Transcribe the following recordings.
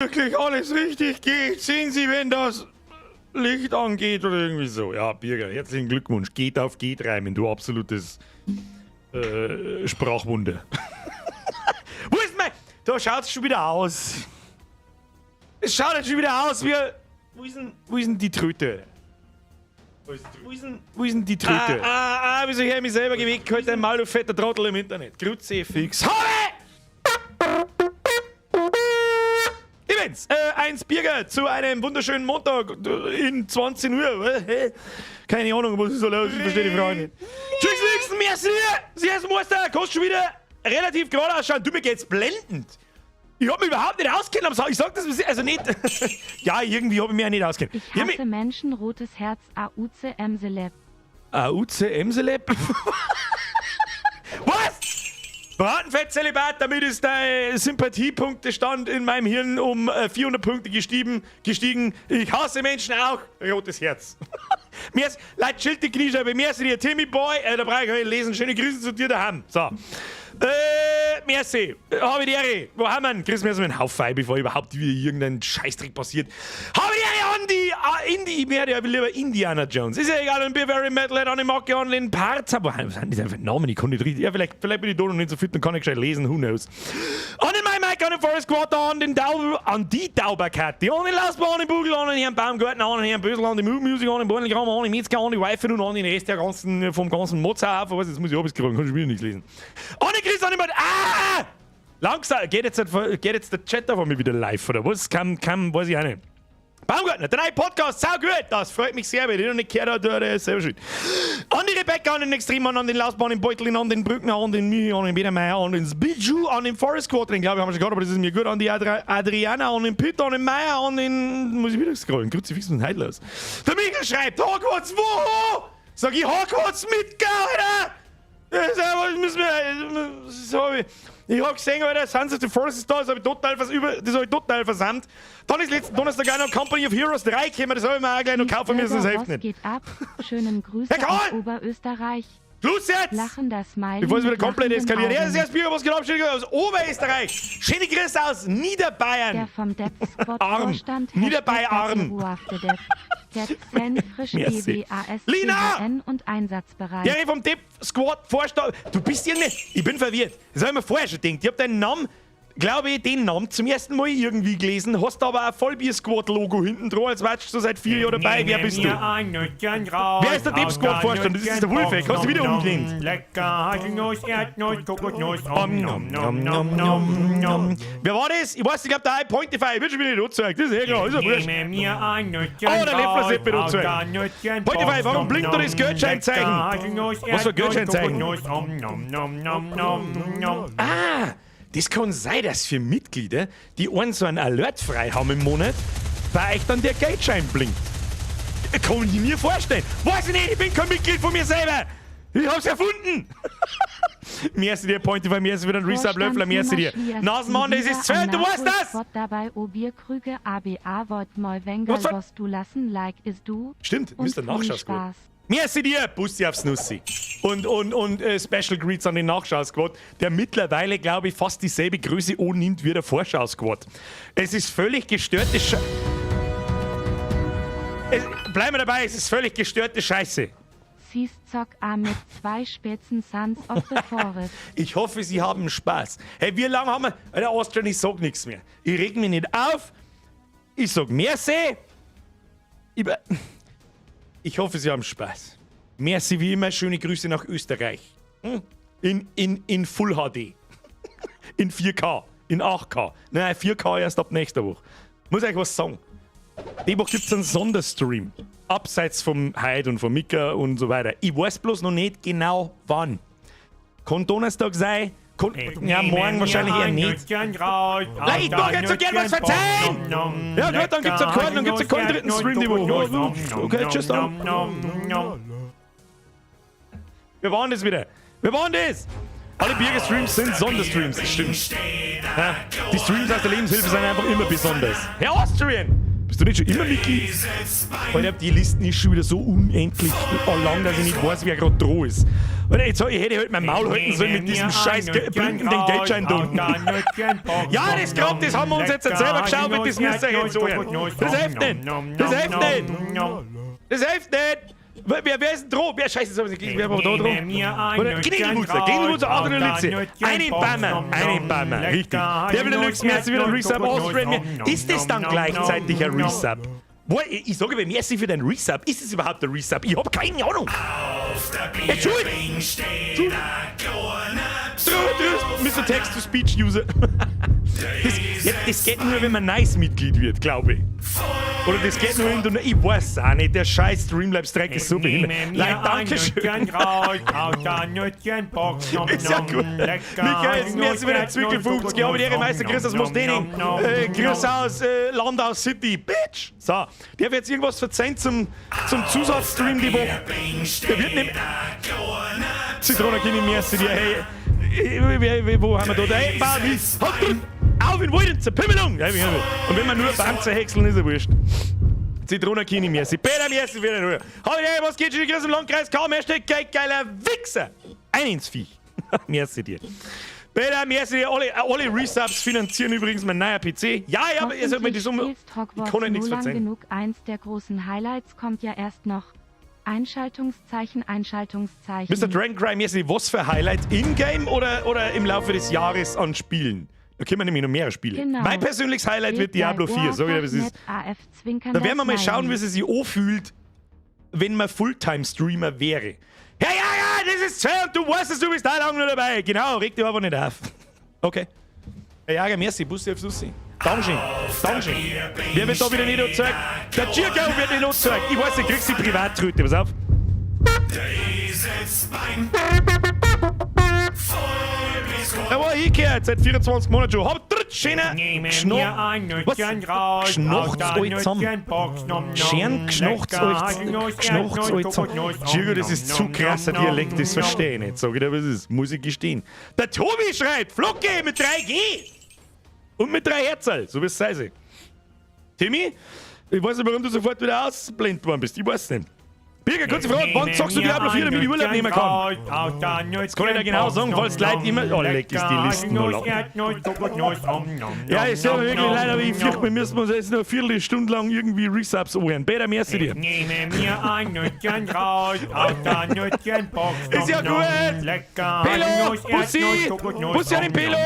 Wirklich alles richtig geht, sehen Sie, wenn das Licht angeht oder irgendwie so. Ja, Birger, herzlichen Glückwunsch. Geht auf geht reimen, du absolutes Sprachwunder. Wo ist mein. Da schaut's schon wieder aus. Es schaut jetzt schon wieder aus wie. Wo ist denn die Tröte? Wo ist denn die Tröte? Ah, ah, ah, wieso ich mich selber geweckt? Halt dein Maul, du fetter Trottel im Internet. Kruzifix. Habe! Ich bin's, eins Birger zu einem wunderschönen Montag in 20 Uhr. Keine Ahnung, was ist so los, ich verstehe die Frage nicht. Tschüss, Nixon, merci! Sie heißen Meister, kannst schon wieder relativ gerade ausschauen. Du, mir geht's blendend. Ich hab mich überhaupt nicht auskennt am Samstag. Ich sag das, also nicht. Ja, irgendwie hab ich mich auch nicht auskennt. Ich hasse Menschen, rotes Herz, AUC Emseleb. AUC Emseleb? Was? Bratenfettzölibat, damit ist dein Sympathiepunktestand in meinem Hirn um 400 Punkte gestiegen. Ich hasse Menschen auch. Rotes Herz. Mir ist, Leute, chillt die Kniescheibe. Mir ist dir Timmy Boy. Da brauche ich nicht lesen. Schöne Grüße zu dir daheim. So. Merci. Habe die Ehre. Wo haben wir ihn? Chris, mir ist ein Haufen, bevor überhaupt wieder irgendein Scheißdreck passiert. Habe die Ehre an die, Indie, mehr ja lieber Indiana Jones. Ist ja egal, an Very Metal, an den Macke, an den Parzer. Boah, was sind das einfach Namen? Ich kann nicht richtig. Ja, vielleicht bin ich da noch nicht so fit und kann nicht gescheit lesen, who knows. An den My Mike, an den Forest Quarter, an den Dau, an die Dauberkette, an den Lausbahn, an den Bugel, an den Herrn Baumgartner, an den Herrn Bösel, an die Mood Music, an den Bornelgramm, an den Metzger, an die Wife und an den Rest der ganzen, vom ganzen Mozart. Was, jetzt muss ich alles kriegen, kann ich wieder nichts lesen. An den Chris, an den Ah! Langsam, geht jetzt der Chat auf einmal wieder live, oder was? Kann, weiß ich auch nicht. Baumgartner, der neue Podcast, sau gut, das freut mich sehr, wenn ich noch nicht gehört habe, der ist selber schuld. An die Rebecca, an den Extremmann, an den Lausbahn, den Beutelin, an den Brückner, an den Michi, an den Biedermeier, an den Zbiju, an den Forest Squad, den glaube ich haben wir schon gehabt, aber das ist mir gut, an die Adriana, an den Peter, an den Meier, an den, muss ich wieder scrollen, Kruzifix, was ist denn heute los? Der Michael schreibt, Hogwarts, wo? Sag ich Hogwarts mit, Alter! Das ist einfach, das müssen wir, das hab ich, ich hab gesehen, Alter, Sons of the Forest ist da, das hab ich total versandt. Dann ist letzten Donnerstag auch noch Company of Heroes 3 gekommen, das hab ich mir auch gleich noch kaufen müssen, das hilft Was nicht. geht ab? Schönen Grüße Herr Karl! aus Oberösterreich. Schluss jetzt! Lachender Smiley Bevor es wieder mit komplett lachenden eskaliert. Ja, das Augen. erste Bier, was geht ab? Schöne Grüße aus Oberösterreich. Schöne Grüße aus Niederbayern. Der vom Depp Squad Arm. Vorstand. Niederbayern. Hashtag Depp Zen frisch Merci. E W A S C Lina! H N und einsatzbereit. Der vom Depp Squad Vorstand. Du bist irgendwie. Ich bin verwirrt. Das habe ich mir vorher schon gedacht. Ich habe deinen Namen, glaube ich, den Namen zum ersten Mal irgendwie gelesen. Hast aber ein Vollbier-Squad-Logo hinten dran, als wärst du so seit 4 Jahren dabei. Wer bist du? Wer ist der Depp Squad Vorstand? Das ist der Wolfeck. Hast du wieder umgelehnt? Lecker Haselnuss, Erdnuss, Kokosnuss. Om, nom, nom, nom, nom, nom. Wer war das? Ich weiß, ich glaube, der Pointify wird schon wieder nicht angezeigt. Das ist eh klar, ist ja wurscht. Nehme mir ein Nüsschen Oh, der Leffler Sepp wird raus, angezeigt. aus der Nüsschen Pointify, warum Box. blinkt da das Geldscheinzeichen? Lecker Haselnuss, Was für Erdnuss, Geldscheinzeichen? Kokosnuss. Om, nom, nom, nom, nom, nom. Ah, das kann sein, dass für Mitglieder, die einen so einen Alert frei haben im Monat, bei euch dann der Geldschein blinkt. Kann ich mir vorstellen. Weiß ich nicht, ich bin kein Mitglied von mir selber. Ich hab's erfunden. Merci dir, Pointify, merci für den Resub, Löffler, merci dir. Nasenmann, das ist 12, du weißt das! Spot dabei o Bierkrüge ABA wollt moi Wengerl Was was du lassen like is du Stimmt, und Mr. viel Nachschau-Squad. Spaß. Merci dir, Bussi aufs Nussi. Und Special Greets an den Nachschau-Squad, der mittlerweile, glaube ich, fast dieselbe Größe annimmt wie der Vorschau-Squad. Es ist völlig gestörte Sche es, bleiben wir dabei, es ist völlig gestörte Scheiße. Zock A mit zwei Spitzen Sons of the Forest. Ich hoffe, Sie haben Spaß. Hey, wie lange haben wir? Alter, Austrian, ich sag nichts mehr. Ich reg mich nicht auf. Ich sag merci. Ich hoffe, Sie haben Spaß. Merci wie immer. Schöne Grüße nach Österreich. Hm? In Full HD. In 4K. In 8K. Nein, 4K erst ab nächster Woche. Muss ich euch was sagen? Die Woche gibt es einen Sonderstream. Abseits vom Hyde und vom Mika und so weiter. Ich weiß bloß noch nicht genau, wann. Kann Donnerstag sein, kann, ja, morgen wahrscheinlich eher nicht. Nein, ich mag jetzt so gern was verzeihen! Ja, gut, dann gibt's halt keinen dritten Stream die Woche. Okay, tschüss dann. Wir waren das wieder. Wir waren das. Alle Birger-Streams sind Sonderstreams. Stimmt. Ja, die Streams aus der Lebenshilfe sind einfach immer besonders. Herr Austrian! Bist Bist du nicht schon immer Mitglied? Alter, die Listen ist schon wieder so unendlich lang, dass ich nicht weiß, wer gerade dran ist. Alter, jetzt, ich hätte halt mein Maul halten sollen mit diesem scheiß blinkenden Geldschein da unten. Ja, das glaubt, das haben wir uns jetzt selber geschaut, das müsst ihr jetzt so hören. Das hilft nicht! Das hilft nicht! Das hilft nicht! Wer ist denn dran? Wer, scheiße, das hab ich nicht gelesen. Wer war da dran? Kniedelwutzer, Kniedelwutzer, Adrian Litze. Einen Bammer, einen Bammer, richtig. Der will Deluxe, merci wieder Resub, Austrian. Ist das dann gleichzeitig ein Resub? Boah, ich sage, bei merci für dein Resub. Ist es überhaupt ein Resub? Ich hab keine Ahnung. Entschuldigung! Mr. Text-to-Speech-User. Das, ja, das geht nur, wenn man Nice-Mitglied wird, glaube ich. Oder das geht nur in der. Ich weiß auch nicht, der scheiß Streamlabs-Dreck ist so behindert. Leute, Dankeschön. Ist ja gut. Michael, merci für den Zwickel 50. Ja, aber die Meister Chris aus Mostening. Grüß aus Landau City. Bitch. So, der wird jetzt irgendwas verzeihen zum Zusatzstream die Woche. Der wird nicht. Zitronenkini, merci dir. Hey, wo haben wir da? Hey, Baum, auf in Wald, zur Pimmelung! Und wenn man nur Baum zerhäckseln, ist er wurscht. Zitronenkini, merci. Peter, merci für den Ruhe. Hey, was geht schon? Grüß im Landkreis Kaum, Hashtag geiler Wichser. Ein ins Viech. Merci dir. Peter, merci dir. Alle Resubs finanzieren übrigens mein neuer PC. Ja, aber ihr sollt mir die Summe. Ich kann euch nichts verzeihen. Genug. Eins der großen Highlights kommt ja erst noch. Einschaltungszeichen, Einschaltungszeichen. Mr. Dragon Cry, merci. Was für Highlights? In-game oder im Laufe des Jahres an Spielen? Da können wir nämlich noch mehrere Spiele. Genau. Mein persönliches Highlight wird Diablo 4, sag ich dir, was ist. Da werden wir mal schauen, wie es sich anfühlt, wenn man Fulltime-Streamer wäre. Ja, das ist schön und du weißt es, du bist da lange noch dabei. Genau, reg dich einfach nicht auf. Okay. Herr Jager, merci, Bussi auf Sussi. Dankeschön, Dankeschön. Wer wird da wieder nicht angezeigt? Der Giergau wird nicht angezeigt. Ich weiß, du kriegst die Privattröte, pass auf. Da war ich gehört, seit 24 Monaten schon. Hab dritt schöner Was? Geschnocht euch zusammen. Schön geschnocht euch geschnocht euch zusammen. Giro, das ist zu krasser Dialekt, das verstehe ich nicht. Sag ich dir, was ist. Muss ich gestehen. Der Tobi schreibt, Flocke mit 3G. Und mit 3 Herzl, so wie es sei. Timmy, ich weiß nicht, warum du sofort wieder ausblendet worden bist. Ich weiß nicht. Birger, kurze Frage, wann zockst du Diablo 4, damit ich Urlaub nehmen kann? Das kann ich dir genau sagen, falls die Leute immer. Oh, leck, ist die Liste noch lang. Ja, es tut mir wirklich leid, aber ich fürchte, wir müssen uns jetzt noch eine Viertelstunde lang irgendwie Resubs anhören. Peter, merci dir. Ist ja gut! Pelo! Bussi! Bussi an den Pelo!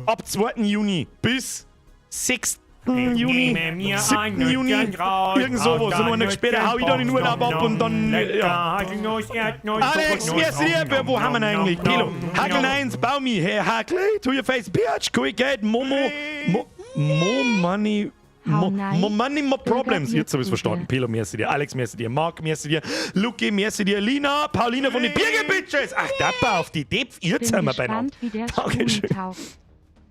Ab 2. Juni bis 6. Juni, 7. Juni, irgend sowas. Und einen später hau ich dann in Urlaub ab und dann, ja. Alex, merci dir, wo haben wir denn eigentlich? Pelo, Hakel 1, Baumi, hey, Hakel, to your face, bitch, quick Geld, Momo, Mo, Mo Money, Mo, mo Money, Mo Problems. Jetzt habe ich es verstanden. Pelo, merci dir. Alex, merci dir. Marc, merci dir. Luki, merci dir. Lina, Paulina von den Birger Bitches. Ach, Dapper auf die Depf. Jetzt sind wir beieinander. Dankeschön.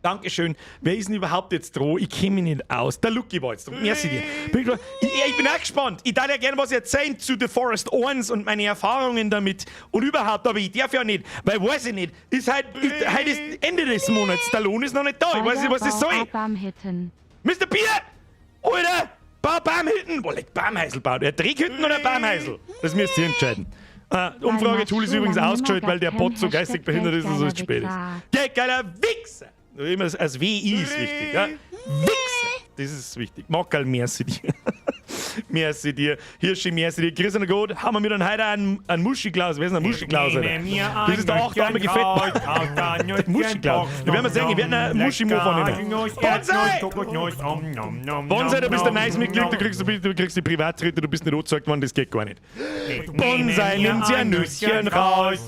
Dankeschön. Wer ist denn überhaupt jetzt dran? Ich kenne mich nicht aus. Der Lucky war jetzt dran. Merci dir. Ich bin auch gespannt. Ich darf ja gerne was erzählen zu The Forest 1 und meine Erfahrungen damit und überhaupt, aber ich darf ja nicht, weil weiß ich nicht. Ist halt, ist, heute ist Ende des Monats. Der Lohn ist noch nicht da. Ich weiß nicht, was das soll. Mr. Bier! Alter! Bau Baumhütten! Boah, leck Baumhäusl baut. Er Dreckhütten oder Baumhäusl? Das müsst ihr entscheiden. Umfragetool ist übrigens ausgeschaltet, weil der Bot so geistig behindert ist, dass es zu spät ist. Geiler Wichser! Immer als WI ist wichtig. Ja? Wichser! Das ist wichtig. Mockerl, merci dir. Merci dir. Hirschi, merci dir. Chris und Gut, haben wir mir dann heute einen Muschiklaus. Wer ist denn ein Muschiklaus, Alter? Das ist der achtdarmige Fettmann. Muschiklaus. Da werden wir sehen, ich werde einen Muschimo von ihnen. Bonsai! Bonsai, du bist ein nice Mitglied, du kriegst die Privattritte, du bist nicht angezeigt worden, das geht gar nicht. Bonsai nimmt sich ein Nüsschen raus.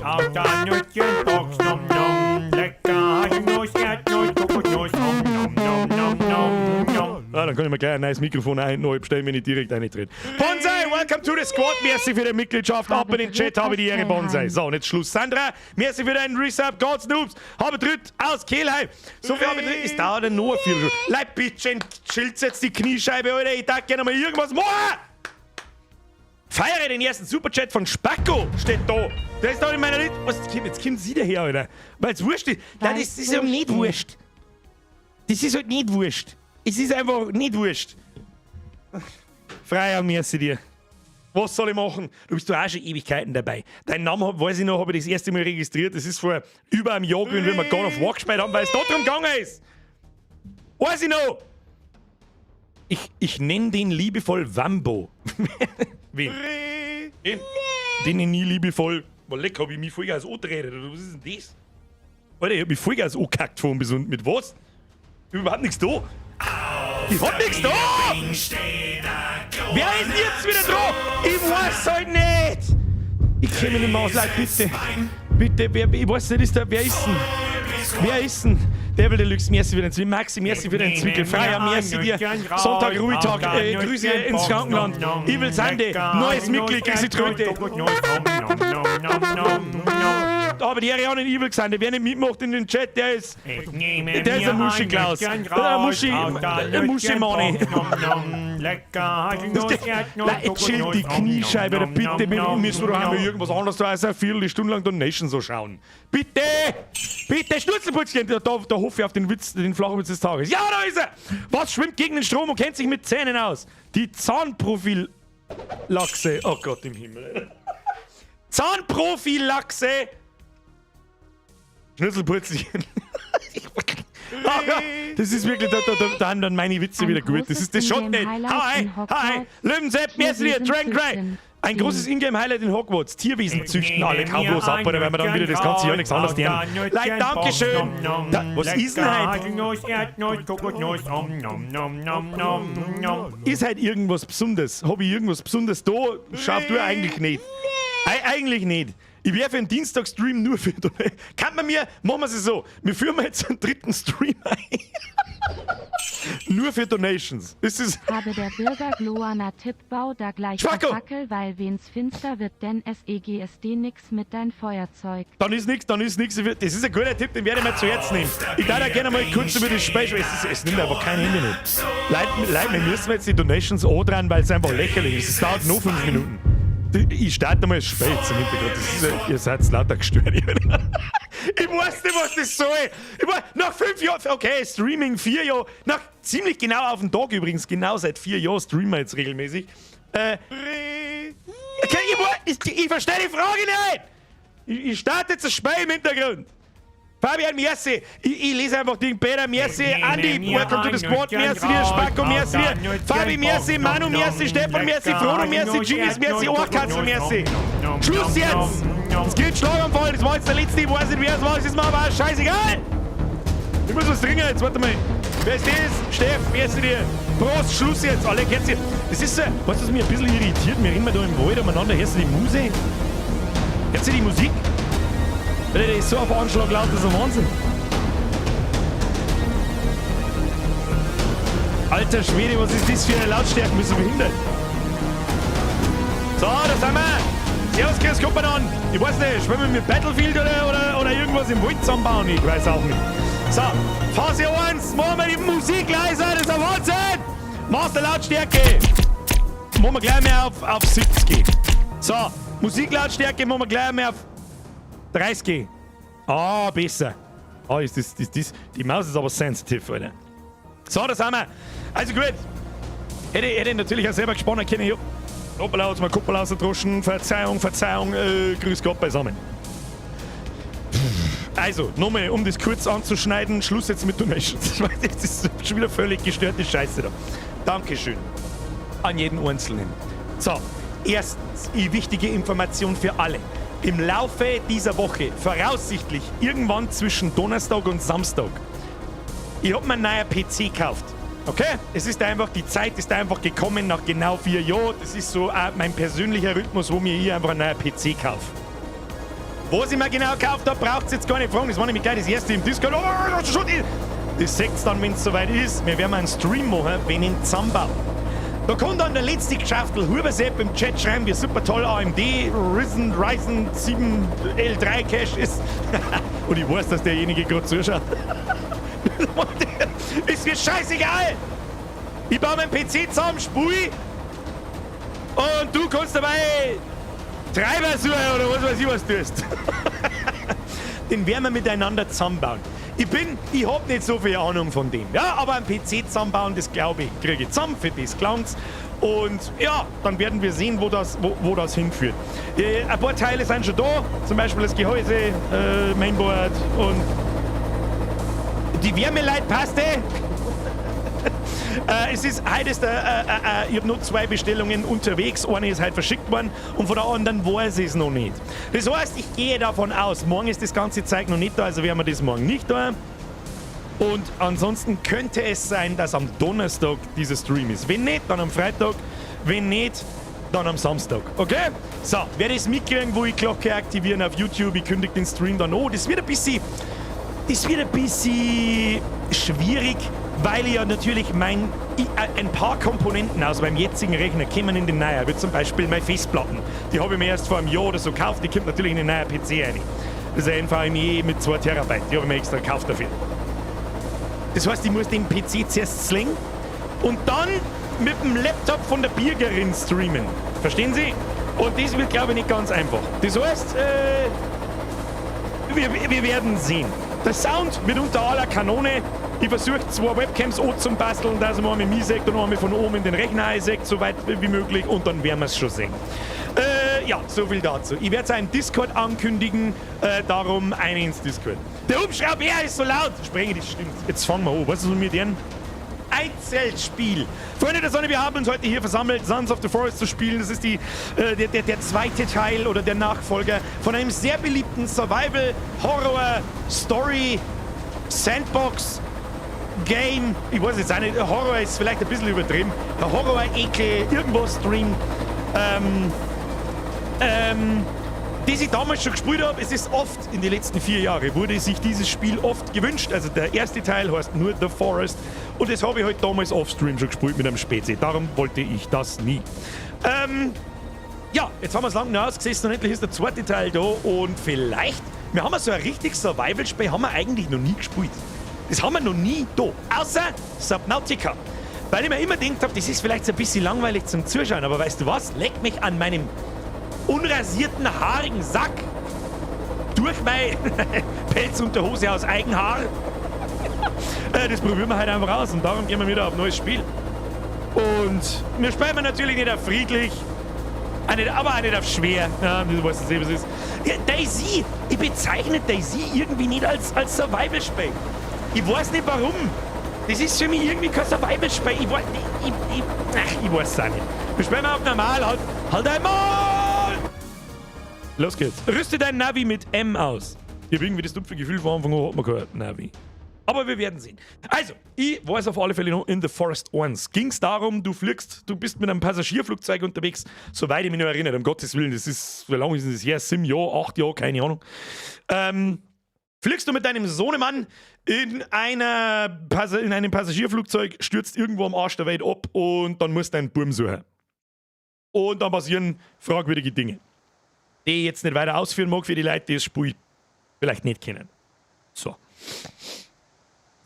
Ah, dann kann ich mir gleich ein neues Mikrofon neu bestellen, wenn ich direkt reintrete. Bonsai, welcome to the squad. Merci für die Mitgliedschaft. Ab in den Chat, habe die Ehre, Bonsai. So, und jetzt Schluss. Sandra, merci für deinen Resub. God's Noobs. Habe Tritt aus Kehlheim. So viel habe ich. Es dauert ja nur eine Viertelstunde. Leib, bitte, chillt jetzt die Kniescheibe, Alter. Ich darf gerne mal irgendwas machen. Feiere den ersten Superchat von Spacko, steht da. Der ist da in meiner Liste. Was, jetzt kommt sie daher, Alter. Weil's wurscht ist. Nein, das ist ja nicht wurscht. Das ist halt nicht wurscht. Es ist einfach nicht wurscht. Freier, merci dir. Was soll ich machen? Du bist doch auch schon Ewigkeiten dabei. Dein Name, weiß ich noch, habe ich das erste Mal registriert. Das ist vor über einem Jahr gewesen, wie wir God of War gespielt haben, weil es da drum gegangen ist. Weiß ich noch. Ich nenne den liebevoll Wambo. Wen? Den? Den nenne ich liebevoll. Boah, leck, hab ich mich voll als angeredet, oder was ist denn das? Alter, ich hab mich voll als angekackt von bis und mit was? Ich hab überhaupt nichts da. Ich hab nichts da! Wer ist denn jetzt wieder dran? Ich weiß halt nicht! Ich kenn mich nicht mehr aus, Leute, bitte. Bitte, wer, ich weiß nicht, ist der, wer ist denn? Wer ist denn? Devil Deluxe, merci für den Zwickel. Maxi, merci für den Zwickel. Freier, merci dir. Sonntag, Ruhetag, Grüße ins Krankenland. Evil Sunday, neues Mitglied, Grüße Tröte. Aber die Ehre an den Evil Sunday. Wer nicht mitmacht in den Chat, der ist ein Muschi-Klaus. Ein Muschi-Mani. Nein, chill die Kniescheibe, da bitte, wir müssen doch einmal irgendwas anderes da als eine Viertelstunde lang Donation so schauen. Bitte! Bitte, Schnurzelputzchen! Da hoffe ich auf den Witz, den Flachwitz des Tages. Ja, da ist er! Was schwimmt gegen den Strom und kennt sich mit Zähnen aus? Die Zahnprofil-Lachse. Oh Gott im Himmel. Zahnprofil-Lachse! Schnürzelputzchen. Das ist wirklich, da haben dann meine Witze Ein wieder gut. Das großes ist das schon nicht. Ingame-Highlight Hi, in hi, Hogwarts. Löwensepp, merci dir, Tierwesen Dragon Cry. züchten. Ein großes Ingame-Highlight in Hogwarts. Tierwesen züchten alle, kaum bloß ab, oder weil wir dann wieder das ganze Jahr nichts anderes lernen. Leute, Dankeschön. Da, was ist denn heute? Ist halt irgendwas Besonderes? Hab ich irgendwas Besonderes da? Schaut du eigentlich nicht. Eigentlich nicht. Ich werde für den Dienstag-Stream nur für. Kann man mir. Machen wir es so. Wir führen jetzt einen dritten Stream ein. Nur für Donations. Das ist. Habe der Bürger Gloana Tippbau da gleich Schwacko! a Fackel, weil wen's finster wird, denn SEGSD nix mit dein Feuerzeug. Dann ist nichts, dann ist nichts. Das ist ein guter Tipp, den werde ich mir zu Herzen nehmen. Ich darf ja gerne mal kurz über das Spiel sprechen. Es nimmt einfach kein Handy mit. Leute, Leute, wir müssen jetzt die Donations dran, weil es einfach lächerlich ist. Es dauert nur 5 Minuten. Ich starte mal das Spiel jetzt im Hintergrund. Das ist, ihr seid lauter gestört. Ich weiß nicht, was das soll. Ich weiß, nach 5 Jahren, okay, Streaming 4 Jahre, nach ziemlich genau auf den Tag übrigens, genau seit 4 Jahren streamen wir jetzt regelmäßig. Okay, ich verstehe die Frage nicht! Ich starte jetzt das Spiel im Hintergrund. Fabian, merci. Ich lese einfach den Peter, merci. Andi, welcome to the squad, merci dir. Spacko, merci dir. Fabi, merci. Manu, merci. Stefan, merci. Frodo, merci. Genius, merci. Ohrkatzel, merci. Schluss jetzt! Es geht Schlaganfall, das war jetzt der letzte, ich weiß nicht, wer es war, es ist mir aber auch scheißegal! Ich muss was trinken jetzt, warte mal. Wer ist das? Steff, merci dir. Prost, Schluss jetzt, alle kennt ihr. Das ist so, weißt du, was mich ein bisschen irritiert? Wir rennen da im Wald umeinander, hörst du die Musik? Hörst du die Musik? Alter, der ist so auf Anschlag laut, das ist ein Wahnsinn. Alter Schwede, was ist das für eine Lautstärke? Bist du behindert? So, da sind wir. Servus, grüß Gott an. Ich weiß nicht, spielen wir mit Battlefield oder irgendwas im Wald zusammenbauen? Ich weiß auch nicht. So, Phase 1, machen wir die Musik leiser, das ist ein Wahnsinn. Master Lautstärke. Machen wir gleich mehr auf 70. So, Musiklautstärke machen wir gleich mehr auf 30. Ah, besser. Ah, ist das. Die Maus ist aber sensitiv, Alter. So, da sind wir. Also gut. Hätte ich natürlich auch selber gesponnen können. Ja. Hoppala, hat's mir Kuppel ausgedroschen. Verzeihung, Verzeihung. Grüß Gott beisammen. Also, nochmal, um das kurz anzuschneiden, Schluss jetzt mit Donations. Ich weiß, das ist schon wieder völlig gestörte Scheiße da. Dankeschön an jeden Einzelnen. So, erstens, die wichtige Information für alle. Im Laufe dieser Woche, voraussichtlich irgendwann zwischen Donnerstag und Samstag, ich hab mir einen neuen PC gekauft. Okay? Es ist einfach, die Zeit ist einfach gekommen nach genau 4 Jahren. Das ist so auch mein persönlicher Rhythmus, wo mir ich einfach einen neuen PC kaufe. Was ich mir genau gekauft habe, braucht jetzt gar nicht fragen. Das war nämlich gleich das erste im Discord. Oh, schon. Das seht ihr dann, wenn es soweit ist. Wir werden einen Stream machen, wenn ich ihn zusammenbaue. Da kommt dann der letzte Geschäftel Hubersepp im Chat schreiben, wie super toll AMD Ryzen 7 L3 Cache ist. Und ich weiß, dass derjenige gerade zuschaut. Ist mir scheißegal! Ich baue meinen PC zusammen, spui. Und du kannst dabei Treiber suchen oder was weiß ich, was du tust. Den werden wir miteinander zusammenbauen. Ich hab nicht so viel Ahnung von dem. Ja, aber ein PC zusammenbauen, das glaube ich, kriege ich zusammen, für das gelangt's. Und ja, dann werden wir sehen, wo das hinführt. Ein paar Teile sind schon da, zum Beispiel das Gehäuse, Mainboard und die Wärmeleitpaste. Es ist heute ist der, ich habe noch zwei Bestellungen unterwegs. Eine ist heute verschickt worden und von der anderen weiß ich es noch nicht. Das heißt, ich gehe davon aus, morgen ist das ganze Zeug noch nicht da, also werden wir das morgen nicht da. Und ansonsten könnte es sein, dass am Donnerstag dieser Stream ist. Wenn nicht, dann am Freitag. Wenn nicht, dann am Samstag. Okay? So, wer das mitkriegen will, Glocke aktivieren auf YouTube. Ich kündige den Stream dann an. Das wird ein bisschen schwierig, weil ich ja natürlich ein paar Komponenten aus meinem jetzigen Rechner kommen in den neuen, wie zum Beispiel meine Festplatten. Die habe ich mir erst vor einem Jahr oder so gekauft, die kommt natürlich in den neuen PC rein. Das ist ein NVMe mit 2 Terabyte, die habe ich mir extra gekauft dafür. Das heißt, ich muss den PC zuerst zlegen und dann mit dem Laptop von der Birgerin streamen. Verstehen Sie? Und das wird, glaube ich, nicht ganz einfach. Das heißt, wir werden sehen. Der Sound wird unter aller Kanone. Ich versuche, zwei Webcams zum Basteln, dass man einmal mich sieht und einmal von oben in den Rechner einsieht, so weit wie möglich, und dann werden wir es schon sehen. Ja, so viel dazu. Ich werde es auch im Discord ankündigen, darum eine ins Discord. Der Hubschrauber ist so laut! Sprengi, das stimmt. Jetzt fangen wir an. Was ist mit denen? Einzelspiel. Freunde der Sonne, wir haben uns heute hier versammelt, Sons of the Forest zu spielen. Das ist der zweite Teil oder der Nachfolger von einem sehr beliebten Survival, Horror, Story, Sandbox Game. Ich weiß jetzt auch nicht, Horror ist vielleicht ein bisschen übertrieben. Der Horror, Ekel, irgendwas Stream. Das ich damals schon gespielt habe, es ist oft in den letzten 4 Jahren, wurde sich dieses Spiel oft gewünscht. Also der erste Teil heißt nur The Forest und das habe ich halt damals offstream schon gespielt mit einem Spezi. Darum wollte ich das nie. Ja, jetzt haben wir es lange noch ausgesessen und endlich ist der zweite Teil da und vielleicht, wir haben so ein richtig Survival-Spiel haben wir eigentlich noch nie gespielt. Das haben wir noch nie da, außer Subnautica. Weil ich mir immer gedacht habe, das ist vielleicht so ein bisschen langweilig zum Zuschauen, aber weißt du was? Leck mich an meinem unrasierten, haarigen Sack durch meine Pelzunterhose aus Eigenhaar. Das probieren wir halt einfach aus und darum gehen wir wieder auf neues Spiel. Und wir spielen natürlich nicht auf friedlich, auch nicht, aber auch nicht auf schwer. Ja, du weißt es eh, was es ist. Ja, DayZ, ich bezeichne DayZ irgendwie nicht als Survival-Spiel. Ich weiß nicht, warum. Das ist für mich irgendwie kein Survival-Spiel. Ich weiß, ich, ach, ich weiß es auch nicht. Wir spielen auf normal, halt, halt einmal! Los geht's. Rüste dein Navi mit M aus. Ich habe irgendwie das dumpfe Gefühl, von Anfang an hat man kein Navi. Aber wir werden sehen. Also, ich weiß auf alle Fälle noch, in The Forest 1 ging es darum, du fliegst, du bist mit einem Passagierflugzeug unterwegs, soweit ich mich noch erinnere, um Gottes Willen, das ist, wie lange ist das her? 7 Jahre, 8 Jahre, keine Ahnung. Fliegst du mit deinem Sohnemann in einem Passagierflugzeug, stürzt irgendwo am Arsch der Welt ab und dann musst du deinen Buam suchen. Und dann passieren fragwürdige Dinge, die ich jetzt nicht weiter ausführen mag für die Leute, die das Spiel vielleicht nicht kennen. So.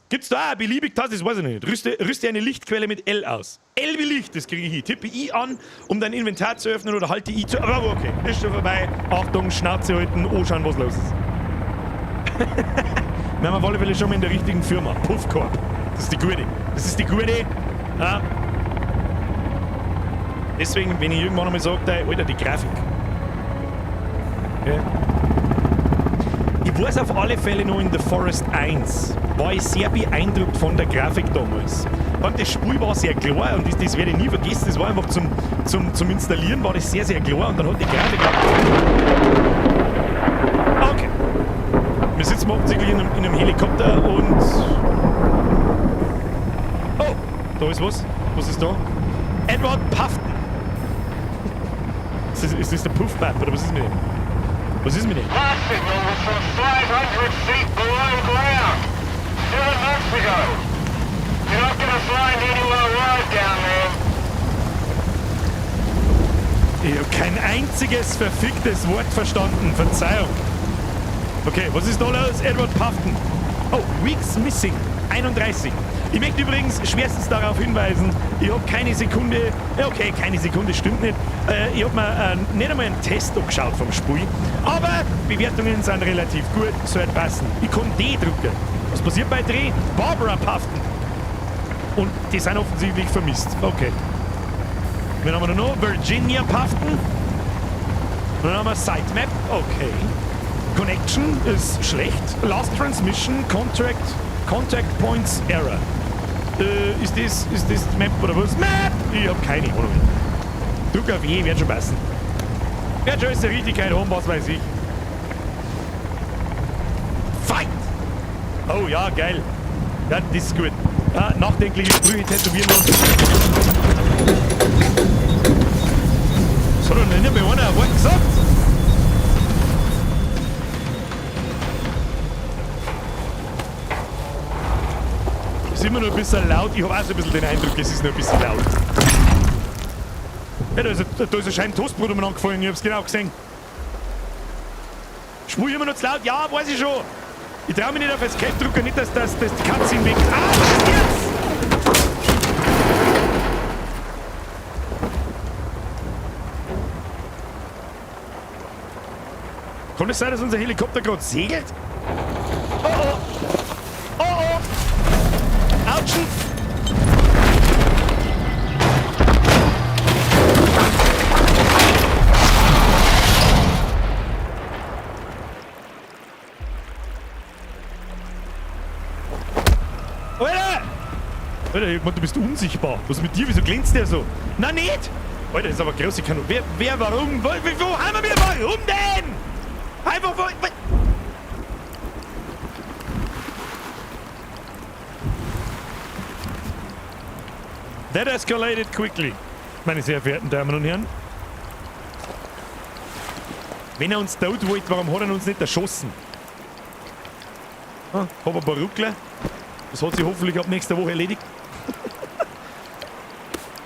Gibt's da auch eine beliebig Taste? Das weiß ich nicht. Rüste eine Lichtquelle mit L aus. L wie Licht, das kriege ich hin. Tippe I an, um dein Inventar zu öffnen, oder halte I zu. Aber okay, ist schon vorbei. Achtung, Schnauze halten, anschauen, was los ist. Wir haben auf alle Fälle schon mal in der richtigen Firma. Puff Corp. Das ist die gute. Das ist die gute. Ja. Deswegen, wenn ich irgendwann einmal sage, Alter, die Grafik. Okay. Ich weiß auf alle Fälle noch, in The Forest 1 war ich sehr beeindruckt von der Grafik damals. Und das Spiel war sehr klar und das werde ich nie vergessen. Das war einfach zum Installieren war das sehr, sehr klar und dann hat die Grafik auch. Okay. Wir sitzen offensichtlich in einem Helikopter und. Oh, da ist was. Was ist da? Edward Puffton. Ist das der Puffbab oder was ist mit dem? Was ist mit dem? Last signal was from 500 feet below ground. 7 months ago. You're not gonna find anyone alive down there. Ich habe kein einziges verficktes Wort verstanden. Verzeihung. Okay, was ist da los? Edward Puffton. Oh, Weeks Missing. 31. Ich möchte übrigens schwerstens darauf hinweisen, ich habe keine Sekunde, ja, okay, keine Sekunde stimmt nicht, ich habe mir nicht einmal einen Test angeschaut vom Spiel, aber Bewertungen sind relativ gut, sollte passen. Ich kann D drücken. Was passiert bei Dreh? Barbara Puffton. Und die sind offensichtlich vermisst. Okay. Wen haben wir da noch? Virginia Puffton. Und dann haben wir Sitemap. Okay. Connection ist schlecht. Last Transmission, Contact Points Error. Ist das Map oder was? Map! Ich hab keine Ahnung. Druck auf E, wird schon passen. Wird schon alles die Richtigkeit haben, was weiß ich. Fight! Oh ja, geil. Ja, das ist gut. Ja, nachdenkliche Sprüche tätowieren lassen. Das hat doch noch nicht mal einer ein Wort gesagt. Ist immer noch ein bisschen laut. Ich habe auch so ein bisschen den Eindruck, es ist noch ein bisschen laut. Ja, da ist ein Scheiben Toastbrot umeinander gefallen, ich hab's genau gesehen. Spul immer noch zu laut? Ja, weiß ich schon. Ich trau mich nicht auf Escape drücken, nicht, dass die Katze ihn weckt. Ah, was ist jetzt? Kann es sein, dass unser Helikopter gerade segelt? Oh oh! Oh oh! Autschen! Alter! Alter, ich mein, du bist unsichtbar. Was ist mit dir? Wieso glänzt der so? Na nicht! Alter, das ist aber große Kanone. Wer, warum? Wo haben wir? Warum denn? Einfach wo, wo? That escalated quickly, meine sehr verehrten Damen und Herren. Wenn er uns tot wollte, warum hat er uns nicht erschossen? Ah, hab ein paar Ruckler. Das hat sich hoffentlich ab nächster Woche erledigt.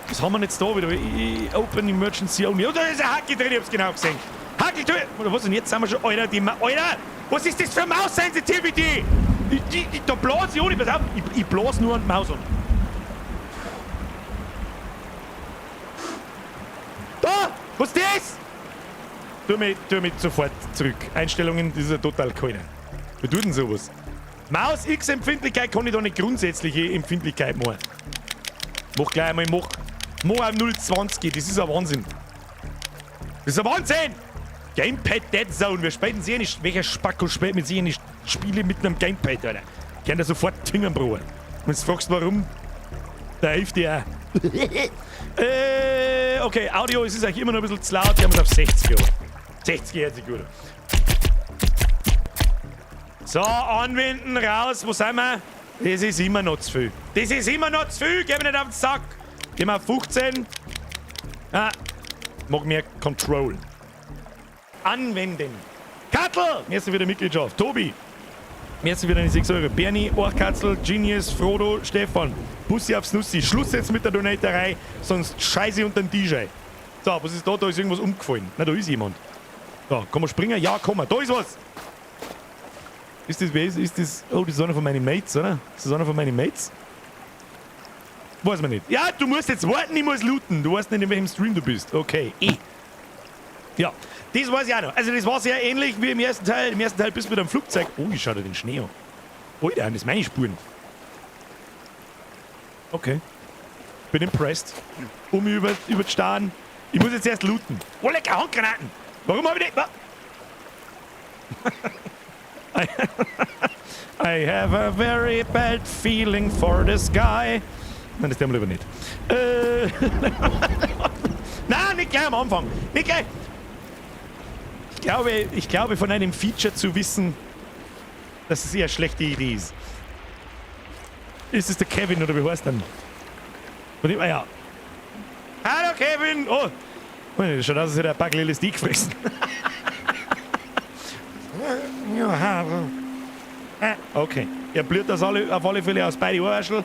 Was haben wir denn jetzt da wieder? Open Emergency Only. Oh, da ist ein Hackel drin, ich hab's genau gesehen. Hackel drin! Oder was? Und jetzt sind wir schon. Alter, Alter! Was ist das für Maus-Sensitivity? Da blas ich ohne. Pass auf, ich blas nur an die Maus an. Da! Was ist das? Tu mich sofort zurück. Einstellungen, das ist ja total keiner. Wer tut denn sowas? Maus X-Empfindlichkeit kann ich da nicht grundsätzliche Empfindlichkeit machen. Mach gleich einmal, mach auf 0,20, das ist ein Wahnsinn. Das ist ein Wahnsinn! Gamepad Dead Zone, wir spielen sie nicht. Welcher Spacko spielt mit sich nicht Spiele mit einem Gamepad, Alter? Kann da sofort Fingern, Bruder. Wenn du fragst, warum, da hilft dir auch. Okay, Audio, es ist eigentlich immer noch ein bisschen zu laut, wir haben es auf 60, aber 60 hört sich gut an. So, anwenden, raus, wo sind wir? Das ist immer noch zu viel. Das ist immer noch zu viel, geh mir nicht auf den Sack. Gehen wir auf 15. Ah, mag mehr Control. Anwenden. Kattel! Merci für die Mitgliedschaft. Tobi. Merci für deine 6 Euro. Bernie, Orchkatzel, Genius, Frodo, Stefan. Bussi aufs Nussi. Schluss jetzt mit der Donaterei, sonst scheiße ich unter den DJ. So, was ist da? Da ist irgendwas umgefallen. Na, da ist jemand. Da, kann man springen? Ja, kann man. Da ist was! Ist das, wer ist, ist das? Oh, das ist einer von meinen Mates, oder? Ist das einer von meinen Mates? Weiß man nicht. Ja, du musst jetzt warten, ich muss looten. Du weißt nicht, in welchem Stream du bist. Okay, eh. Ja, das weiß ich auch noch. Also das war sehr ähnlich wie im ersten Teil. Im ersten Teil bist du mit einem Flugzeug. Oh, ich schau dir den Schnee an. Alter, das sind meine Spuren. Okay. Bin impressed. Um mich über die Starren. Ich muss jetzt erst looten. Oh, lecker Handgranaten. Warum hab ich nicht... I have a very bad feeling for this guy. Nein, das tun wir lieber nicht. Nein, nicht gleich am Anfang. Nicht gleich. Ich glaube, von einem Feature zu wissen, dass es eher eine schlechte Idee ist. Ist es der Kevin oder wie heißt der denn? Von dem, ah ja. Hallo Kevin! Oh! Oh, schaut aus, als hätte er ein paar LSD gefressen. Okay. Er blüht das auf alle Fälle aus beide Ohrwaschel.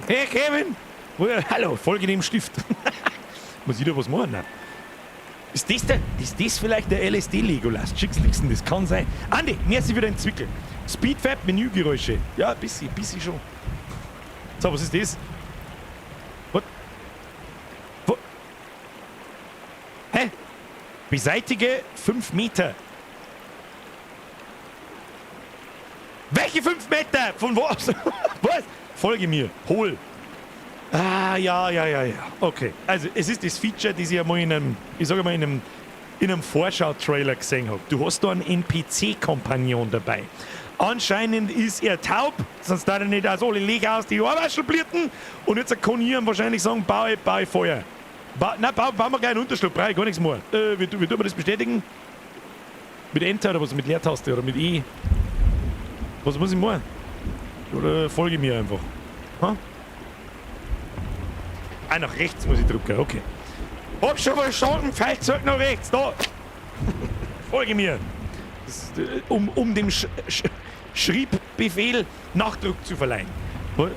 Hey Kevin! Hallo, folge dem Stift. Muss ich da was machen? Nein. Ist das vielleicht der L S D-Legolas? Schick's nixen, das kann sein. Andi, merci für deinen Zwickel. Speedfab, Menügeräusche. Ja, ein bisschen schon. So, was ist das? What? Wo? Hä? Beseitige 5 Meter. Welche 5 Meter? Von was? Was? Folge mir. Hol. Ah, ja. Okay. Also, es ist das Feature, das ich einmal in einem, ich sage mal, in einem Vorschau-Trailer gesehen habe. Du hast da einen NPC-Kompagnon dabei. Anscheinend ist er taub, sonst tät er nicht aus alle Löcher aus die Ohrwaschel blierten. Und jetzt kann ich ihm wahrscheinlich sagen, baue Feuer. Ba nein, bauen wir gleich einen Unterschlupf, brauche ich gar nichts mehr. Wie tun wir das bestätigen? Mit Enter oder was? Mit Leertaste oder mit E? Was muss ich machen? Oder folge mir einfach? Ha? Ah, nach rechts muss ich drücken, okay. Hab schon verstanden, Pfeilzeug nach rechts, da! Folge mir! Das ist, um dem Schriebbefehl Nachdruck zu verleihen.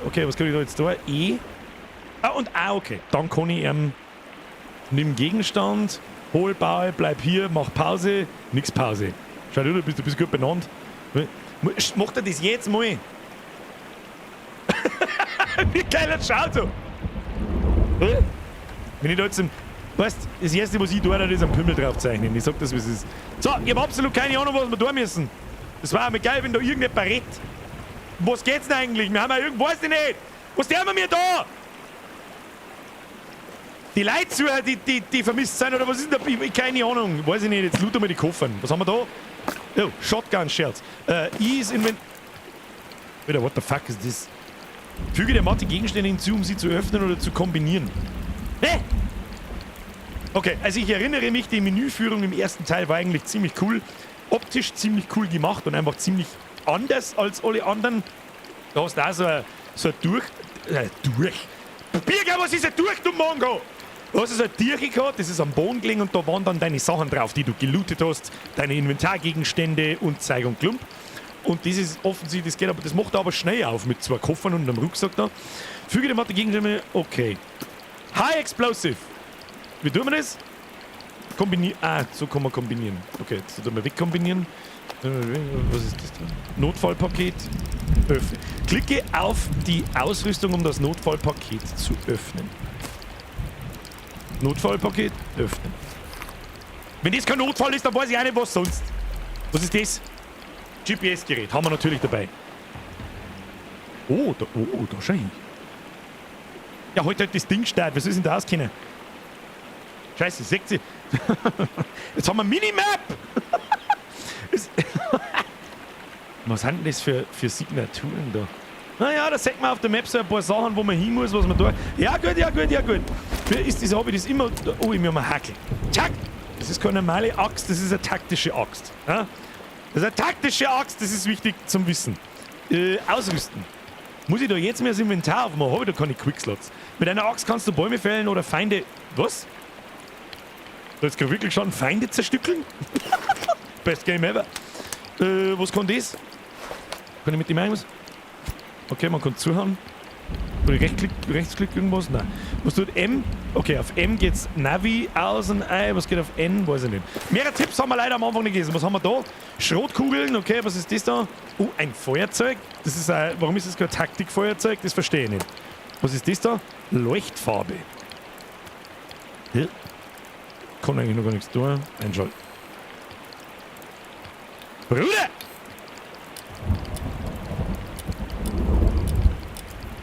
Okay, was kann ich da jetzt da? E. Ah, und A, okay. Dann kann ich nimm Gegenstand, hol, baue, bleib hier, mach Pause, nix Pause. Schau, du bist gut benannt. Macht er das jetzt mal? Wie geil das schaut so. Hä? Wenn ich da jetzt im, weißt, das Erste, was ich tue, ist am Pimmel draufzeichnen. Ich sag das, wie es ist. So, ich hab absolut keine Ahnung, was wir tun müssen. Das war mir geil, wenn da irgendjemand redet. Um was geht's denn eigentlich? Wir haben ja irgend, weiß ich nicht. Was tun wir mir da? Die Leute suchen, die vermisst sind, oder was ist denn da? Ich, keine Ahnung. Weiß ich nicht. Jetzt looten wir die Koffern. Was haben wir da? Oh, Shotgun Shells. Is Invent. Alter, what the fuck is this? Füge der Matte Gegenstände hinzu, um sie zu öffnen oder zu kombinieren. Hä? Okay, also ich erinnere mich, die Menüführung im ersten Teil war eigentlich ziemlich cool. Optisch ziemlich cool gemacht und einfach ziemlich anders als alle anderen. Da hast du auch so ein Durch... Durch... Birger, was ist ein Durch, du Mongo? Du hast so eine Tierche gehabt, das ist am Boden gelegen und da waren dann deine Sachen drauf, die du gelootet hast, deine Inventargegenstände und Zeug und Klump. Und das ist offensichtlich, das geht aber, das macht aber schnell auf mit zwei Koffern und einem Rucksack da. Füge die Matte Gegenstände, okay. High Explosive. Wie tun wir das? Kombinieren. Ah, so kann man kombinieren. Okay, jetzt tun wir wegkombinieren. Was ist das da? Notfallpaket. Öffnen. Klicke auf die Ausrüstung, um das Notfallpaket zu öffnen. Notfallpaket öffnen. Wenn das kein Notfall ist, dann weiß ich auch nicht, was sonst. Was ist das? GPS-Gerät haben wir natürlich dabei. Oh, da schau ich. Ja, heute halt das Ding stark. Was ist denn da auskennen? Scheiße, seht ihr? Jetzt haben wir Minimap! Was sind denn das für Signaturen da? Naja, da sieht man auf der Map so ein paar Sachen, wo man hin muss, was man da. Ja, gut, ja, gut, ja, gut. Für ist das, habe ich das immer. Oh, ich mir einen Hackel. Zack! Das ist keine normale Axt, das ist eine taktische Axt. Ja? Das ist eine taktische Axt, das ist wichtig zum Wissen. Ausrüsten. Muss ich da jetzt mehr das Inventar aufmachen? Habe ich da keine Quickslots? Mit einer Axt kannst du Bäume fällen oder Feinde. Was? Da jetzt gerade wirklich schon Feinde zerstückeln? Best Game ever. Was kann das? Kann ich mit dem irgendwas? Okay, man kann zuhauen. Kann ich Rechtsklick irgendwas? Nein. Was tut M? Okay, auf M geht's Navi aus und ein. Was geht auf N? Weiß ich nicht. Mehrere Tipps haben wir leider am Anfang nicht gelesen. Was haben wir da? Schrotkugeln, okay, was ist das da? Oh, ein Feuerzeug. Das ist ein, warum ist das kein Taktikfeuerzeug? Das verstehe ich nicht. Was ist das da? Leuchtfarbe. Hä? Kann eigentlich noch gar nichts tun. Einschalten. Bruder!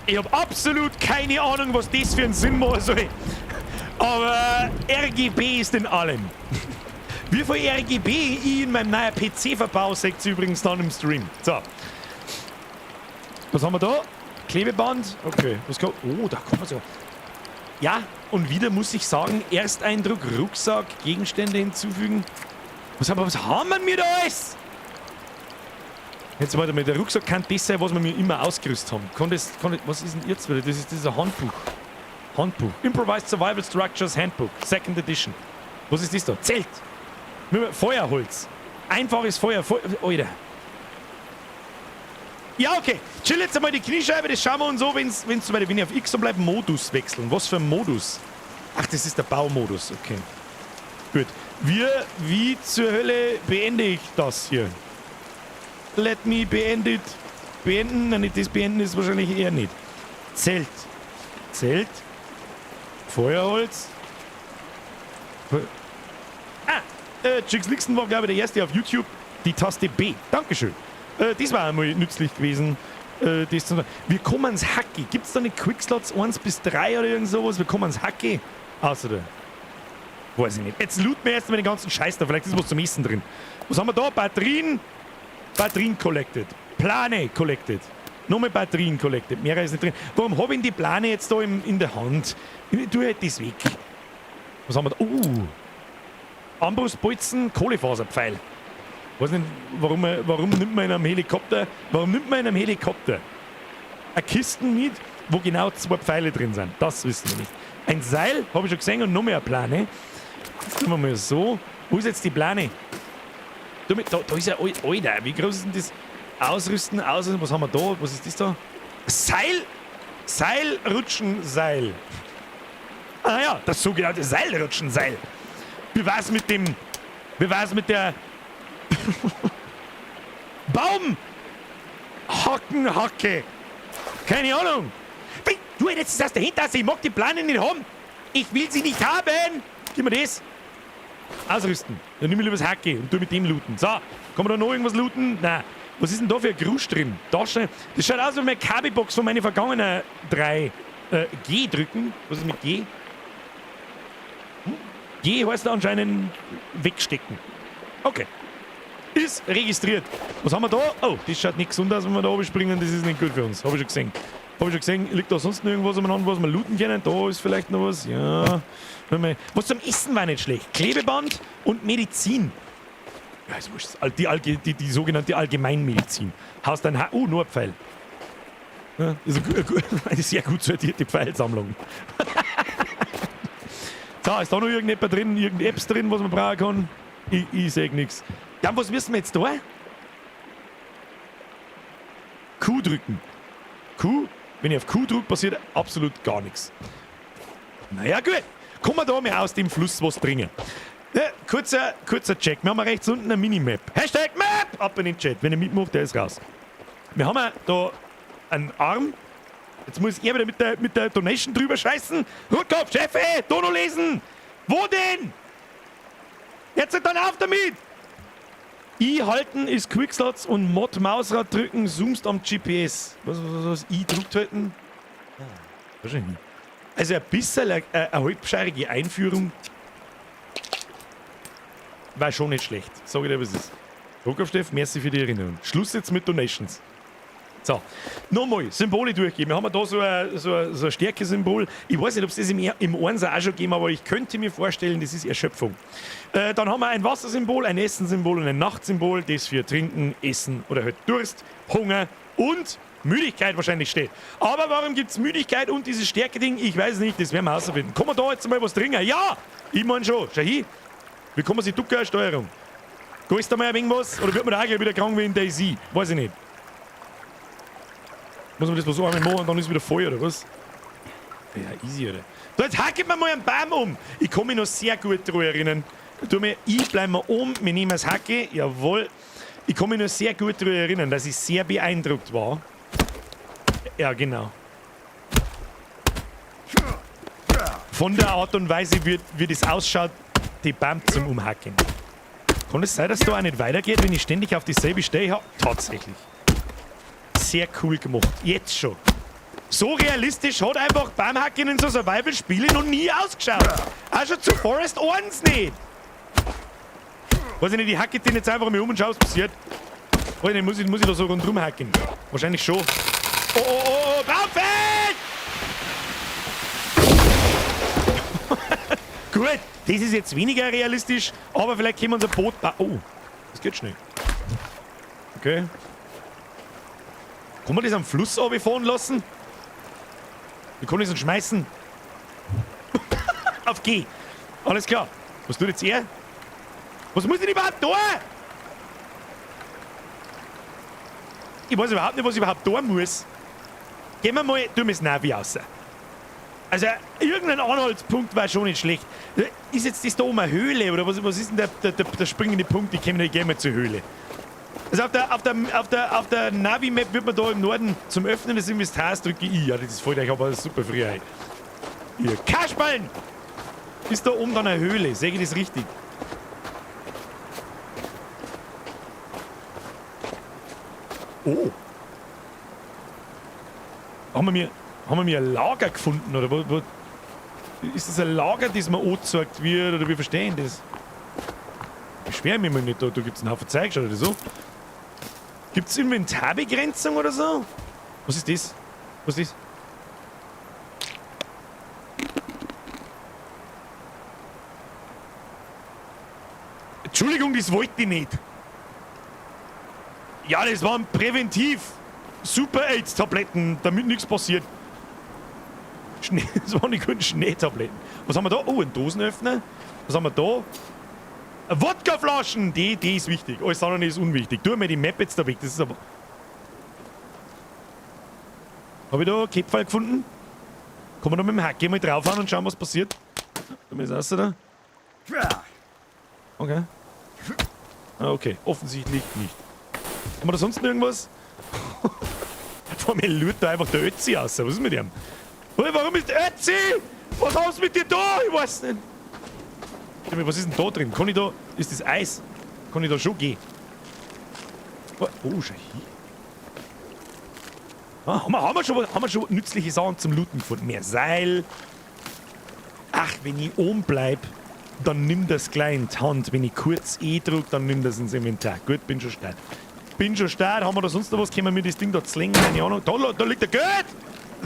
Ich habe absolut keine Ahnung, was das für einen Sinn machen soll. Aber RGB ist in allem. Wie viel RGB ich in meinem neuen PC verbaue, seht ihr übrigens dann im Stream. So. Was haben wir da? Klebeband. Okay. Was kann, oh, da kann man so. Ja, und wieder muss ich sagen, Ersteindruck, Rucksack, Gegenstände hinzufügen. Was haben wir mir da alles? Jetzt warte mal, der Rucksack kann das sein, was wir mir immer ausgerüstet haben. Kann das, was ist denn jetzt wieder? Das ist ein Handbuch. Handbuch. Improvised Survival Structures Handbook, Second Edition. Was ist das da? Zelt. Feuerholz. Einfaches Feuer. Feuer. Alter. Ja, okay. Chill jetzt einmal die Kniescheibe, das schauen wir uns so, wenn es so weit, wenn ich auf X so bleibe, Modus wechseln. Was für ein Modus? Ach, das ist der Baumodus, okay. Gut. Wie zur Hölle beende ich das hier? Let me beend it. Beenden? Nein, nicht das beenden ist wahrscheinlich eher nicht. Zelt. Zelt. Feuerholz. Ah, Jix Nixon war, glaube ich, der Erste auf YouTube. Die Taste B. Dankeschön. Das war einmal nützlich gewesen. Das zu, wir kommen ans Hacki. Gibt es da nicht Quickslots 1 bis 3 oder irgend sowas? Wir kommen ans Hacki. Außer da. Weiß ich nicht. Jetzt looten wir erstmal den ganzen Scheiß da. Vielleicht ist was zum Essen drin. Was haben wir da? Batterien. Batterien collected. Plane collected. Nochmal Batterien collected. Mehr ist nicht drin. Warum habe ich denn die Plane jetzt da in der Hand? Ich tue halt das weg. Was haben wir da? Armbrustbolzen, Kohlefaserpfeil. Weiß nicht, warum nimmt man in einem Helikopter, warum nimmt man in einem Helikopter eine Kisten mit, wo genau zwei Pfeile drin sind? Das wissen wir nicht. Ein Seil, habe ich schon gesehen, und noch mehr eine Plane. Tun wir mal so. Wo ist jetzt die Plane? Da, da ist ja, Alter, wie groß ist denn das? Ausrüsten, ausrüsten, was haben wir da? Was ist das da? Seil! Seilrutschen, Seil. Ah ja, das sogenannte Seilrutschenseil. Wie war's mit dem. Wie war's mit der. Baum! Hackenhacke! Keine Ahnung! Wie, du jetzt ist das dahinter, ich mag die Plane nicht haben! Ich will sie nicht haben! Gib mir das! Ausrüsten. Dann nimm ich lieber das Hacke und tu mit dem looten. So, kann man da noch irgendwas looten? Nein. Was ist denn da für ein Grusch drin? Da das schaut aus wie meine Kabelbox von meinen vergangenen drei. G drücken. Was ist mit G? Hm? G heißt anscheinend wegstecken. Okay. Ist registriert. Was haben wir da? Oh, das schaut nicht gesund aus, wenn wir da oben springen. Das ist nicht gut für uns. Habe ich schon gesehen. Habe ich schon gesehen. Liegt da sonst noch irgendwas umeinander, was wir looten können? Da ist vielleicht noch was. Ja. Was zum Essen war nicht schlecht. Klebeband und Medizin. Ja, ist wurscht. Die sogenannte Allgemeinmedizin. Haust ein oh, nur ein Pfeil. Ja, ist eine sehr gut sortierte Pfeilsammlung. So, ist da noch irgendetwas drin, irgendeine Apps drin, was man brauchen kann? Ich seh nix. Dann, was müssen wir jetzt da? Q drücken. Q? Wenn ich auf Q drücke, passiert absolut gar nichts. Naja, gut. Kommen wir da mal aus dem Fluss was trinken. Ja, kurzer Check. Wir haben rechts unten eine Minimap. Hashtag Map! Ab in den Chat. Wenn ihr mitmacht, der ist raus. Wir haben da einen Arm. Jetzt muss ich wieder mit der Donation drüber scheißen. Rotkopf, Chefe, Dono lesen! Wo denn? Jetzt dann auf damit! I halten ist Quickslots und Mod Mausrad drücken, zoomst am GPS. Was? I druckt halten? Ah, wahrscheinlich nicht. Also ein bisschen eine halbscheirige Einführung war schon nicht schlecht. Sag ich dir, was ist. Rotkopf, Steff, merci für die Erinnerung. Schluss jetzt mit Donations. So, nochmal, Symbole durchgeben. Wir haben da so ein Stärke-Symbol. Ich weiß nicht, ob es das im Einser auch schon gegeben hat, aber ich könnte mir vorstellen, das ist Erschöpfung. Dann haben wir ein Wassersymbol, ein Essen-Symbol und ein Nachtsymbol, das für Trinken, Essen oder halt Durst, Hunger und Müdigkeit wahrscheinlich steht. Aber warum gibt's Müdigkeit und dieses Stärke-Ding? Ich weiß nicht, das werden wir herausfinden. Kann man da jetzt mal was trinken? Ja! Ich mein schon. Schau hin. Wie kann man sich ducken? Steuerung. Ist da mal ein wenig was? Oder wird man da auch gleich wieder krank wie in DayZ? Weiß ich nicht. Muss man das bloß einmal machen und dann ist wieder voll, oder was? Ja, easy, oder? So, jetzt hacket mir mal einen Baum um. Ich kann mich noch sehr gut daran erinnern. Tu mir, ich bleib mal um, wir nehmen das Hacke, jawohl. Ich kann mich noch sehr gut daran erinnern, dass ich sehr beeindruckt war. Ja, genau. Von der Art und Weise, wie das ausschaut, die Baum zum Umhacken. Kann es sein, dass da auch nicht weitergeht, wenn ich ständig auf dieselbe Stelle habe? Tatsächlich. Sehr cool gemacht. Jetzt schon. So realistisch hat einfach Baumhacken in so Survival-Spielen noch nie ausgeschaut. Auch schon zu Forest 1 nicht. Weiß ich nicht, ich hacke den jetzt einfach mal um und schau, was passiert. Weiß ich nicht, muss ich da so rundherum hacken? Wahrscheinlich schon. Oh, oh, oh, oh, Baumfeld! Gut, das ist jetzt weniger realistisch, aber vielleicht können wir unser Boot bauen. Oh, das geht schnell. Okay. Kann man das am Fluss runterfahren lassen? Wie kann ich das denn schmeißen? Auf G. Alles klar. Was tut jetzt er? Was muss ich denn überhaupt tun? Ich weiß überhaupt nicht, was ich überhaupt tun muss. Gehen wir mal, tun wir das Navi raus. Also, irgendein Anhaltspunkt war schon nicht schlecht. Ist jetzt das da oben eine Höhle oder was ist denn der springende Punkt? Ich komme nicht gerne mal zur Höhle. Also auf der Navi-Map wird man da im Norden zum Öffnen des Inventars drücke ich. Ja, das ist voll, ich habe alles super früh ein. Hier, Kasperln! Ist da oben dann eine Höhle? Sehe ich das richtig? Oh. Haben wir mir ein Lager gefunden? Oder wo, ist das ein Lager, das mir angezeigt wird? Oder wie verstehen das? Beschwer mich mal nicht, da gibt es einen Haufen Zeug oder so. Gibt es Inventarbegrenzung oder so? Was ist das? Was ist das? Entschuldigung, das wollte ich nicht. Ja, das waren präventiv Super AIDS-Tabletten, damit nichts passiert. Schnee, das waren die guten Schneetabletten. Was haben wir da? Oh, ein Dosenöffner. Was haben wir da? Wodkaflaschen! Die ist wichtig. Alles andere ist unwichtig. Tu mir die Map jetzt da weg. Das ist aber. Habe ich da einen Käpferl gefunden? Kann man da mit dem Hacke mal draufhauen und schauen, was passiert? Da ist raus da. Okay. Ah, okay, offensichtlich nicht. Haben wir da sonst noch irgendwas? Vor mir lurt da einfach der Ötzi aus. Was ist mit dem? Warum ist Ötzi? Was haben sie mit dir da? Ich weiß nicht. Was ist denn da drin? Kann ich da... Ist das Eis? Kann ich da schon gehen? Oh, schau hier. Ah, haben wir schon nützliche Sachen zum Looten gefunden? Mehr Seil. Ach, wenn ich oben bleib, dann nimm das gleich in die Hand. Wenn ich kurz E drück, dann nimm das ins Inventar. Gut, bin schon stark. Bin schon stark. Haben wir da sonst noch was? Können wir das Ding da zwingen? Keine Ahnung. Da liegt der Geld!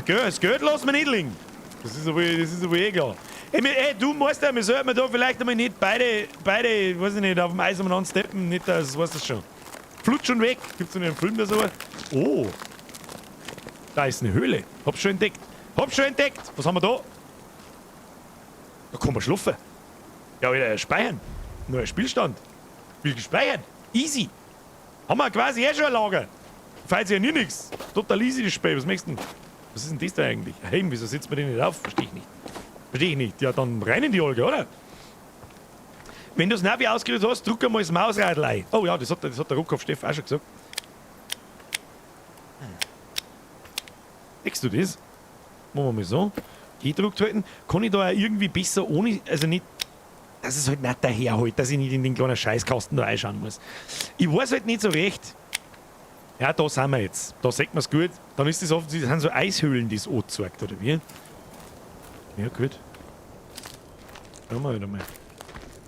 Das Geld lassen wir nicht liegen. Das ist aber eh klar. Ey, du Meister, wir sollten da vielleicht einmal nicht beide, weiß ich nicht, auf dem Eis umeinander steppen. Nicht, das weißt du schon. Flutsch schon weg. Gibt's noch einen Film oder so? Oh. Da ist eine Höhle. Hab's schon entdeckt. Hab's schon entdeckt. Was haben wir da? Da kann man schlafen. Ja, wieder speichern. Neuer Spielstand. Will gespeichert. Easy. Haben wir quasi eh schon ein Lager. Falls ja nie nix. Total easy das Spiel. Was möchtest du denn? Was ist denn das da eigentlich? Hey, wieso setzt man den nicht auf? Versteh ich nicht. Versteh ich nicht. Ja, dann rein in die Olga, oder? Wenn du das Navi ausgerüstet hast, drück einmal das Mausradl ein. Oh ja, das hat der Rockkopf Steff auch schon gesagt. Deckst du das? Machen wir mal so. Gedruckt halten. Kann ich da auch irgendwie besser ohne... Also nicht... Dass es halt nicht daherholt, dass ich nicht in den kleinen Scheißkasten da reinschauen muss. Ich weiß halt nicht so recht. Ja, da sind wir jetzt. Da sieht man es gut. Dann ist das offensichtlich, das sind so Eishöhlen, die es anzeigt, oder wie? Ja, gut. Schauen wir wieder mal.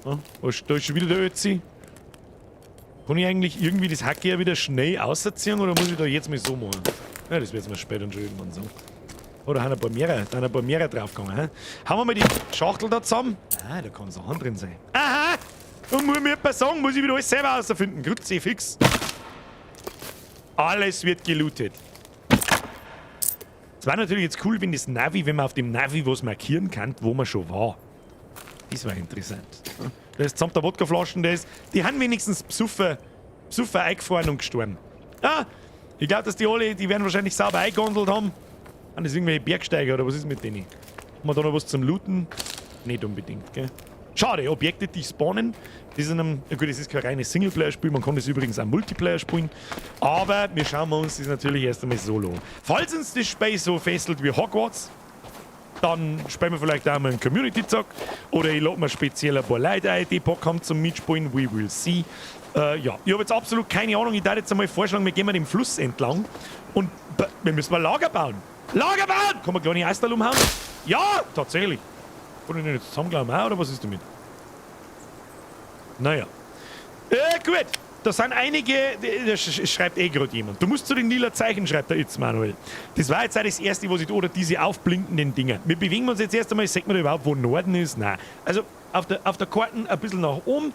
Ja, da ist schon wieder der Ötzi. Kann ich eigentlich irgendwie das Hacke ja wieder schnell auserziehen oder muss ich da jetzt mal so machen? Ja, das wird jetzt mal später schon irgendwann so. Oh, da haben ein paar mehrere, da sind ein paar mehrere draufgegangen. Hä? Haben wir mal die Schachtel da zusammen? Ah, da kann Sachen drin sein. Aha! Und muss mir jemand sagen, muss ich wieder alles selber herausfinden. Grüezi, fix. Alles wird gelootet. Es war natürlich jetzt cool, wenn das Navi, wenn man auf dem Navi was markieren kann, wo man schon war. Das war interessant. Da ist samt der Wodkaflaschen, das. Die haben wenigstens Psuffer eingefahren und gestorben. Ah, ich glaube, dass die alle, die werden wahrscheinlich sauber eingewandelt haben. Sind das irgendwelche Bergsteiger oder was ist mit denen? Haben wir da noch was zum Looten? Nicht unbedingt, gell? Schade, Objekte, die spawnen. Das ist einem, ja gut, das ist kein reines Singleplayer-Spiel, man kann das übrigens auch Multiplayer spielen. Aber wir schauen uns das natürlich erst einmal solo an. Falls uns das Spiel so fesselt wie Hogwarts, dann spielen wir vielleicht auch mal einen Community-Zock. Oder ich lade mir speziell ein paar Leute ein, die Bock haben zum Mitspielen. We will see. Ja, ich habe jetzt absolut keine Ahnung. Ich darf jetzt einmal vorschlagen, wir gehen mal den Fluss entlang. Und wir müssen mal Lager bauen. Lager bauen! Kann man kleine Eistal umhauen? Ja, tatsächlich. Kann ich den jetzt zusammenklauen auch, oder was ist damit? Naja. Gut. Da sind einige, das schreibt eh gerade jemand. Du musst zu den lila Zeichen, schreibt der Itz Manuel. Das war jetzt auch das erste, was ich, oder diese aufblinkenden Dinger. Wir bewegen uns jetzt erst einmal, sieht man da überhaupt, wo Norden ist? Nein. Also auf der Karte ein bisschen nach oben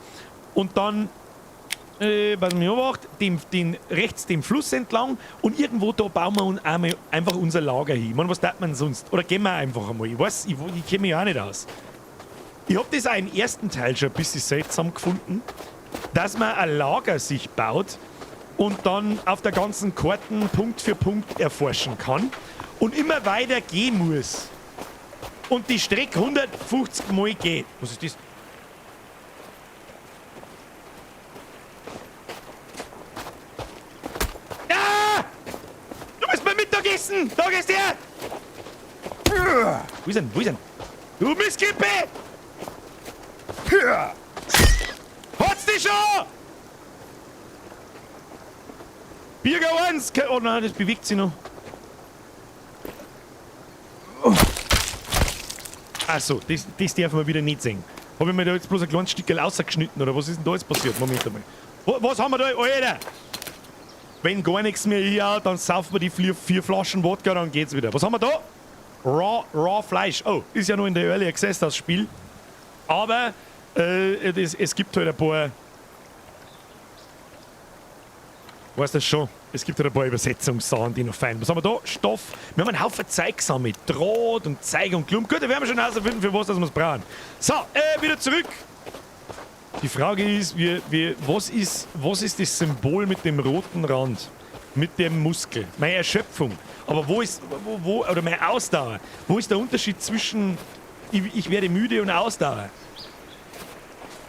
und dann, was mich beobachtet, den rechts den Fluss entlang und irgendwo da bauen wir uns einmal einfach unser Lager hin. Ich meine, was tat man sonst? Oder gehen wir einfach einmal? Ich weiß, ich kenne mich auch nicht aus. Ich hab das auch im ersten Teil schon ein bisschen seltsam gefunden, dass man ein Lager sich baut und dann auf der ganzen Karten Punkt für Punkt erforschen kann und immer weiter gehen muss. Und die Strecke 150 Mal geht. Was ist das? Ah! Du bist beim Mittagessen! Da gehst du her! Wo ist denn? Wo ist denn? Du Mistkippe! Hat's dich schon! Birger 1! Oh nein, das bewegt sich noch. Oh. Achso, das darf man wieder nicht sehen. Habe ich mir da jetzt bloß ein kleines Stückchen rausgeschnitten oder was ist denn da jetzt passiert? Moment einmal. Was haben wir da? Alter! Wenn gar nichts mehr hier, dann saufen wir die vier Flaschen Wodka, dann geht's wieder. Was haben wir da? Raw Fleisch. Oh, ist ja nur in der Early Access das Spiel. Aber es gibt halt ein paar. Weißt du das schon? Es gibt halt ein paar Übersetzungssachen, die noch fein. Was haben wir da? Stoff. Wir haben einen Haufen Zeug gesammelt. Draht und Zeug und Klump. Gut, da werden wir schon herausfinden, für was das wir es brauchen. So, wieder zurück. Die Frage ist, was ist das Symbol mit dem roten Rand? Mit dem Muskel? Meine Erschöpfung. Aber wo ist, wo, wo, oder meine Ausdauer? Wo ist der Unterschied zwischen ich werde müde und Ausdauer?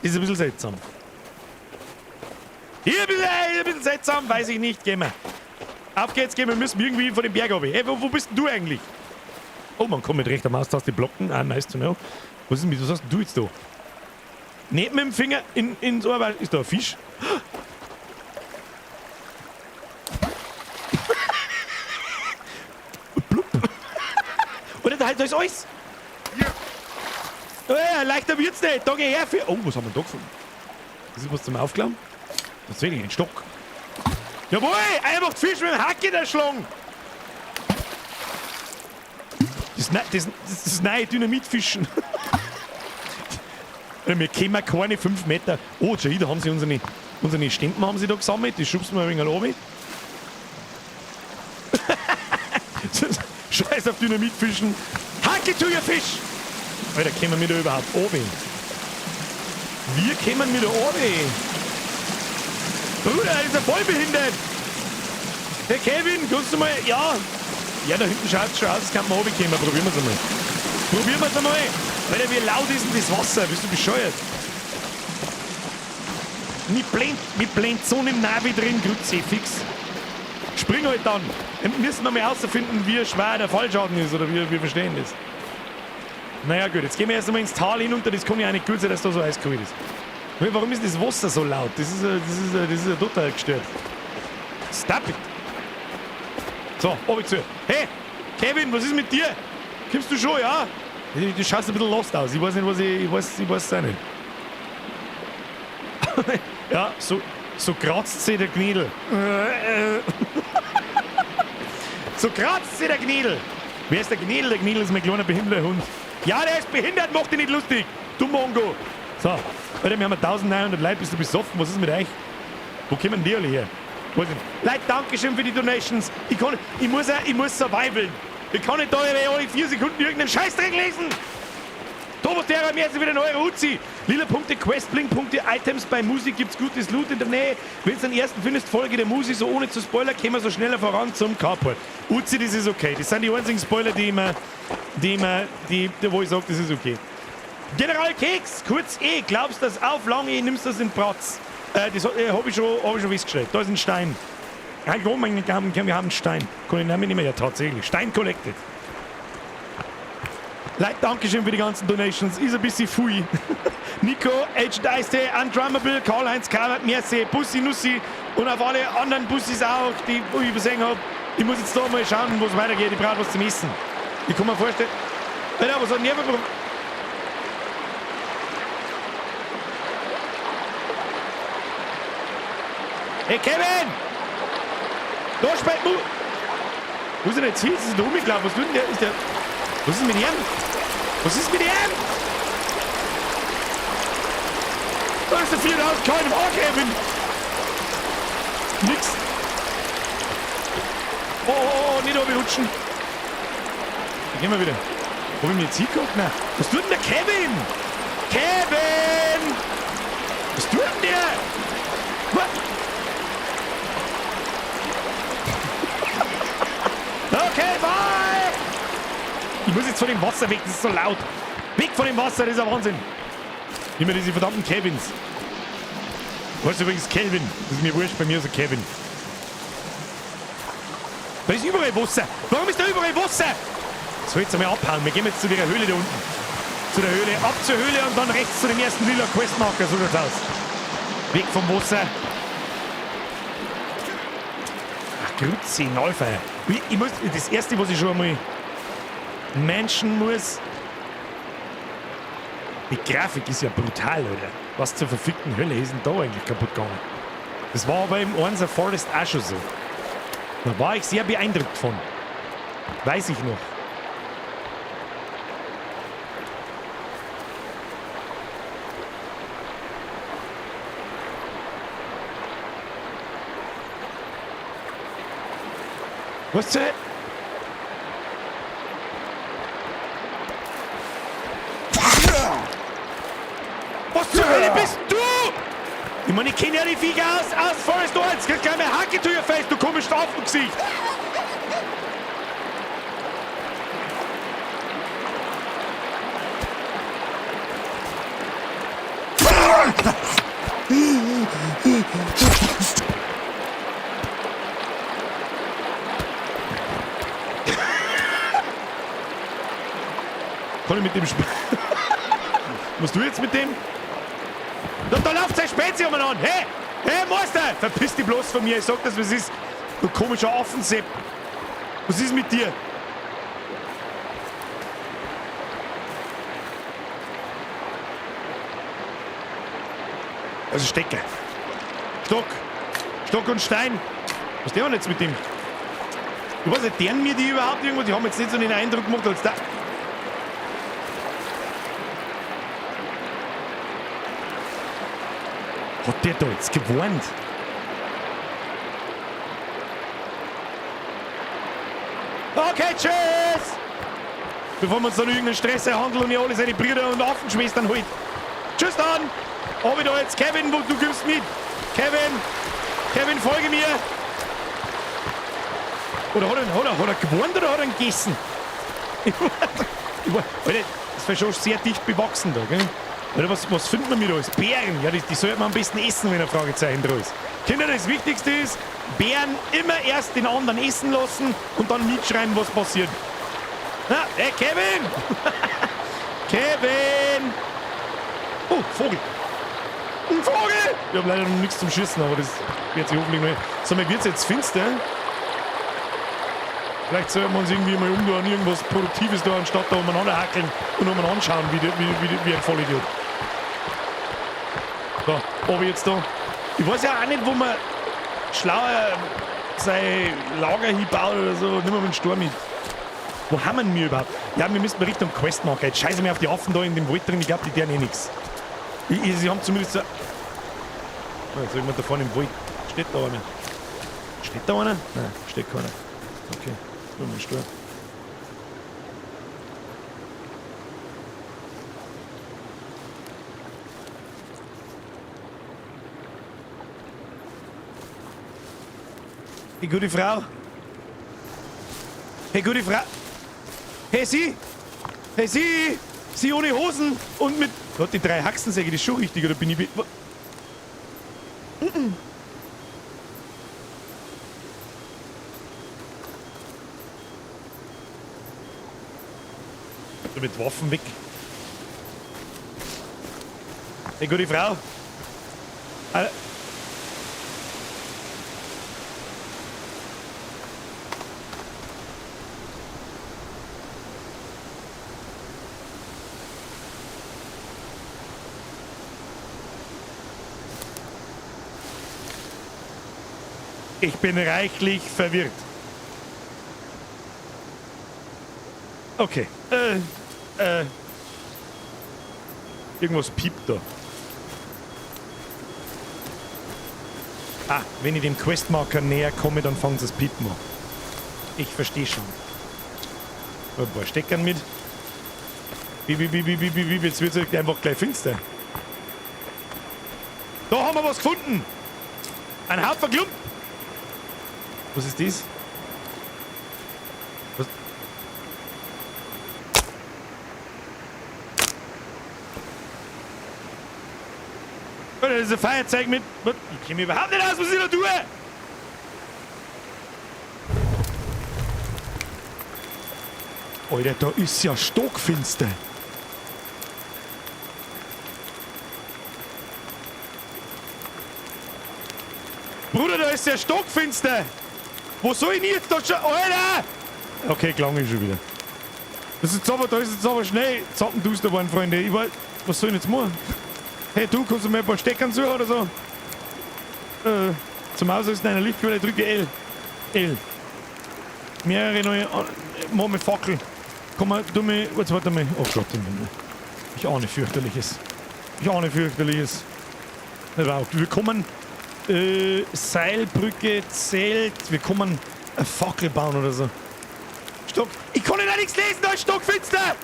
Das ist ein bisschen seltsam. Hier ein bisschen seltsam, weiß ich nicht. Gehen wir. Auf geht's, gehen wir. Wir müssen irgendwie von dem Berg runter. Hey, wo bist denn du eigentlich? Oh, man kann mit rechter Maustaste blocken. Ah, nice to know. Was ist denn mit, was hast denn du jetzt da? Nicht mit dem Finger ins Ohr, weil ist da ein Fisch? Blub. Oder da ist alles. Oh ja, leichter wird's nicht. Da geh her für. Oh, was haben wir da gefunden? Das ist was zum Aufklauen? Tatsächlich, ein Stock. Jawohl! Einfach Fisch mit dem Hack in der Schlong! Das neue Dynamitfischen. Wir kommen keine 5 Meter. Oh, schau hier, da haben sie unsere Stempen haben sie da gesammelt. Die schubsen wir ein wenig runter. Scheiß auf Dynamitfischen. Hacke to your fish! Alter, kommen wir da überhaupt runter? Wir kommen wieder runter. Bruder, ist er voll behindert. Hey Kevin, kannst du mal... Ja. Ja, da hinten schaut's schon aus, als könnte man runterkommen. Probieren wir's einmal. Probieren wir's einmal. Alter, wie laut ist denn das Wasser? Bist du bescheuert? Mir blend so im Navi drin, Grütze, fix. Spring halt dann. Wir müssen noch mal herausfinden, wie schwer der Fallschaden ist oder wie wir verstehen das. Naja gut, jetzt gehen wir erst einmal ins Tal hinunter. Das kann ja auch nicht gut sein, dass da so eiskalt ist. Warum ist das Wasser so laut? Das ist ja total gestört. Stop it! So, oben zu. Hey, Kevin, was ist mit dir? Kommst du schon, ja? Du schaust ein bisschen lost aus. Ich weiß nicht, was ich... Ich weiß, ich weiß es auch nicht. Ja, so kratzt sich der Gnädel. So kratzt sich der Gnädel. Wer ist der Gnädel? Der Gnädel ist mein kleiner behinderter Hund. Ja, der ist behindert, mach dich nicht lustig. Du Mongo. So, Alter, wir haben 1900 Leute, bist du besoffen? Was ist mit euch? Wo kommen die alle her? Weiß nicht. Leute, Dankeschön für die Donations. Ich muss survivalen. Ich kann nicht da alle 4 Sekunden irgendeinen Scheißdreck lesen. Thomas Terra, mir ist wieder ein Euro Uzi. Lila Punkte, Quest, Blink Punkte, Items bei Musik gibt's gutes Loot in der Nähe. Wenn du den ersten findest, folge der Musi, so ohne zu spoilern, kämen wir so schneller voran zum Carport. Uzi, das ist okay. Das sind die einzigen Spoiler, die ich mir, die ich mir, die, die, wo ich sag, das ist okay. General Keks, kurz E, glaubst du das auf, lang E, nimmst das in Bratz. Das hab ich schon festgestellt. Da ist ein Stein. Nein, komm, wir haben einen Stein. Kann ich nicht mehr, ja, tatsächlich. Stein collected. Leute, Dankeschön für die ganzen Donations. Ist ein bisschen fui. Nico, Agent Ice, Undrummable, Karl-Heinz Kammert, Merci, Bussi Nussi und auf alle anderen Bussis auch, die ich übersehen hab. Ich muss jetzt da mal schauen, wo es weitergeht. Ich brauche was zum Essen. Ich kann mir vorstellen. Alter, was hat denn der für Hey Kevin! Da spät Mu. Wo ist denn jetzt hin? Ist der rumgelaufen? Was tut denn der? Ist der. Was ist mit ihm? Was ist mit ihm? Da ist der 4000 kein Oh, Kevin! Nix! Oh, oh, oh, nicht rutschen! Da gehen wir wieder. Wo hab ich mir jetzt hingeguckt? Nein. Was tut denn der Kevin? Kevin! Was tut denn der? Was? Okay, bye! Ich muss jetzt von dem Wasser weg, das ist so laut. Weg von dem Wasser, das ist ein Wahnsinn. Immer diese verdammten Kevins. Weißt du übrigens Kelvin? Das ist mir wurscht, bei mir ist er Kevin. Da ist überall Wasser. Warum ist da überall Wasser? So, jetzt einmal abhauen. Wir gehen jetzt zu der Höhle da unten. Zu der Höhle, ab zur Höhle und dann rechts zu dem ersten lila Questmarker. So schaut's aus. Weg vom Wasser. Grütze, Neufeier. Ich muss, das Erste, was ich schon einmal menschen muss, die Grafik ist ja brutal, Alter. Was zur verfickten Hölle ist denn da eigentlich kaputt gegangen? Das war aber im 1er Forest auch schon so. Da war ich sehr beeindruckt von. Weiß ich noch. Was zur... Was zur Hölle bist du? Ich meine, ich kenne ja die Viecher aus Forest 1. Kriegst gleich mal Hacke to your face, du komisches Affengesicht. Kann ich mit dem Spiel? Was du jetzt mit dem? Da läuft sein Spezi umeinander. Hey! Hey, Meister! Verpiss dich bloß von mir. Ich sag das, was ist. Du komischer Affensepp. Was ist mit dir? Also Stecker. Stock. Stock und Stein. Was der denn jetzt mit dem? Ich weiß nicht, deren mir die überhaupt irgendwo? Die haben jetzt nicht so den Eindruck gemacht, als da. Hat der da jetzt gewarnt? Okay, tschüss! Bevor wir uns dann irgendeinen Stress erhandeln und ihr alle seine Brüder und Affenschwestern holt. Tschüss dann! Hab ich da jetzt Kevin, wo du gibst mit. Kevin! Kevin, folge mir! Oder hat er gewarnt oder hat er ihn gegessen? Alter, das war schon sehr dicht bewachsen da, gell? Oder was findet man mit alles? Beeren, ja, die sollte man am besten essen, wenn ein Fragezeichen dran ist. Kinder, das Wichtigste ist, Beeren immer erst den anderen essen lassen und dann mitschreiben, was passiert. Na, hey, Kevin! Kevin! Oh, Vogel! Ein Vogel! Ich hab leider noch nichts zum Schießen, aber das wird sich hoffentlich mal. Sag mal, wird's jetzt finster? Vielleicht sollten wir uns irgendwie mal umtun, irgendwas Produktives da, anstatt da umeinander hackeln und umeinander schauen, wie ein Vollidiot. So, ob ich jetzt da. Ich weiß ja auch nicht, wo man schlauer sein Lager hinbaut oder so. Nimm mal den Sturm mit. Wo haben wir denn wir überhaupt? Ja, wir müssen mal Richtung Quest machen. Jetzt scheiße mir auf die Affen da in dem Wald drin. Ich glaub, die deren eh nix. Sie haben zumindest so. Oh, jetzt irgendjemand da vorne im Wald. Steht da einer? Steht da einer? Nein, steht keiner. Okay, nur mein Sturm. Hey, gute Frau. Hey, gute Frau. Hey, Sie. Hey, Sie. Sie ohne Hosen und mit... Gott, die drei Haxensäge, die ist schon richtig, oder bin ich... Mit Waffen weg. Hey, gute Frau. Ich bin reichlich verwirrt. Okay. Irgendwas piept da. Ah, wenn ich dem Questmarker näher komme, dann fangen sie das Piepen an. Ich verstehe schon. Ein paar Steckern mit. Wie, jetzt wird's einfach gleich finster. Da haben wir was gefunden! Ein Haufen Klump! Was ist das? Was? Oh, das ist ein Feuerzeug mit... Ich kenn mich überhaupt nicht aus, was ich da tue! Alter, da ist ja stockfinster. Bruder, da ist ja stockfinster! Wo soll ich denn jetzt da schon? Alter! Okay, klang ich schon wieder. Das ist jetzt aber, da ist jetzt aber schnell zappenduster geworden, Freunde. Ich weiß, was soll ich denn jetzt machen? Hey, du, kannst du mir ein paar Steckern suchen oder so? Zum Ausrüsten einer Lichtquelle drücke L. L. Mehrere neue. Mach mal Fackel. Komm mal, du mir. Jetzt warte mal. Oh Gott im Himmel. Ich ahne fürchterliches. Ich ahne fürchterliches. Wow. Wir kommen. Seilbrücke, Zelt. Wir kommen eine Fackel bauen oder so. Stock. Ich kann ja nichts lesen, da ist stockfinster!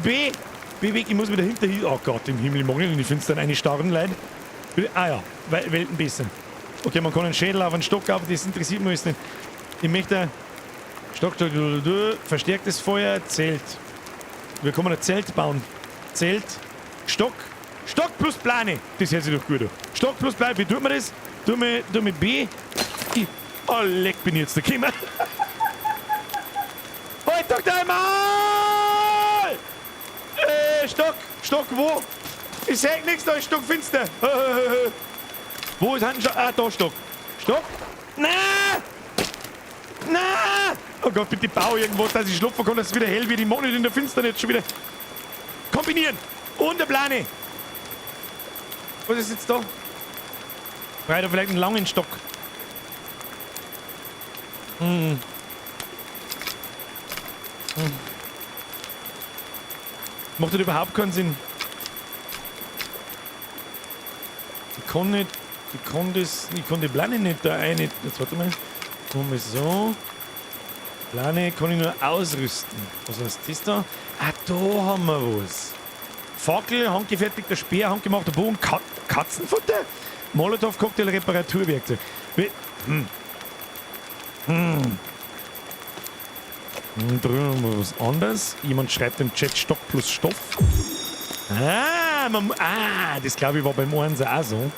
B. B weg, ich muss wieder hinter hier. Oh Gott, im Himmel, ich mag nicht in die Finstern eine starren, Leute. Ah ja, Welten besser. Okay, man kann einen Schädel auf einen Stock auf, das interessiert mich jetzt nicht. Ich möchte. Stock, Stock, verstärktes Feuer, Zelt. Wir können ein Zelt bauen. Zelt, Stock, Stock plus Plane. Das hört sich doch gut an. Stock plus Plane, wie tut man das? Tu mir B. Ich, oh, leck, bin ich jetzt da gekommen. Halt doch dein Maul! Stock, Stock, wo? Ich seh nichts, da ist stockfinster. Wo ist ein Stock? Ah, da Stock. Stock? Na! Na! Oh Gott, bitte bau irgendwas, dass ich schlafen kann, dass es wieder hell wird. Ich mag nicht in der Finsternis schon wieder. Kombinieren! Und eine Plane! Was ist jetzt da? Brauche ich vielleicht einen langen Stock. Hm. Hm. Macht das überhaupt keinen Sinn. Ich kann nicht. Ich kann das. Ich kann die Plane nicht da rein. Jetzt warte mal. Machen wir so. Plane kann ich nur ausrüsten. Was heißt das da? Ah, da haben wir was. Fackel, handgefertigter Speer, handgemachter Bogen, Katzenfutter? Molotow-Cocktail, Reparaturwerkzeug. Hm. Hm. Drüben haben wir was anderes. Jemand schreibt im Chat Stock plus Stoff. Ah, das glaube ich war beim 1 auch so,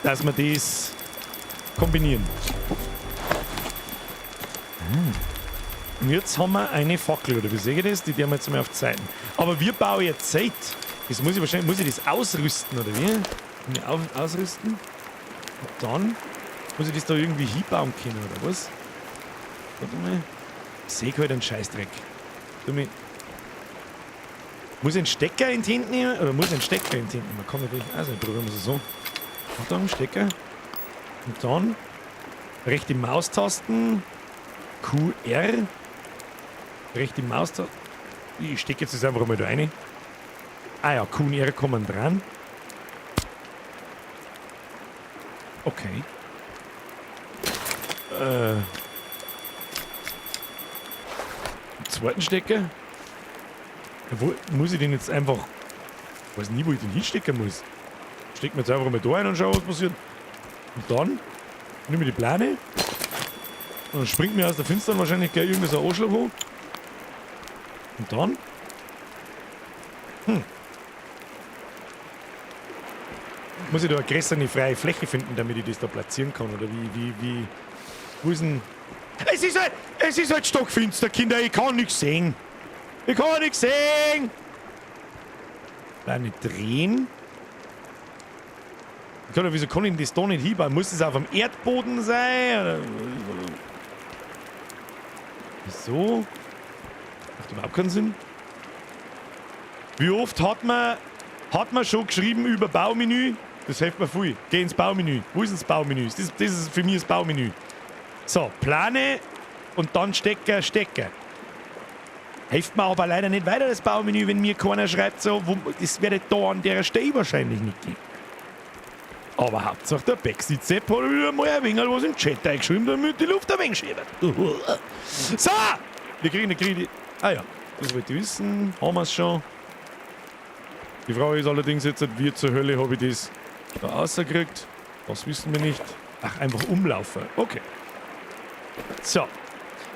dass wir das kombinieren. Und jetzt haben wir eine Fackel, oder wie sehe ich das? Die haben wir jetzt mal auf Zeiten. Aber wir bauen jetzt Zeit. Das muss ich wahrscheinlich, muss ich das ausrüsten, oder wie? Ausrüsten. Und dann muss ich das da irgendwie hinbauen können, oder was? Warte mal. Ich sehe halt einen Scheißdreck. Muss ich einen Stecker in die Hände nehmen? Oder muss ich einen Stecker in die Hände nehmen? Man kann natürlich auch so, probieren wir es so. Achtung, Stecker. Und dann rechte Maustasten. QR. Rechte Maustaste. Ich stecke jetzt das einfach mal da rein. Ah ja, Q und R kommen dran. Okay. Zweiten Stecker. Ja, wo muss ich den jetzt einfach... Ich weiß nie, wo ich den hinstecken muss. Stecken wir jetzt einfach mal da rein und schauen, was passiert. Und dann nehme ich die Plane. Und dann springt mir aus der Finstern wahrscheinlich gleich irgendwie so ein Anschlag hoch. Und dann... Muss ich da eine größere freie Fläche finden, damit ich das da platzieren kann? Oder wie... Wo ist denn... Es ist halt stockfinster, Kinder, ich kann nichts sehen. Ich kann nichts sehen. Plane drehen. Ich kann, wieso kann ich denn das da nicht hinbauen? Muss das auf dem Erdboden sein? Oder? Wieso? Macht überhaupt keinen Sinn. Wie oft hat man schon geschrieben über Baumenü? Das hilft mir viel. Geh ins Baumenü. Wo ist denn das Baumenü? Das ist für mich das Baumenü. So, Plane und dann Stecker, Stecker. Hilft mir aber leider nicht weiter, das Baumenü, wenn mir keiner schreibt, so, wo, das werde da an der Stelle wahrscheinlich nicht gehen. Aber Hauptsache der Backseat Sepp hat wieder mal ein wenig was im Chat eingeschrieben, damit die Luft ein wenig schäbert. So! Wir kriegen eine Krise. Ah ja, das wollte ich wissen. Haben wir's schon. Die Frage ist allerdings jetzt, wie zur Hölle habe ich das da rausgekriegt? Das wissen wir nicht. Ach, einfach umlaufen. Okay. So.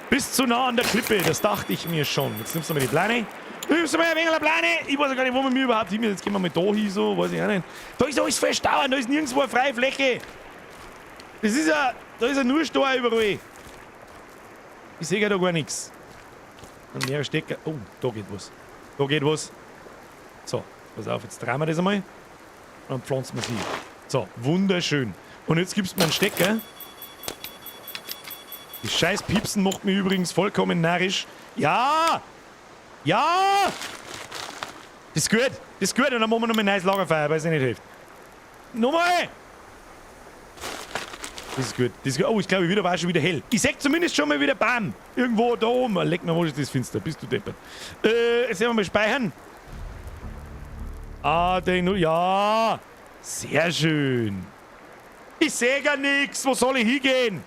Bist zu nah an der Klippe, das dachte ich mir schon. Jetzt nimmst du mal die Plane. Nimmst du mal ein wenig eine Plane. Ich weiß ja gar nicht, wo wir mir überhaupt hin. Jetzt gehen wir mal da hin, so, weiß ich auch nicht. Da ist alles verstauen, da ist nirgendwo eine freie Fläche. Das ist ja, da ist ja nur Stau überall. Ich sehe ja da gar nichts. Und mehrere Stecker. Oh, da geht was. Da geht was. So, pass auf, jetzt drehen wir das einmal. Und dann pflanzen wir sie. So, wunderschön. Und jetzt gibst du mir einen Stecker. Das scheiß Piepsen macht mich übrigens vollkommen narrisch. Ja! Ja! Das ist gut. Das ist gut. Und dann machen wir nochmal ein neues Lagerfeuer, weil es nicht hilft. Nochmal! Das ist gut. Das ist gut. Oh, ich glaube, wieder war schon wieder hell. Ich seh zumindest schon mal wieder Bam. Irgendwo da oben. Leck mir, wo ist das Fenster? Bist du deppert. Jetzt werden wir mal speichern. Ah, den. Ja! Sehr schön. Ich sehe gar nichts. Wo soll ich hingehen?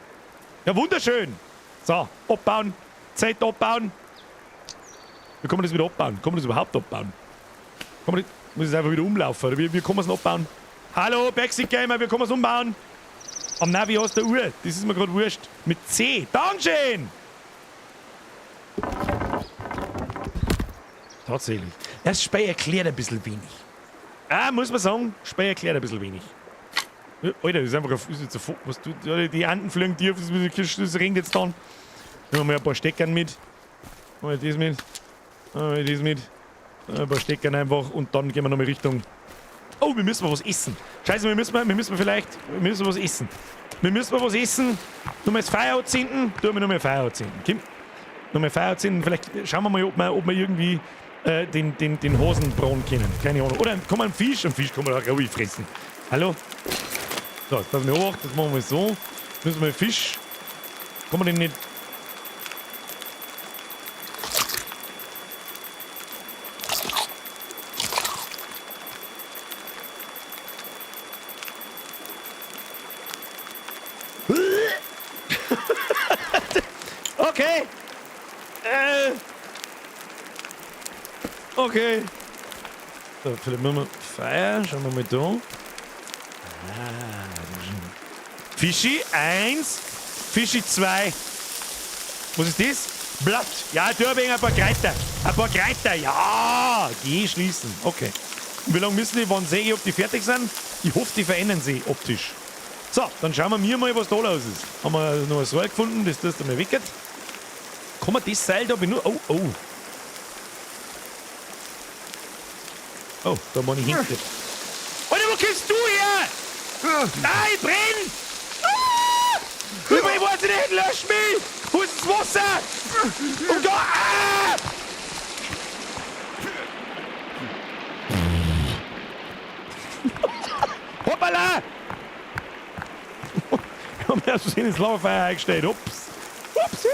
Ja, wunderschön. So, abbauen. Zeit abbauen. Wie kann man das wieder abbauen? Kann man das überhaupt abbauen? Kann man das, muss ich einfach wieder umlaufen? Oder wie kann man es noch abbauen? Hallo, Backseat Gamer, wie kann man es umbauen? Am Navi aus der Uhr. Das ist mir gerade wurscht. Mit C. Dankeschön! Tatsächlich. Das Spiel erklärt ein bisschen wenig. Ah, muss man sagen, Spiel erklärt ein bisschen wenig. Alter, das ist einfach ein, ist jetzt ein, was tut, die Enten fliegen tief, das regnet jetzt dann. Nehmen wir mal ein paar Steckern mit. Nehmen wir das mit. Nehmen wir das mit. Ein paar Steckern einfach und dann gehen wir nochmal Richtung. Oh, wir müssen mal was essen. Scheiße, wir müssen vielleicht. Wir müssen was essen. Wir müssen mal was essen. Nur mal das Feuer anzünden. Tun wir nur mal Feuer anzünden. Komm. Nur mal Feuer anzünden. Vielleicht schauen wir mal, ob wir irgendwie den Hosenbraten kennen. Keine Ahnung. Oder kann man einen Fisch? Einen Fisch kann man auch ruhig fressen. Hallo? So, jetzt passen wir auf. Das machen wir so. Jetzt müssen wir Fisch. Kann man den nicht. Okay. Okay. So, vielleicht machen wir Feuer. Schauen wir mal da. Ah, Fischi 1, Fischi 2. Was ist das? Blatt. Ja, da habe ich ein paar Kräuter. Ein paar Kräuter. Ja, geh schließen. Okay. Und wie lange müssen die, wann sehe ich, ob die fertig sind? Ich hoffe, die verändern sich optisch. So, dann schauen wir mir mal, was da los ist. Haben wir noch ein Seil gefunden, das tust du mal weg. Kann man das Seil da benutzen? Oh, oh. Oh, da bin ich hinten. Alter, wo kommst du her? Nein, ich brenn! Ah! Ich weiß nicht, lösch mich! Wo ist das Wasser? Oh Gott! Ah! Hoppala! Ich hab mir aus Versehen ins Lagerfeuer eingestellt. Ups! Upsi!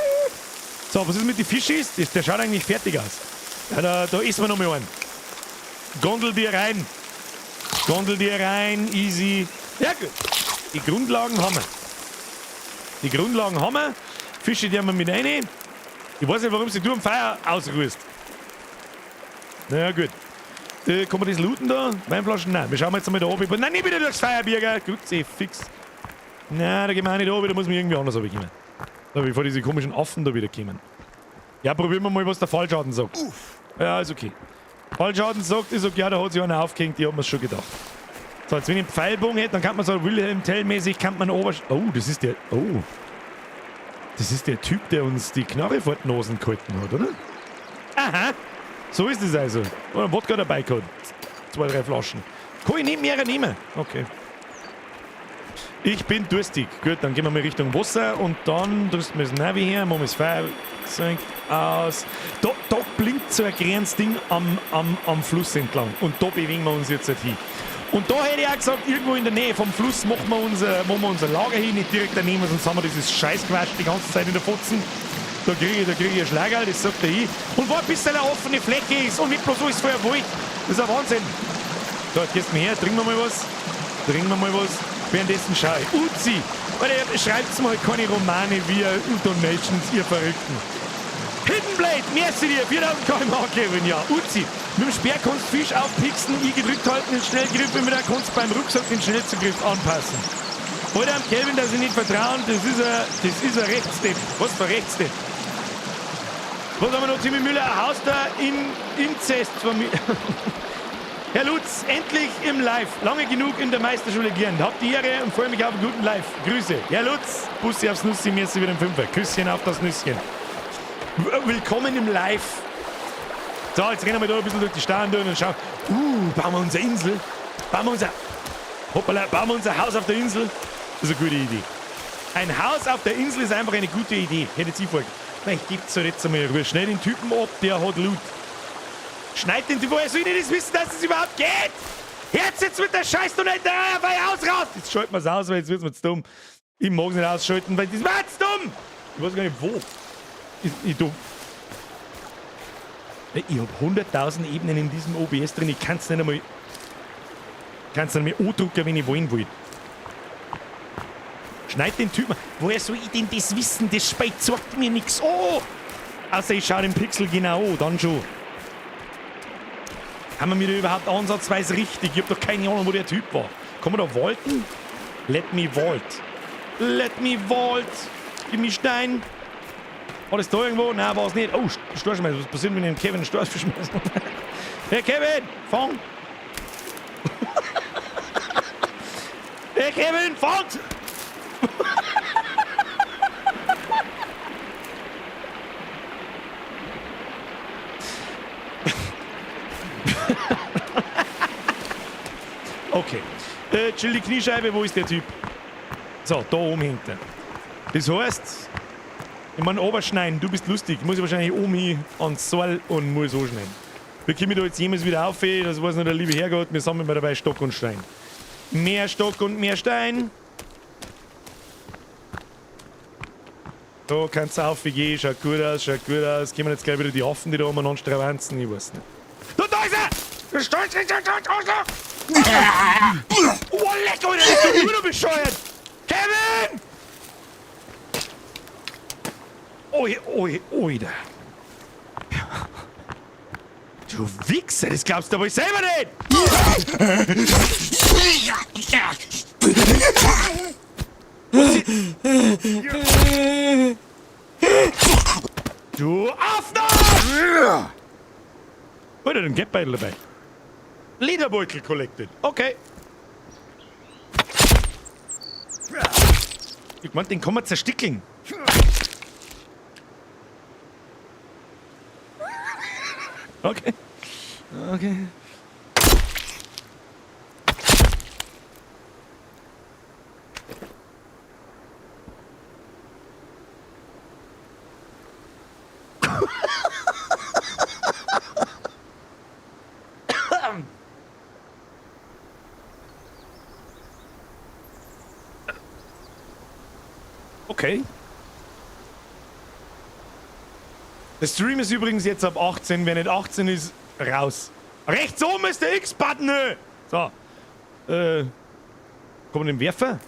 So, was ist mit den Fischis? Der schaut eigentlich fertig aus. Ja, da essen wir noch mal einen. Gondel dir rein. Gondel dir rein, easy. Ja gut. Die Grundlagen haben wir. Die Grundlagen haben wir. Fische, die haben wir mit rein. Ich weiß nicht, warum du am Feuer ausruhst. Na ja, gut. Kann man das looten da? Weinflaschen? Nein, wir schauen jetzt mal da oben. Nein, nicht wieder durchs Feuerbierger. Gut, fix. Nein, da gehen wir auch nicht runter, da muss man irgendwie anders runterkommen. Da, bevor diese komischen Affen da wieder kommen. Ja, probieren wir mal, was der Fallschaden sagt. Uff. Ja, ist okay. Fallschaden sagt, ist okay, ja, da hat sich einer aufgehängt, die hat mir's schon gedacht. So, jetzt wenn ich einen Pfeilbogen hätte, dann kann man so Wilhelm Tell-mäßig, kann man ober... Oh, das ist der... Oh. Das ist der Typ, der uns die Knarre vor die Nosen gehalten hat, oder? Aha. So ist es also. Oder Wodka dabei gehabt. 2, 3 Flaschen. Kann ich nicht mehr nehmen. Okay. Ich bin durstig. Gut, dann gehen wir mal Richtung Wasser und dann rüsten wir das Navi her, machen wir das Feuerzeug aus. Da blinkt so ein kleines Ding am Fluss entlang und da bewegen wir uns jetzt halt hin. Und da hätte ich auch gesagt, irgendwo in der Nähe vom Fluss machen wir unser Lager hin, nicht direkt daneben, sonst haben wir dieses Scheißquatsch die ganze Zeit in der Fotzen. Da kriege ich einen Schlagerl, das sagt er ich. Und wo ein bisschen eine offene Fläche ist und nicht bloß alles voller Wald. Das ist ein Wahnsinn. So, jetzt gehst du mir her, trinken wir mal was. Trinken wir mal was. Währenddessen schaue ich. Uzi! Alter, schreibt mal keine Romane via Donations, ihr Verrückten. Hidden Blade, merci dir, 4000 km/h, Kevin, ja. Uzi, mit dem Speer kannst du Fisch aufpieksen, I gedrückt halten, den Schnellgriff, mit der kannst beim Rucksack den Schnellzugriff anpassen. Alter, am Kevin, dass ich nicht vertrauen, das ist ein Rechtsdepp. Was für ein Rechtsdepp? Was haben wir noch? Timmy Müller, ein Haus da in Inzestfamilie. Herr Lutz, endlich im Live. Lange genug in der Meisterschule gelernt. Habt die Ehre und freue mich auf einen guten Live. Grüße. Herr Lutz, Bussi aufs Nussi, mir ist wieder ein Fünfer. Küsschen auf das Nüsschen. Willkommen im Live. So, jetzt rennen wir da ein bisschen durch die Stadt durch und schauen. Bauen wir unsere Insel. Bauen wir unser... Hoppala, bauen wir unser Haus auf der Insel. Das ist eine gute Idee. Ein Haus auf der Insel ist einfach eine gute Idee. Hätte sie vorgeschlagen. Nein, ich geb's halt jetzt einmal Ruhe. Schneid den Typen ab, der hat Loot. Schneid den Typen, woher soll ich denn das wissen, dass das überhaupt geht? Herz jetzt mit der Scheiß du nicht da, weil aus raus! Jetzt schalten wir's aus, weil jetzt wird's mir zu dumm. Ich mag's nicht ausschalten, weil das war zu dumm! Ich weiß gar nicht wo. Ich du. Ich hab 100.000 Ebenen in diesem OBS drin, ich kann's nicht einmal. Kann's nicht einmal andrucken, wenn ich wollen will. Schneid den Typen. Woher soll ich denn das wissen? Das Spiel zeigt mir nichts. Oh! Außer ich schau den Pixel genau an, dann schon. Haben wir mir da überhaupt ansatzweise richtig? Ich hab doch keine Ahnung, wo der Typ war. Kann man da vaulten? Let me vault. Let me vault. Gib mir Stein. War das da irgendwo? Nein, war es nicht. Oh, Storchschmeiß. Was passiert, wenn ich den Kevin einen Storch verschmeiße? Hey Kevin, fang! Hey Kevin, fang! Okay. Chill die Kniescheibe, wo ist der Typ? So, da oben hängt er. Das heißt, ich meine, oberschneiden, du bist lustig. Muss ich wahrscheinlich oben hin ans Seil und muss anschneiden. Wie komme ich da jetzt jemals wieder auf? Das weiß noch der liebe Herrgott. Wir sammeln mal dabei Stock und Stein. Mehr Stock und mehr Stein. Da kannst du aufgehen, schaut gut aus, schaut gut aus. Kommen jetzt gleich wieder die Affen, die da umeinander stravanzen, ich weiß nicht. Da ist er! Der Stolz ist der Stolz, Arschloch! Oh, leck, Alter, bist du nur noch bescheuert! Kevin! Oi, oi, oida. Du Wichser, das glaubst du aber selber nicht! Du Afner! Alter, den Geldbeutel dabei. Lederbeutel collected. Okay. Ich meinte, den kann man zerstückeln. Okay. Okay. Okay. Der Stream ist übrigens jetzt ab 18. Wer nicht 18 ist, raus. Rechts oben ist der X-Button. So. Kommen den Werfer?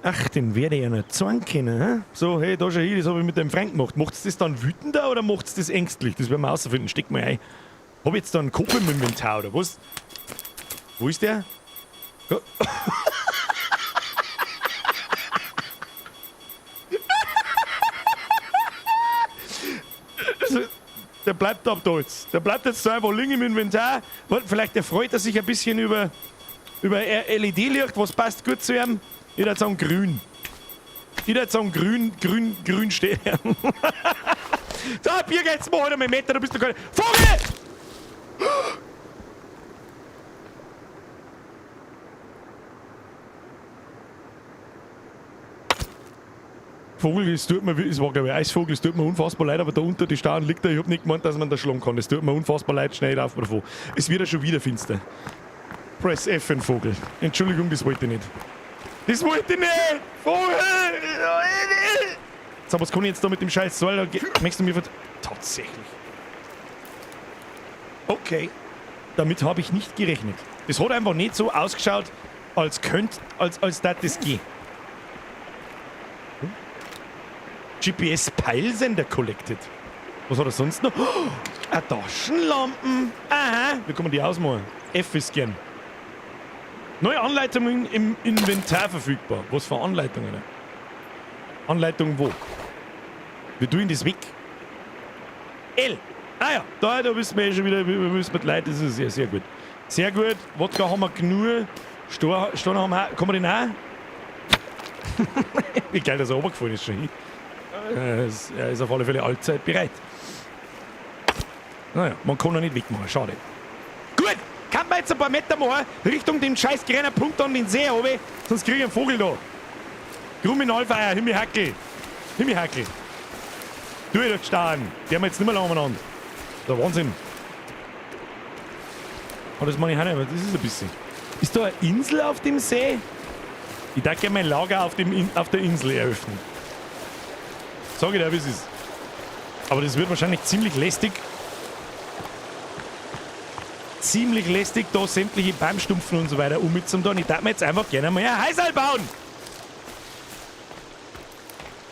Ach, den werde ich ja nicht zeigen können. Hä? So, hey, da schau hin, das habe ich mit dem Frank gemacht. Macht's das dann wütender oder macht's das ängstlich? Das werden wir rausfinden. Steck mal ein. Hab ich jetzt da einen Kopf im Inventar oder was? Wo ist der? Ja. Der bleibt ab da jetzt. Der bleibt jetzt da einfach liegen im Inventar. Warte, vielleicht erfreut er sich ein bisschen über LED-Licht. Was passt gut zu ihm? Ich würde sagen grün. Ich würde sagen grün, grün, grün steht er. So, Birger, jetzt mach halt einmal Meter, du bist doch gar nicht. Vogel! Vogel, es tut mir, es war glaube ich Eisvogel, es tut mir unfassbar leid, aber da unter die Starren liegt er. Ich hab nicht gemeint, dass man da schlagen kann. Es tut mir unfassbar leid, schnell auf mir davon. Es wird ja schon wieder finster. Press F, ein Vogel. Entschuldigung, das wollte ich nicht. Das wollte ich nicht! Vogel! So, was kann ich jetzt da mit dem scheiß Seil? Möchtest du mir Tatsächlich. Okay. Damit habe ich nicht gerechnet. Das hat einfach nicht so ausgeschaut, als könnte, als das das geht. GPS Peilsender collected. Was hat er sonst noch? Oh, eine Taschenlampen. Aha. Wie kann man die ausmachen? F ist gern. Neue Anleitungen im Inventar verfügbar. Was für Anleitungen? Anleitung wo? Wir tun das weg. L. Ah ja, da wissen wir eh schon wieder, wir wissen mit Leid, das ist sehr, sehr gut. Sehr gut. Wodka haben wir genug. Storn haben wir auch. Kann man den auch? Wie geil, dass er runtergefallen ist schon hin. Er ist auf alle Fälle allzeit bereit. Naja, man kann ihn nicht wegmachen, schade. Gut, kann mir jetzt ein paar Meter machen, Richtung den scheiß kleinen Punkt an den See runter, sonst krieg ich einen Vogel da. Kriminalfeier, Himmelhackel. Himmelhackel. Du, ich gestanden. Die haben wir jetzt nicht mehr lange umeinander. Der Wahnsinn. Oh, das meine ich auch nicht, aber das ist ein bisschen. Ist da eine Insel auf dem See? Ich darf gerne mein Lager auf der Insel eröffnen. Sag ich dir, wie es ist. Aber das wird wahrscheinlich ziemlich lästig. Ziemlich lästig, da sämtliche Baumstumpfen und so weiter ummitzen da. Ich darf mir jetzt einfach gerne mal ein Häuserl bauen.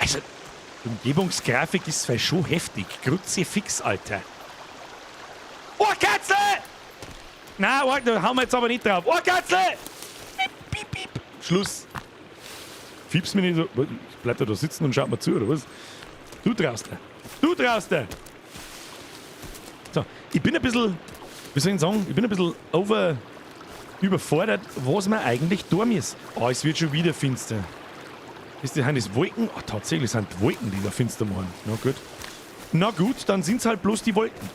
Also, die Umgebungsgrafik ist zwar schon heftig. Kruzifix, Alter. Oh, Katze! Nein, oh, da hauen wir jetzt aber nicht drauf. Oh, Katze! Piep, piep, piep. Schluss. Fiebst mich nicht so. Bleibt er da sitzen und schaut mir zu, oder was? Du traust dir. Du traust dir. So, ich bin ein bisschen, wie soll ich sagen, ich bin ein bisschen überfordert, was man eigentlich tun muss. Oh, es wird schon wieder finster. Ist das, sind das Wolken? Oh, tatsächlich sind die Wolken, die da finster machen. Na gut. Na gut, dann sind's halt bloß die Wolken.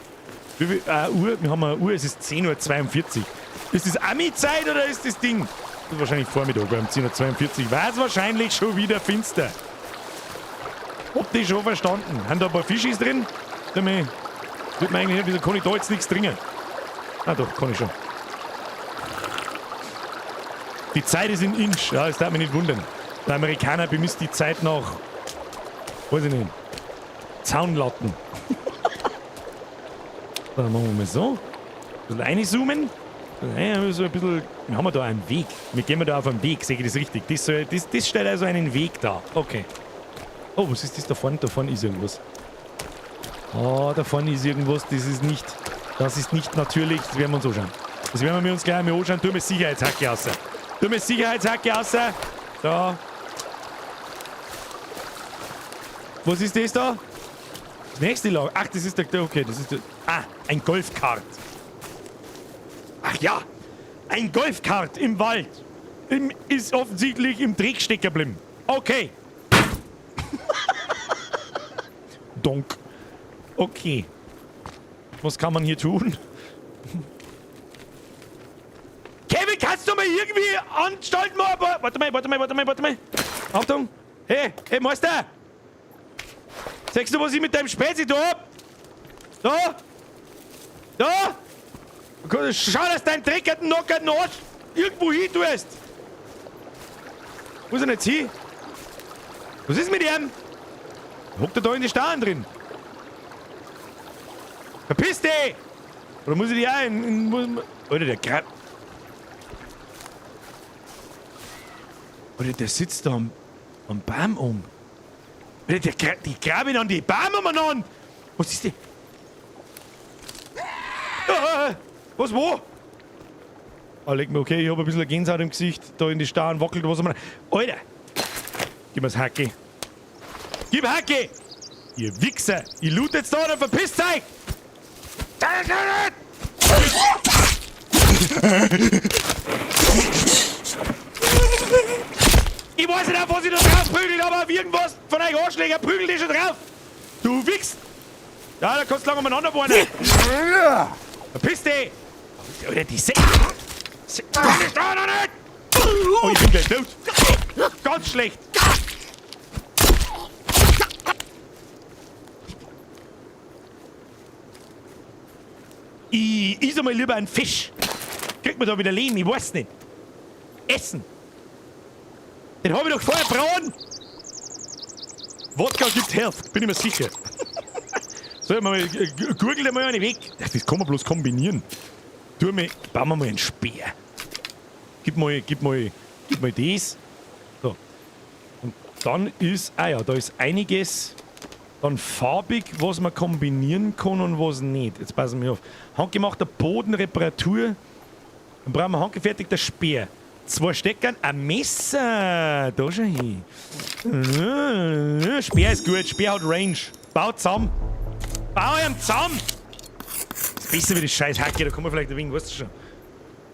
Wie viel, Uhr? Wir haben eine Uhr, es ist 10:42 Uhr. Ist das Ami-Zeit oder ist das Ding? Das ist wahrscheinlich Vormittag, weil um 10:42 Uhr war es wahrscheinlich schon wieder finster. Hab die schon verstanden. Haben da ein paar Fischis drin? Damit wird man eigentlich, wieso kann ich da jetzt nichts trinken? Ah doch, kann ich schon. Die Zeit ist in Inch, ja, das darf mich nicht wundern. Der Amerikaner bemisst die Zeit nach, weiß ich nicht, Zaunlatten. Dann machen wir mal so. Ein bisschen reinzoomen. Ja, so ein bisschen, wir haben da einen Weg. Wir gehen da auf einen Weg, sehe ich das richtig? Das stellt also einen Weg dar. Okay. Oh, was ist das da vorne? Da vorne ist irgendwas. Oh, da vorne ist irgendwas. Das ist nicht, das ist nicht natürlich. Das werden wir uns anschauen. Das werden wir uns gleich einmal anschauen. Tu mir Sicherheitshacke raus. Tu mir Sicherheitshacke raus. Da. Was ist das da? Das nächste Lager. Ach, das ist der, okay, das ist der, ah, ein Golfkart. Ach ja, ein Golfkart im Wald. Ist offensichtlich im Dreck stecken geblieben. Okay. Donk. Okay. Was kann man hier tun? Kevin, kannst du mal irgendwie anstalten? Mal, aber warte mal, warte mal, warte mal, warte mal. Achtung. Hey, hey, Meister. Sagst du, was ich mit deinem Spezi da hab? Da? Da? Schau, dass dein dreckigen, nackerten Arsch irgendwo hin tust. Wo ist er denn jetzt hin? Was ist mit ihm? Hockt er da in die Starren drin? Verpiss dich! Oder muss ich dich auch in, in, Alter, der Grab. Alter, der sitzt da am Baum um. Alter, die graben an die Bäume umeinander! Was ist denn? Ah, was, wo? Ah, leg mir, okay, ich hab ein bisschen Gänsehaut im Gesicht. Da in die Starren wackelt was immer. Alter! Gib mir's Hacke. Gib Hacke! Ihr Wichser! Ich loot jetzt da, dann verpisst euch! Ich weiß nicht, auf was ich da drauf prügelt, aber auf irgendwas von euch Arschlöchern prügelt ich schon drauf! Du Wichs! Ja, da kannst du lange umeinander bohren. Verpiss dich! Alter, die Se... Se... Da noch nicht! Oh, ich bin gleich tot! Ganz schlecht! Ich iss einmal lieber einen Fisch. Kriegt man da wieder Leben? Ich weiß nicht. Essen. Den hab ich doch vorher braun. Wodka gibt Health, bin ich mir sicher. So, mal, gurgel mal eine weg. Das kann man bloß kombinieren. Tu mir, bauen wir mal einen Speer. Gib mal das. So. Und dann ist, ah ja, da ist einiges dann farbig, was man kombinieren kann und was nicht. Jetzt passen wir auf. Handgemachter Bodenreparatur. Dann brauchen wir handgefertigter Speer. 2 Steckern, ein Messer. Da schon hin. Speer ist gut, Speer hat Range. Bau zusammen. Bau ihn zusammen! Das ist besser wie das scheiß Hacke, da kommen wir vielleicht ein wenig, weißt du schon.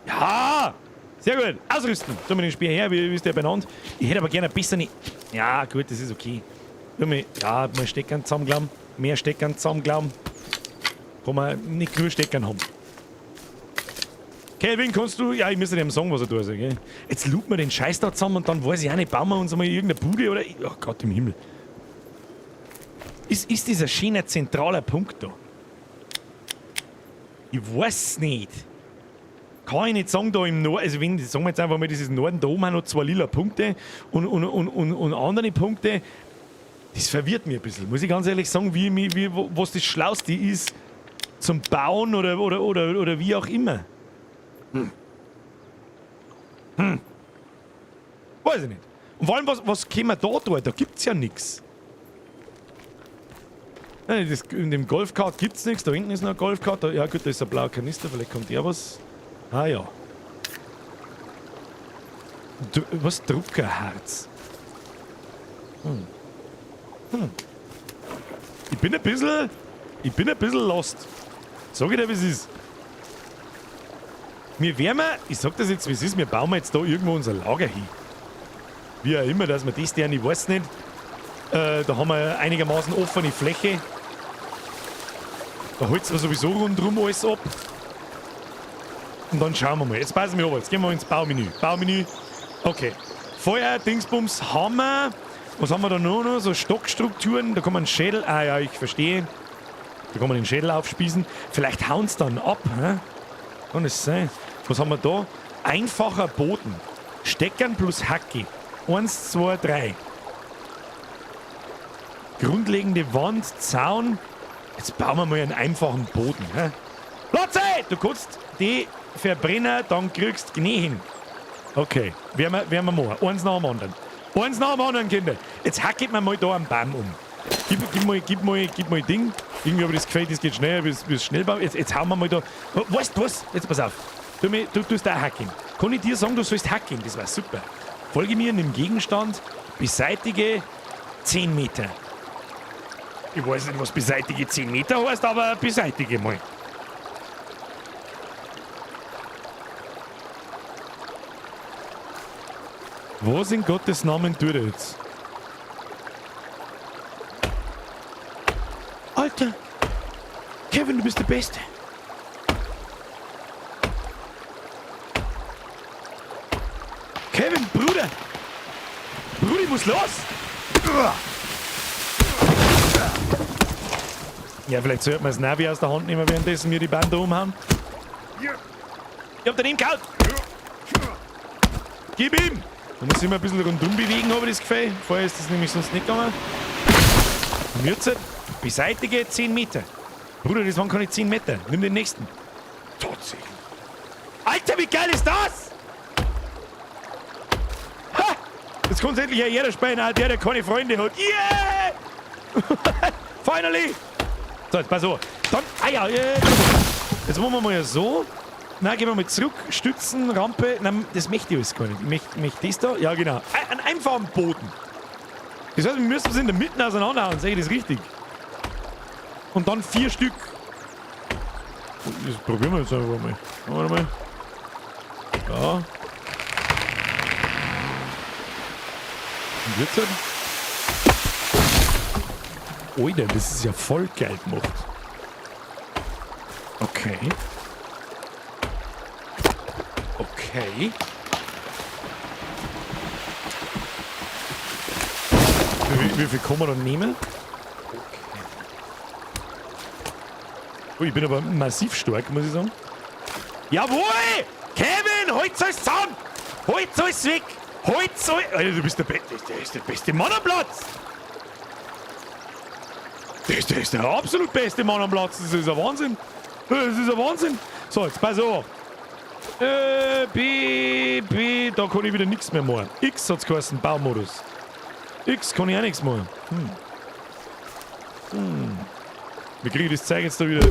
Ja! Sehr gut. Ausrüsten. Tun wir den Speer her, wie ist der benannt? Ich hätte aber gerne ein bisschen. Ja, gut, das ist okay. Ja, mal Steckern zusammenklappen. Mehr Steckern zusammenklappen. Kann man nicht nur Steckern haben. Kevin, kannst du. Ja, ich muss dir sagen, was er da ist, gell? Jetzt looten wir den Scheiß da zusammen und dann weiß ich auch nicht, bauen wir uns einmal irgendeine Bude oder. Oh Gott im Himmel. Ist dieser schöner zentraler Punkt da? Ich weiß nicht. Kann ich nicht sagen, da im Norden, also wenn, sagen wir jetzt einfach mal, das ist Norden, da oben haben noch zwei lila Punkte und andere Punkte. Das verwirrt mich ein bisschen, muss ich ganz ehrlich sagen, was das Schlauste ist zum Bauen oder wie auch immer. Weiß ich nicht. Und vor allem, was können wir da tun? Da gibt's ja nichts. Nein, in dem Golfkart gibt's nichts. Da hinten ist noch ein Golfkart. Da, ja gut, da ist ein blauer Kanister. Vielleicht kommt der was. Ah ja. Was? Druckerharz. Ich bin ein bisschen... Ich bin ein bisschen lost. Sag ich dir, wie es ist. Wir werden, ich sag das jetzt, wie es ist, wir bauen jetzt da irgendwo unser Lager hin. Wie auch immer, dass wir das deren, ich weiß nicht. Da haben wir einigermaßen offene Fläche. Da holt's wir sowieso rundherum alles ab. Und dann schauen wir mal. Jetzt passen wir auf, jetzt gehen wir ins Baumenü. Baumenü. Okay. Feuer, Dingsbums, Hammer. Was haben wir da noch? So Stockstrukturen. Da kann man einen Schädel. Ah ja, ich verstehe. Da kann man den Schädel aufspießen. Vielleicht hauen's dann ab. Hä? Kann das sein? Was haben wir da? Einfacher Boden. Steckern plus Hacke. 1, 2, 3. Grundlegende Wand, Zaun. Jetzt bauen wir mal einen einfachen Boden. Hä? Lotze! Du kannst die verbrennen, dann kriegst du Gnä hin. Okay, werden wir machen. Eins nach dem anderen. Eins nach dem anderen, Kinder. Jetzt hacket man mal da einen Baum um. Gib mal Ding. Irgendwie habe ich das Gefühl, das geht schneller, wie es schnell bauen. Jetzt hauen wir mal da. Weißt du was? Jetzt pass auf. Du tust auch hacken. Kann ich dir sagen, du sollst hacken? Das war super. Folge mir in dem Gegenstand, beseitige 10 Meter. Ich weiß nicht, was beseitige 10 Meter heißt, aber beseitige mal. Was in Gottes Namen tut er jetzt? Alter! Kevin, du bist der Beste! Kevin, Bruder! Bruder, ich muss los! Ja, vielleicht sollte man das Navi aus der Hand nehmen, währenddessen wir die Bande umhauen. Ich hab den ihm gehauen! Gib ihm! Da muss ich immer ein bisschen rundum bewegen, habe ich das Gefühl. Vorher ist das nämlich sonst nicht gegangen. Und jetzt beseitige 10 Meter. Bruder, das waren keine 10 Meter. Nimm den nächsten. Tatsächlich. Alter, wie geil ist das? Ha! Jetzt kommt endlich jeder spielen, auch der, der keine Freunde hat. Yeah! Finally! So, jetzt pass auf. Dann, ah ja, jetzt machen wir mal so. Nein, gehen wir mal zurück. Stützen, Rampe. Nein, das möchte ich alles gar nicht. Ich möchte das da. Ja, genau. Einen einfachen Boden. Das heißt, wir müssen es in der Mitte auseinanderhauen. Sehe ich das richtig? Und dann 4 Stück. Das probieren wir jetzt einfach mal. Warte mal. Ja. Und jetzt halt. Alter, das ist ja voll geil gemacht. Okay. Okay. Wie viel kann man da nehmen? Okay. Oh, ich bin aber massiv stark, muss ich sagen. Jawohl! Kevin, holt's alles zusammen! Holt's alles weg! Holt's alles... Alter, du bist der der ist der beste Mann am Platz! Das ist der absolut beste Mann am Platz. Das ist ein Wahnsinn. Das ist ein Wahnsinn. So, jetzt pass auf. B, B, da kann ich wieder nichts mehr machen. X hat's geheißen, Baumodus. X kann ich auch nichts machen. Wir kriegen das Zeug jetzt da wieder.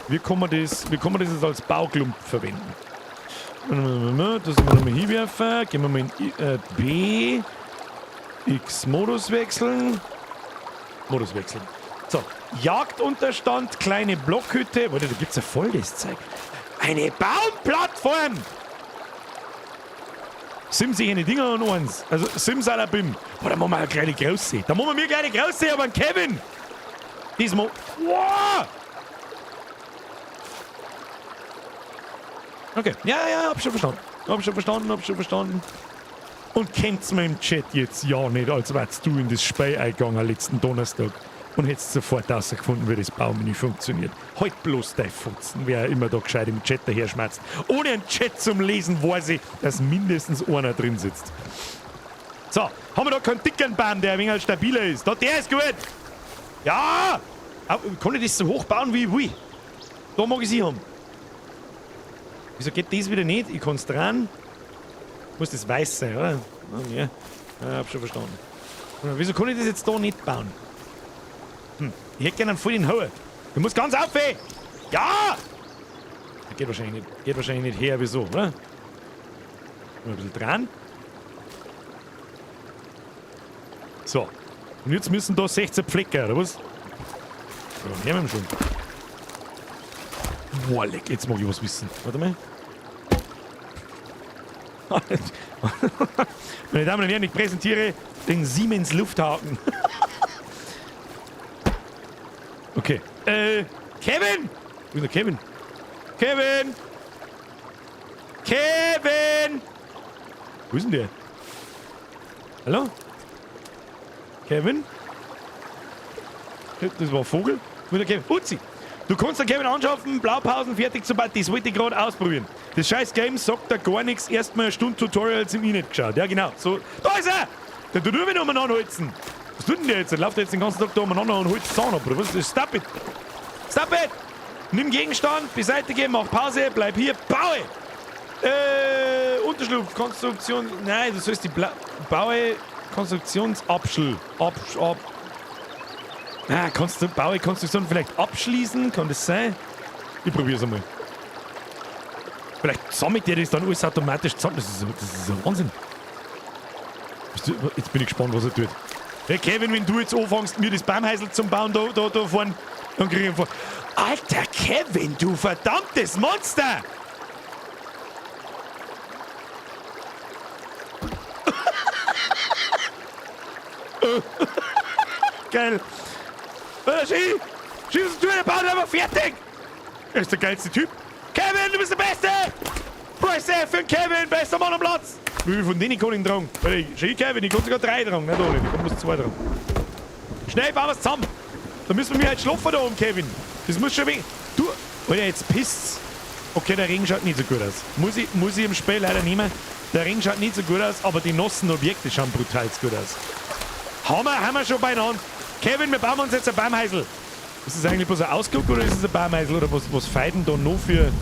Wie kann man das, wie kann man das jetzt als Bauklump verwenden? Das müssen wir nochmal hinwerfen. Gehen wir mal in B. X Modus wechseln. Modus wechseln. So, Jagdunterstand, kleine Blockhütte. Warte, da gibt's ja voll das Zeug. Eine Baumplattform! Sim sich eine Dinger und eins. Also Simsalabim. Oh, da machen wir eine kleine große. Da machen wir eine kleine große, aber ein Kevin! Diesmal. Wow! Okay. Ja, ja, hab schon verstanden. Hab schon verstanden, hab schon verstanden. Und kennt's mir im Chat jetzt ja nicht, als wärst du in das Spiel eingegangen letzten Donnerstag und hättest sofort rausgefunden, wie das Baumenü funktioniert. Halt bloß dein Fotzen, wer immer da gescheit im Chat daher schmerzt. Ohne einen Chat zum Lesen weiß ich, dass mindestens einer drin sitzt. So, haben wir da keinen dicken Baum, der ein wenig stabiler ist? Da, der ist gut! Ja! Kann ich das so hoch bauen, wie ich will? Da mag ich sie haben. Wieso geht das wieder nicht? Ich kann's dran. Muss das weiß sein, oder? Oh, ja. Ja, hab schon verstanden. Wieso kann ich das jetzt da nicht bauen? Ich hätte gerne einen voll den Hauer. Du musst ganz auf, ey! Ja! Geht wahrscheinlich nicht, geht wahrscheinlich nicht her, wieso, oder? Ein bisschen dran. So. Und jetzt müssen da 16 Pflecker, oder was? Ja, haben wir schon. Boah, leck, jetzt mag ich was wissen. Warte mal. Meine Damen und Herren, ich präsentiere den Siemens Lufthaken. Okay. Kevin! Wo ist der Kevin? Kevin! Kevin! Wo ist denn der? Hallo? Kevin? Das war ein Vogel. Wo ist der Kevin? Uzi! Du kannst den Kevin anschaffen, Blaupausen fertig, sobald das wollte ich gerade ausprobieren. Das scheiß Game sagt da gar nichts, erstmal eine Stunde Tutorials im Internet geschaut. Ja, genau. So, da ist er! Der tut nur wieder umeinander holzen. Was tut denn der jetzt? Der läuft jetzt den ganzen Tag da umeinander und holt Zahn ab, oder was? Stop it! Stop it! Nimm Gegenstand, beseitige, mach Pause, bleib hier, baue! Unterschlupf, Konstruktion. Nein, du sollst die Baue, Konstruktionsabschl. Ab, ab. Ah, kannst du Baue, Konstruktion vielleicht abschließen? Kann das sein? Ich probier's einmal. Vielleicht sammelt der das dann alles automatisch zusammen. Das ist ein Wahnsinn. Jetzt bin ich gespannt, was er tut. Hey Kevin, wenn du jetzt anfängst, mir das Baumhäusl zum Bauen da vorne, dann krieg ich einen vor. Alter Kevin, du verdammtes Monster! Geil! Alter, Ski! Schieß du, der baut aber fertig! Er ist der geilste Typ. Kevin, du bist der Beste! Press F für Kevin, bester Mann am Platz! Wie viel von denen kann ich tragen? Ski, Kevin, ich kann sogar 3 tragen. Nicht ohne, ich muss 2 tragen. Schnell, bauen wir's zusammen! Da müssen wir halt schlafen da oben, Kevin. Das muss schon wegen. Du, Alter, jetzt pisst's. Okay, der Regen schaut nicht so gut aus. Muss ich im Spiel leider nehmen. Der Regen schaut nicht so gut aus, aber die nassen Objekte schauen brutal gut aus. Haben wir schon beieinander. Kevin, wir bauen uns jetzt ein Baumhäusl. Ist das eigentlich bloß ein Ausguck oder ist es ein Baumhäusl? Oder was feiden da noch für.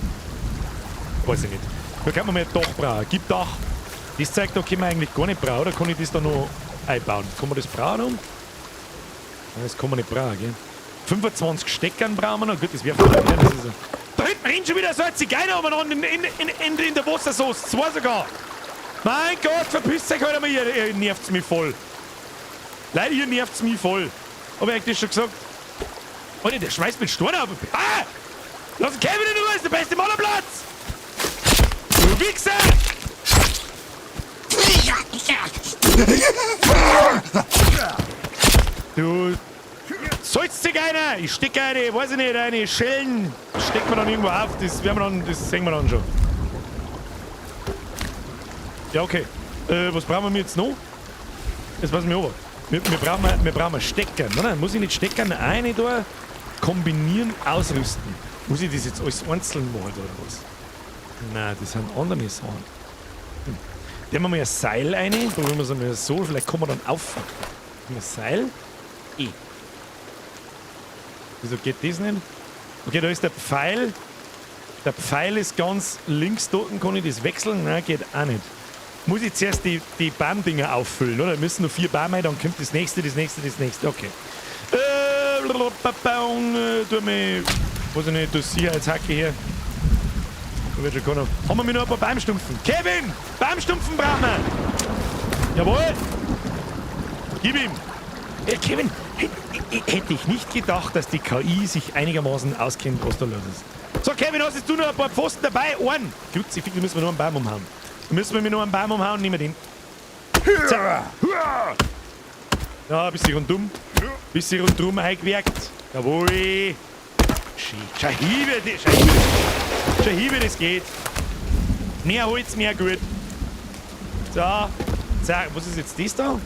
Weiß ich nicht. Da kann man mal ein Dach brauchen. Gib Dach. Das zeigt, da können wir eigentlich gar nicht brauchen. Oder kann ich das da noch einbauen? Kann man das brauchen? Das kann man nicht brauchen, gell? 25 Steckern brauchen wir noch. Gut, das wäre voll. Das ist da hinten rennt schon wieder so ein Zigeuner umeinander in der Wassersauce. 2 sogar. Mein Gott, verpisst euch halt einmal hier. Ihr nervt's mich voll. Leute, ihr nervt's mich voll. Hab ich euch das schon gesagt? Alter, der schmeißt mit Steinen auf. Ah! Lass den Kevin in Ruhe, ist der beste Mann am Platz! Du Wichser! Du Salzzigeuner! Ich steck eine, weiß ich nicht, eine Schellen. Steckt man dann irgendwo auf, das werden wir dann, das sehen wir dann schon. Ja, okay. Was brauchen wir jetzt noch? Jetzt passen wir auf. Wir brauchen Steckern, oder? Muss ich nicht Steckern eine da kombinieren, ausrüsten? Muss ich das jetzt alles einzeln machen, oder was? Nein, das sind andere Sachen. Da haben wir mal ein Seil rein. Probieren wir es einmal so, vielleicht kommen wir dann auf. Ein Seil. E. Wieso geht das nicht? Okay, da ist der Pfeil. Der Pfeil ist ganz links dort. Kann ich das wechseln? Nein, geht auch nicht. Muss ich zuerst die Baumdinger auffüllen, oder? Da müssen nur 4 Bäume rein, dann kommt das nächste, das nächste, das nächste. Okay. Tu mich, weiß ich nicht, das Sicherheitshacke hier. Da wird schon keiner. Haben wir noch ein paar Baumstumpfen? Kevin! Baumstumpfen brauchen wir! Jawohl! Gib ihm! Kevin, hätte ich nicht gedacht, dass die KI sich einigermaßen auskennt, was da los ist. So, Kevin, hast du noch ein paar Pfosten dabei? Einen! Kruzifix, da müssen wir nur einen Baum umhauen. Da müssen wir nur einen Baum umhauen, nehmen wir den. Ja, ein bisschen rundum. Bisschen rundum eingewerkt. Jawohl. Schau hier, wie das geht. Mehr Holz, mehr gut. So. Zack, was ist jetzt das da?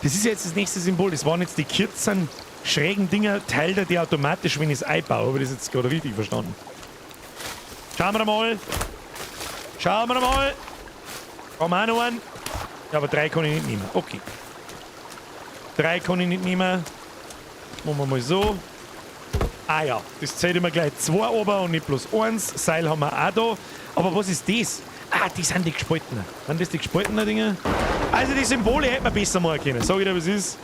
Das ist jetzt das nächste Symbol. Das waren jetzt die kurzen, schrägen Dinger. Teilt er die automatisch, wenn ich es einbaue. Habe ich das jetzt gerade richtig verstanden? Schauen wir mal. Schauen wir mal. Haben wir auch noch einen. Ja, aber 3 kann ich nicht nehmen. Okay. 3 kann ich nicht nehmen. Machen wir mal so. Ah ja, das zählt immer gleich 2 oben und nicht bloß 1. Seil haben wir auch da. Aber was ist das? Ah, die sind die gespaltenen. Sind das die gespaltenen Dinger? Also die Symbole hätte man besser machen können. Sag ich dir, was ist?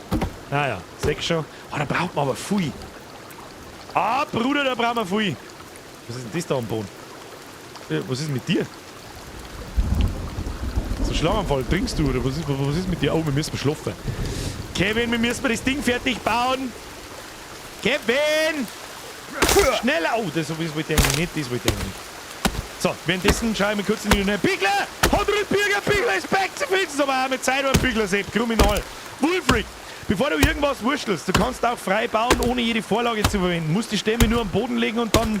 Naja, 6 schon. Ah, da braucht man aber viel. Ah, Bruder, da brauchen wir viel. Was ist denn das da am Boden? Was ist mit dir? So Schlaganfall, trinkst du oder was ist mit dir? Oh, wir müssen schlafen. Kevin, wir müssen das Ding fertig bauen. Kevin! Schneller! Oh, das wollte ich eigentlich nicht, das wollte ich eigentlich nicht. So, währenddessen schaue ich mir kurz in die Bigler! 100 Bürger, Bigler ist back zu finden! Aber auch mit Zeit und Bigler, Sepp, Kriminal. Wulfric, bevor du irgendwas wurstelst, du kannst auch frei bauen, ohne jede Vorlage zu verwenden. Musst die Stämme nur am Boden legen und dann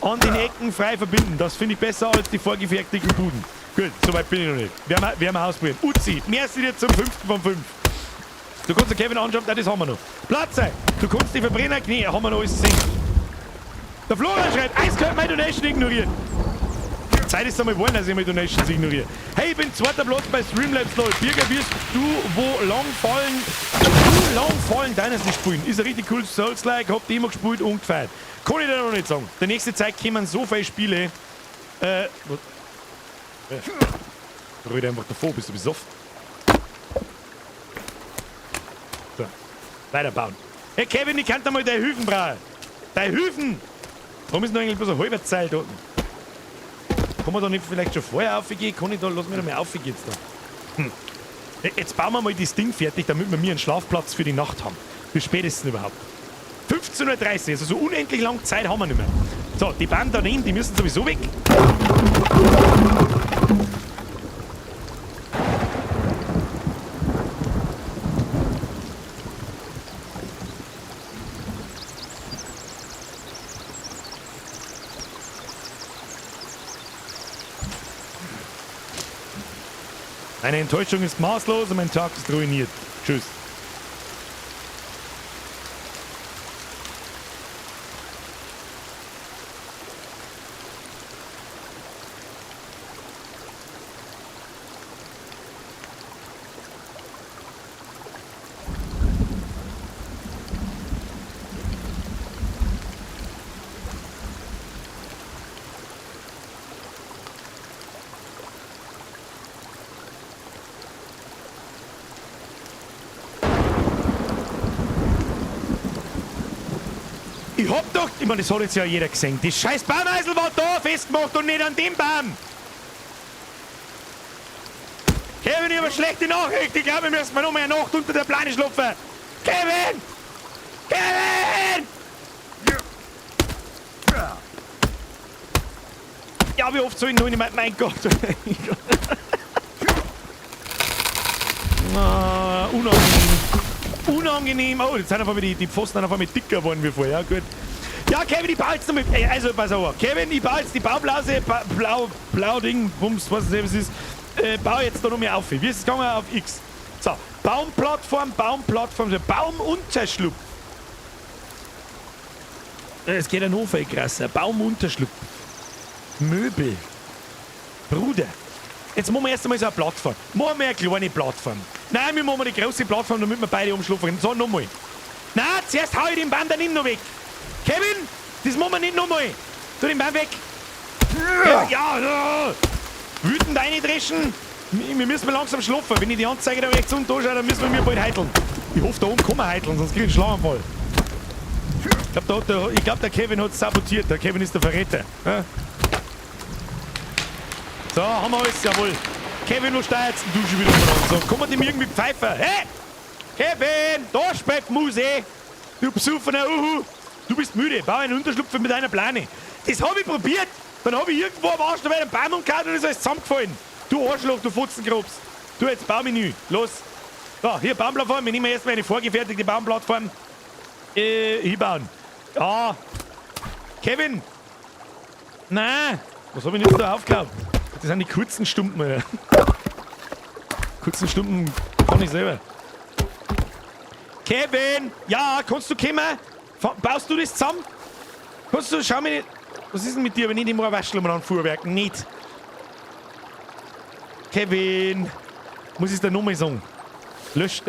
an den Ecken frei verbinden. Das finde ich besser als die vorgefertigten Buden. Gut, soweit bin ich noch nicht. Werden wir ausprobieren. Uzi, merci dir zum 5. von 5. Du kannst den Kevin anschauen, nein, das haben wir noch. Platz sein! Du kannst die Verbrenner, nee, haben wir noch alles gesehen. Der Florian schreibt, eiskalt meine Donation ignorieren. Zeit ist einmal geworden, dass ich meine Donations ignoriere. Hey, ich bin zweiter Platz bei Streamlabs, lol. Birger, wirst du wo lang fallen, du lang fallen Dynasty spielen? Ist ein richtig cooles Souls-like, hab die immer gespielt und gefeiert. Kann ich dir noch nicht sagen. Der nächste Zeit kommen so viele Spiele. Was? Rede einfach davor, bist du besoffen? So, weiterbauen. Hey Kevin, ich kann da mal deine Hüfen brauchen. Deine Hüfen! Warum ist noch eigentlich bloß eine halbe Zeile da unten? Kann man da nicht vielleicht schon vorher aufgehen? Kann ich da, lass mich doch mal aufgehen jetzt da. Jetzt bauen wir mal das Ding fertig, damit wir mir einen Schlafplatz für die Nacht haben. Wie spät ist es denn überhaupt? 15:30 Uhr, also so unendlich lange Zeit haben wir nicht mehr. So, die Bahn daneben, die müssen sowieso weg. Meine Enttäuschung ist maßlos und mein Tag ist ruiniert. Tschüss. Ich hab doch, ich meine, das hat jetzt ja jeder gesehen. Das scheiß Baumeisel war da festgemacht und nicht an dem Baum. Kevin, ich hab eine schlechte Nachricht. Ich glaube, wir müssen noch mal eine Nacht unter der Plane schlafen. Kevin! Kevin! Ja, wie oft soll ich noch nicht mehr? Mein Gott. Ah, unangenehm. Unangenehm. Oh, jetzt sind auf einmal die Pfosten auf einmal dicker geworden wie vorher. Ja, gut. Ja, Kevin, ich baue jetzt noch mit. Also, pass auf. Kevin, ich baue jetzt die Baublase, blau, blau Ding, Bums, was es ist. Baue jetzt da noch mehr auf. Wie ist es gegangen auf X? So, Baumplattform, Baumplattform, Baumunterschlupf. Es geht ja noch viel krasser. Baumunterschlupf. Möbel. Bruder. Jetzt machen wir erst einmal so eine Plattform. Machen wir eine kleine Plattform. Nein, wir machen die große Plattform, damit wir beide umschlafen können. So, nochmal. Nein, zuerst hau ich den Baum dann noch weg. Kevin, das machen wir nicht nochmal. Tu den Baum weg. Ja, ja, ja. Wütend reindreschen. Wir müssen mal langsam schlafen. Wenn ich die Anzeige da rechts unten anschaue, dann müssen wir mir bald heiteln. Ich hoffe, da oben kann man heiteln, sonst krieg ich einen Schlaganfall. Ich glaube, glaub, der Kevin hat sabotiert. Der Kevin ist der Verräter. Ja? So, haben wir alles, jawohl. Kevin, wo steuert's denn du schon wieder umeinander? So, kann man dem irgendwie pfeifen? Hey! Kevin! Da spielt Muse! Du besoffener Uhu! Du bist müde, bau einen Unterschlupf mit deiner Plane. Das hab ich probiert! Dann hab ich irgendwo am Arsch dabei einen Baum umgehauen und ist alles zusammengefallen. Du Arschloch, du Fotzenkrops. Du, jetzt bau mich neu. Los. So, hier Baumplattform. Wir nehmen erstmal eine vorgefertigte Baumplattform. Hinbauen. Ja. Kevin, Nein! Was hab ich denn jetzt da aufgehauen? Das sind die kurzen Stumpen, Alter. Kurzen Stumpen kann ich selber. Kevin! Ja, kannst du kommen? Baust du das zusammen? Kannst du, schau mir nicht. Was ist denn mit dir, wenn ich die Waschel umeinander fuhrwerk? Nicht. Kevin! Muss ich es dir nochmal sagen? Löscht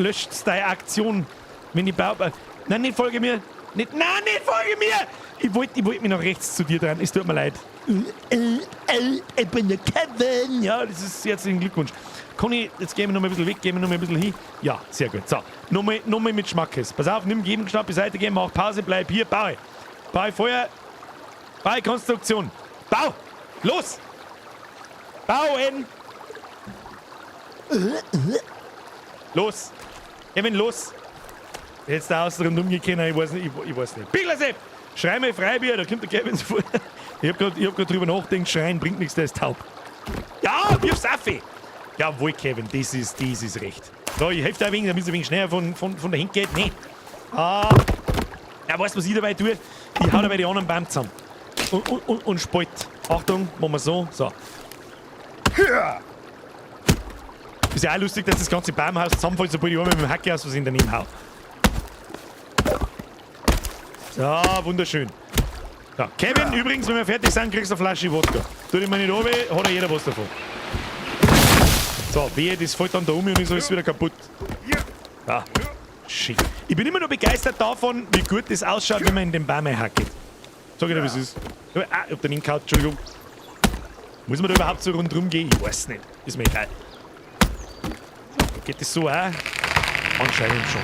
deine Aktion, wenn ich baue. Nein, nicht folge mir! Nicht, nein, nicht folge mir! Ich wollt mich nach rechts zu dir dran. Es tut mir leid. Ich bin der Kevin! Ja, das ist herzlichen Glückwunsch. Conny, jetzt gehen wir noch mal ein bisschen weg, gehen wir noch mal ein bisschen hin. Ja, sehr gut. So, nochmal mit Schmackes. Pass auf, nimm Gegenstand beiseite gehen, mach Pause, bleib hier, baue. Baue Feuer, baue Konstruktion. Bau! Los! Bauen! Los! Kevin, los! Jetzt da außen rundum gekommen, ich weiß nicht, ich weiß nicht. Picklersepp! Schrei mal Freibier, da kommt der Kevin sofort. Ich hab grad drüber nachgedacht, schreien bringt nichts, der ist taub. Ja, wirf's auf! Jawohl, Kevin, das ist recht. So, ich helfe dir ein wenig, damit es ein wenig schneller von der Hand geht. Nee. Ah. Ja, weißt du, was ich dabei tue? Ich hau dabei die anderen Baum zusammen. Und spalt. Achtung, machen wir so. So. Ist ja auch lustig, dass das ganze Baumhaus zusammenfällt, sobald ich einmal mit dem Hacke aus was in daneben hau. So, wunderschön. So, Kevin, übrigens, wenn wir fertig sind, kriegst du eine Flasche Wodka. Tu dich mal nicht runter, hat ja jeder was davon. So, wehe, das fällt dann da um und ist alles wieder kaputt. Ja, schick. Ich bin immer noch begeistert davon, wie gut das ausschaut, wenn man in den Baum hackt. Sag ich dir, wie es ist. Ah, ich hab den hingehauen, Entschuldigung. Muss man da überhaupt so rundherum gehen? Ich weiß nicht. Ist mir egal. Geht das so auch? Anscheinend schon.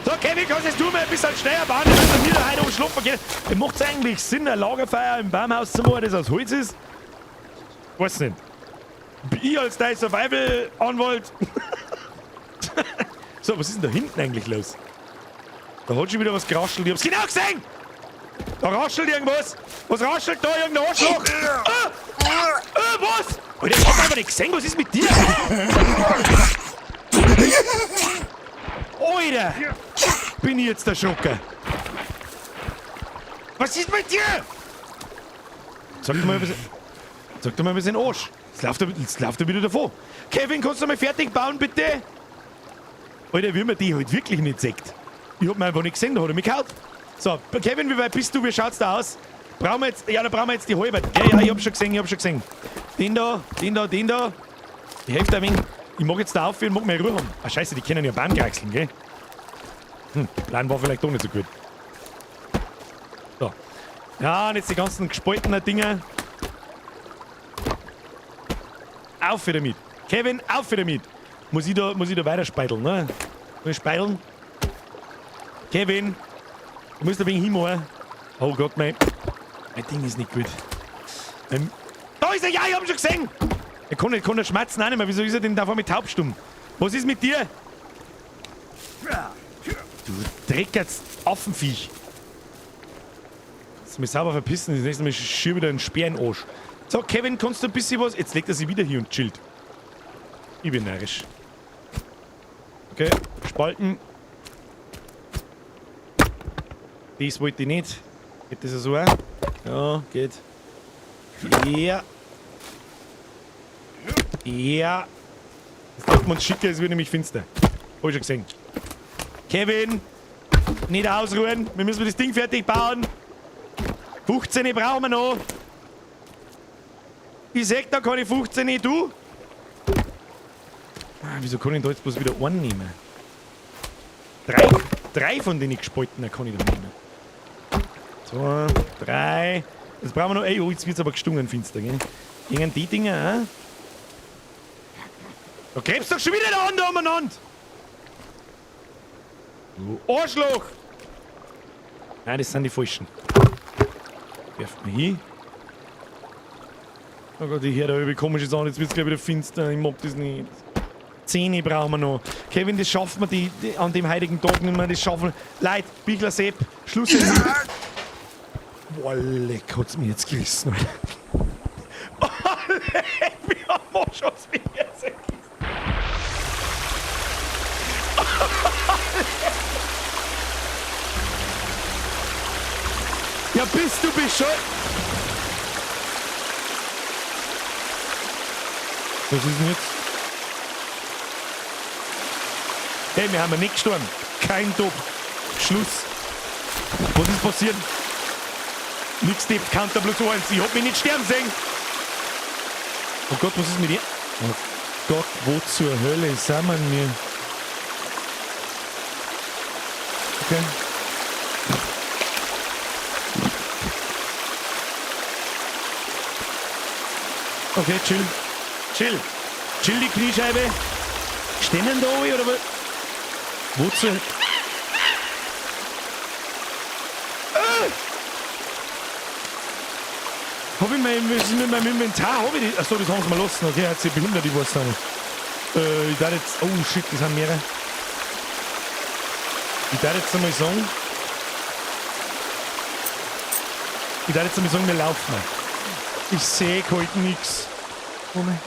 So, Kevin, kannst du mal ein bisschen schneller bauen, damit wir da heute schlafen gehen? Macht es eigentlich Sinn, ein Lagerfeuer im Baumhaus zu machen, das aus Holz ist? Weiß nicht. Ich als dein Survival-Anwalt. So, was ist denn da hinten eigentlich los? Da hat schon wieder was geraschelt. Ich hab's genau gesehen! Da raschelt irgendwas! Was raschelt da? Irgendein Arschloch! Ah! Ah, was? Alter, ich hab einfach nicht gesehen. Was ist mit dir? Alter! Bin ich jetzt der Schocker? Was ist mit dir? Sag doch mal ein bisschen Arsch. Jetzt läuft er wieder davon. Kevin, kannst du mal fertig bauen, bitte? Alter, wie man die halt wirklich nicht sieht. Ich hab ihn einfach nicht gesehen, da hat er mich gehauen. So, Kevin, wie weit bist du? Wie schaut's da aus? Brauchen wir jetzt, ja, da brauchen wir jetzt die halbe. Ja, ja, ich hab schon gesehen, Den da, den da, den da. Die Hälfte ein wenig. Ich mag jetzt da aufhören, mag meine Ruhe haben. Ah, scheiße, die können ja Baumkraxeln, gell? Plan war vielleicht doch nicht so gut. So. Ja, und jetzt die ganzen gespaltenen Dinger. Auf wieder mit. Kevin, auf wieder mit. Muss ich da weiter speiteln, ne? Muss ich speiteln? Kevin, du musst ein wenig hinmachen. Oh Gott, mein Ding ist nicht gut. Da ist er! Ja, ich hab ihn schon gesehen! Er kann nicht schmerzen auch nicht mehr. Wieso ist er denn da vor mit taubstumm? Was ist mit dir? Du dreckerts Affenviech. Kannst du mich sauber verpissen? Das nächste Mal schier wieder einen Speer in den Arsch. So, Kevin, kannst du ein bisschen was? Jetzt legt er sich wieder hier und chillt. Ich bin närrisch. Okay, spalten. Das wollte ich nicht. Geht das so auch? Ja, geht. Ja. Ja. Jetzt dachten wir uns schicker, es wird nämlich finster. Hab ich schon gesehen. Kevin! Nicht ausruhen. Wir müssen das Ding fertig bauen. 15 brauchen wir noch. Ich sag, da kann ich 15, du? Ah, wieso kann ich da jetzt bloß wieder einen nehmen? Drei von den gespaltenen kann ich da nehmen. 2, 3. Jetzt brauchen wir noch. Ey, oh, jetzt wird's aber gestungen finster, gell? Gegen die Dinger, äh? Da gräbst doch schon wieder der andere umeinander! Du Arschloch! Nein, das sind die falschen. Werft mir hin. Oh Gott, ich höre da irgendwie komische Sachen. Jetzt wird's gleich wieder finster. Ich mag das nicht. 10 brauchen wir noch. Kevin, das schaffen wir die an dem heiligen Tag nicht mehr. Das schaffen wir. Leute, Bichler Sepp, Schluss jetzt. Boah, leck, hat's mir jetzt gerissen. Oh, leck, wie am Arsch hat's mich jetzt gerissen. Ja, bist du bescheuert? Was ist denn jetzt? Hey, wir haben nicht gestorben. Kein Top. Schluss. Was ist passiert? Nix Depp, Counter plus 1. Ich hab mich nicht sterben sehen. Oh Gott, was ist mit dir? Oh Gott, wo zur Hölle sind wir denn? Okay. Okay, chill. Chill. Chill die Kniescheibe. Stehen denn da oben, oder was? Wo zur... Hab ich mein, was ist mit meinem Inventar? Hab ich die? Achso, das haben sie mal lassen. Okay, hat sie behindert, ich weiß nicht. Ich darf jetzt. Oh shit, das sind mehrere. Ich darf jetzt einmal sagen. Ich darf jetzt einmal sagen, wir laufen. Ich sehe halt nix. Moment.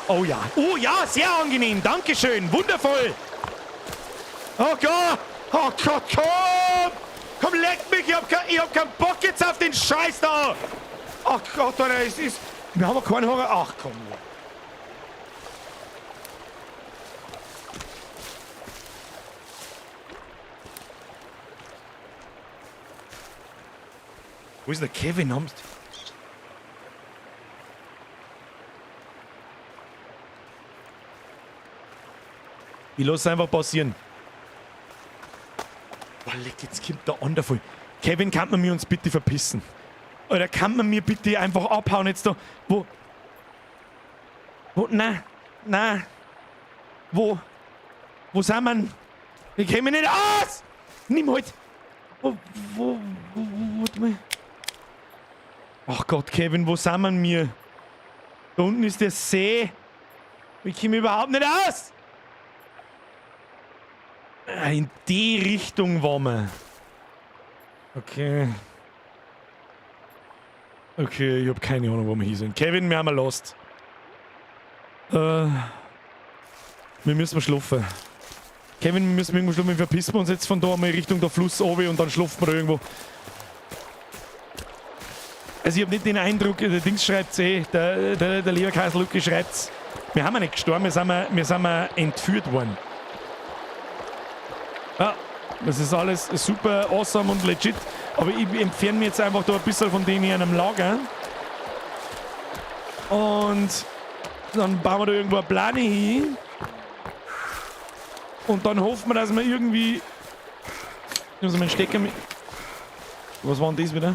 Oh ja. Oh ja, sehr angenehm. Dankeschön. Wundervoll. Oh Gott. Oh Gott, komm. Komm, leck mich. Ich hab keinen Bock jetzt auf den Scheiß da. Ach Gott, Alter, es ist... Wir haben keinen Horror. Ach komm. Wo ist der Kevin? Ich lass einfach passieren. Boah, leck, jetzt kommt der andere voll. Kevin, kann man mir uns bitte verpissen? Oder kann man mir bitte einfach abhauen jetzt da? Wo? Wo? Na, na. Wo? Wo sind wir? Ich kenn mich nicht aus! Nimm halt! Wo, warte mal. Ach Gott, Kevin, wo sind wir mir? Da unten ist der See. Ich komme überhaupt nicht aus! In die Richtung waren wir. Okay. Okay, ich hab keine Ahnung, wo wir hier sind. Kevin, wir haben lost. Wir müssen schlafen. Kevin, wir müssen irgendwo schlafen. Wir verpissen uns jetzt von da einmal Richtung der Fluss runter und dann schlafen wir da irgendwo. Also ich hab nicht den Eindruck, der Dings schreibt's eh, der Leberkäse-Lucky schreibt's. Wir haben ja nicht gestorben, wir sind ja entführt worden. Ja, das ist alles super awesome und legit. Aber ich entferne mich jetzt einfach da ein bisschen von denen hier in einem Lager. Und dann bauen wir da irgendwo eine Plane hin. Und dann hoffen wir, dass wir irgendwie... Ich muss meinen Stecker mit... Was war denn das wieder?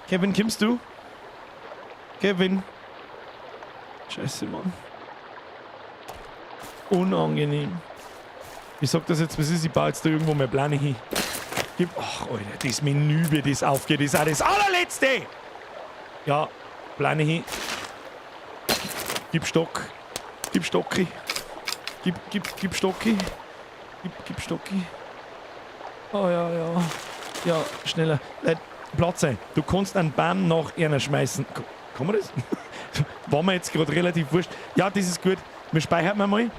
Kevin, kommst du? Kevin. Scheiße, Mann. Unangenehm. Ich sag das jetzt, was ist, ich baue jetzt da irgendwo meine Plane hin. Gib, ach, Alter, das Menü, wie das aufgeht, ist auch das allerletzte! Ja, Plane hin. Gib Stock. Gib Stocki. Gib Stocki. Gib Stocki. Oh ja, ja. Ja, schneller. Platz sein. Du kannst einen Baum nach einer schmeißen. Kann man das? War mir jetzt gerade relativ wurscht. Ja, das ist gut. Wir speichern mal.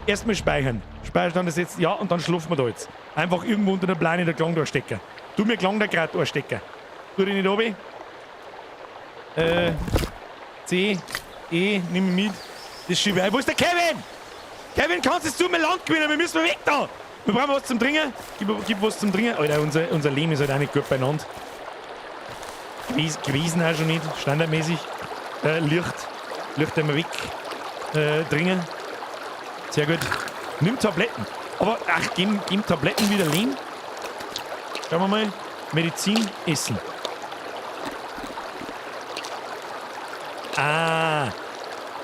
Erstmal speichern. Speicherstand ist jetzt, ja, und dann schlafen wir da jetzt. Einfach irgendwo unter der Plane der Klang da stecken. Tu mir Klang da grad anstecken. Tu dich nicht runter. C, E, nimm mich mit. Das schiebe ich ein. Wo ist der Kevin? Kevin, kannst du mir Land gewinnen? Wir müssen weg da! Wir brauchen was zum Trinken. Gib was zum Trinken. Alter, unser Leben ist halt auch nicht gut beieinander. Gewesen auch schon nicht, standardmäßig. Licht. Licht einmal weg. Trinken. Sehr gut. Nimm Tabletten. Aber, ach, gib Tabletten wieder Leben. Schauen wir mal. Medizin, Essen. Ah.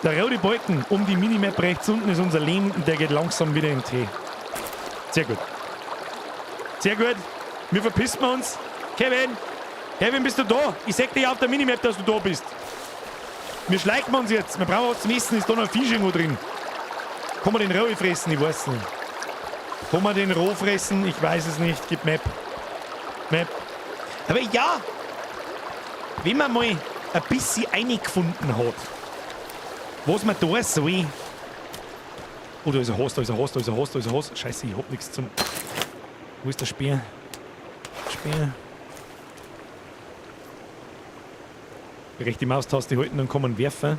Der rote Balken um die Minimap rechts unten ist unser Leben und der geht langsam wieder in den Tee. Sehr gut. Sehr gut. Wir verpissen uns. Kevin! Kevin, bist du da? Ich seh dich auf der Minimap, dass du da bist. Wir schleichen uns jetzt. Wir brauchen was zum Essen. Ist da noch ein Fisch irgendwo drin? Kann man den roh fressen? Ich weiß nicht. Kann man den roh fressen? Ich weiß es nicht. Gib Map. Map. Aber ja, wenn man mal ein bisschen eingefunden hat, was man da soll. Oh, da ist ein Haus, da ist ein Haus, da ist ein Haus, da ist ein Haus. Scheiße, ich hab nichts zum... Wo ist der Speer? Speer. Rechte Maustaste halten, dann kann man werfen.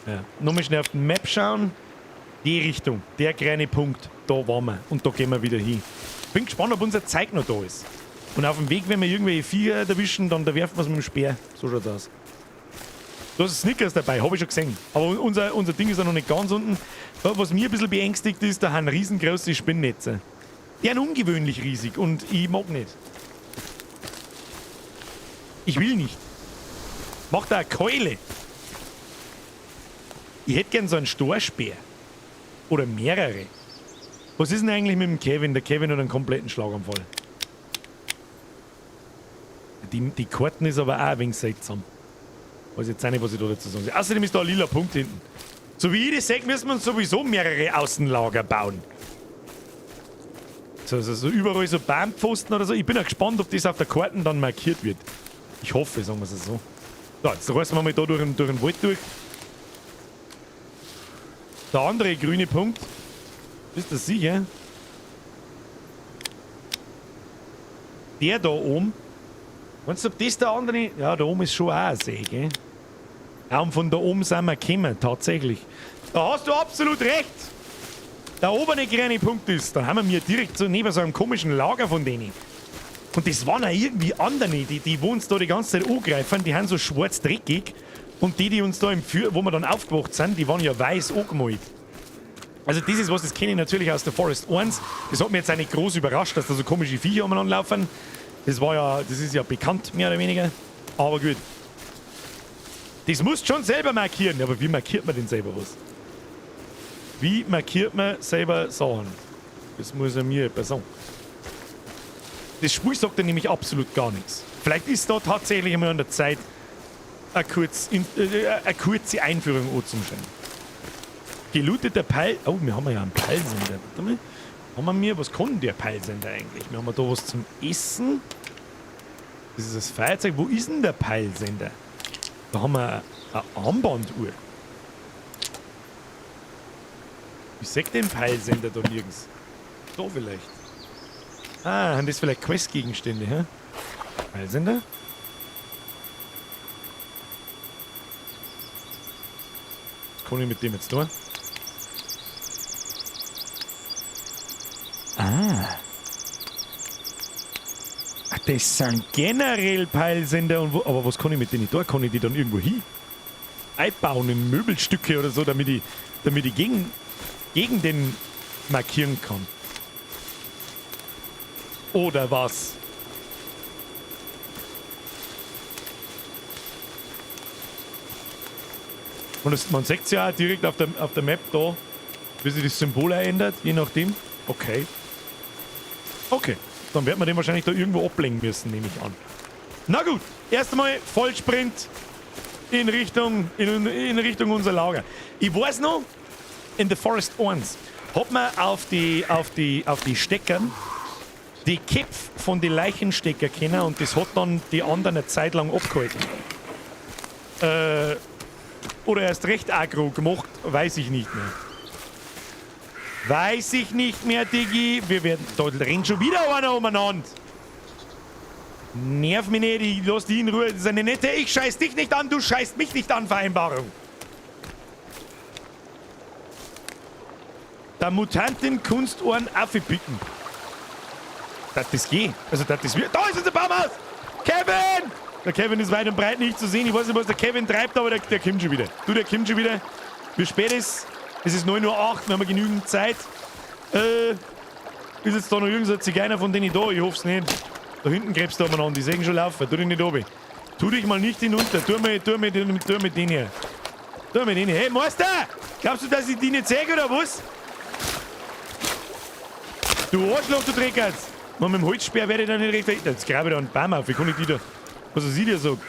Ja. Nochmal schnell auf die Map schauen. Die Richtung, der kleine Punkt, da waren wir. Und da gehen wir wieder hin. Bin gespannt, ob unser Zeug noch da ist. Und auf dem Weg, wenn wir irgendwelche Viecher erwischen, dann da werfen wir es mit dem Speer. So schaut's aus. Da ist Snickers dabei, habe ich schon gesehen. Aber unser Ding ist ja noch nicht ganz unten. Was mir ein bisschen beängstigt ist, da haben riesengroße Spinnnetze. Die sind ungewöhnlich riesig und ich mag nicht. Ich will nicht. Mach da eine Keule. Ich hätte gern so einen Storspeer. Oder mehrere. Was ist denn eigentlich mit dem Kevin? Der Kevin hat einen kompletten Schlaganfall. Die Karten ist aber auch ein wenig seltsam. Weiß jetzt auch nicht, was ich da dazu sagen soll. Außerdem ist da ein lila Punkt hinten. So wie ich das sehe, müssen wir uns sowieso mehrere Außenlager bauen. So überall so Baumpfosten oder so. Ich bin auch gespannt, ob das auf der Karte dann markiert wird. Ich hoffe, sagen wir es so. So, jetzt reißen wir mal da durch den Wald durch. Der andere grüne Punkt. Bist du sicher? Der da oben. Meinst du, ob das der andere... Ja, da oben ist schon auch ein See, gell? Ja, und von da oben sind wir gekommen, tatsächlich. Da hast du absolut recht! Der obere grüne Punkt ist, da haben wir mir direkt so neben so einem komischen Lager von denen. Und das waren auch irgendwie andere, die wo uns da die ganze Zeit angreifen, die haben so schwarz dreckig. Und die uns da im Für, wo wir dann aufgewacht sind, die waren ja weiß angemalt. Also das ist was, das kenne ich natürlich aus der Forest 1. Das hat mich jetzt auch nicht groß überrascht, dass da so komische Viecher umeinander laufen. Das war ja, das ist ja bekannt, mehr oder weniger. Aber gut. Das musst du schon selber markieren. Aber wie markiert man denn selber was? Wie markiert man selber Sachen? Das muss er mir jemand sagen. Das Spiel sagt ja nämlich absolut gar nichts. Vielleicht ist da tatsächlich einmal an der Zeit, eine kurze Einführung anzuschauen. Gelooteter Peil... Oh, wir haben ja einen Peilsender. Warte mal. Haben wir was kann denn der Peilsender eigentlich? Wir haben da was zum Essen. Das ist das Feuerzeug. Wo ist denn der Peilsender? Da haben wir eine Armbanduhr. Ich seh den Peilsender da nirgends. Da vielleicht. Ah, sind das vielleicht Questgegenstände, hä? Peilsender? Was kann ich mit dem jetzt tun? Ah. Ach, das sind generell Peilsender. Und wo, aber was kann ich mit denen tun? Kann ich die dann irgendwo hin einbauen in Möbelstücke oder so, damit ich gegen den markieren kann? Oder was? Und das, man sieht es ja auch direkt auf der Map da, wie sich das Symbol ändert, je nachdem. Okay. Okay, dann wird man den wahrscheinlich da irgendwo ablenken müssen, nehme ich an. Na gut, erst einmal Vollsprint in Richtung unser Lager. Ich weiß noch, in The Forest 1 hat man auf die Stecker die Köpfe von den Leichenstecker kennen und das hat dann die anderen eine Zeit lang abgehalten. Oder erst recht aggro gemacht, weiß ich nicht mehr. Weiß ich nicht mehr, Diggi. Wir werden... Da rennt schon wieder einer umeinander. Nerv mich nicht, ich lass dich in Ruhe. Das ist eine nette Ich scheiß dich nicht an, du scheißt mich nicht an Vereinbarung. Der Mutantin Kunstohren aufpicken. Das geht. Also das ist... Da ist unser Baumhaus! Kevin! Der Kevin ist weit und breit nicht zu sehen. Ich weiß nicht, was der Kevin treibt, aber der kommt schon wieder. Du, der kommt schon wieder. Wie spät ist? Es ist 9:08 Uhr, wir haben genügend Zeit. Ist jetzt da noch irgendein Zigeuner von denen da? Ich hoff's nicht. Da hinten gräbst du umeinander, die sehen schon laufen. Tu dich nicht runter. Tu dich mal nicht hinunter. Tu mir den hier. Tu mir den hier. Hey, Meister! Glaubst du, dass ich die nicht sehe oder was? Du Arschloch, du Dreckers! Und mit dem Holzspeer werde ich da nicht recht. Jetzt grabe ich da einen Baum auf. Wie kann ich die da... Was soll ich dir sagen?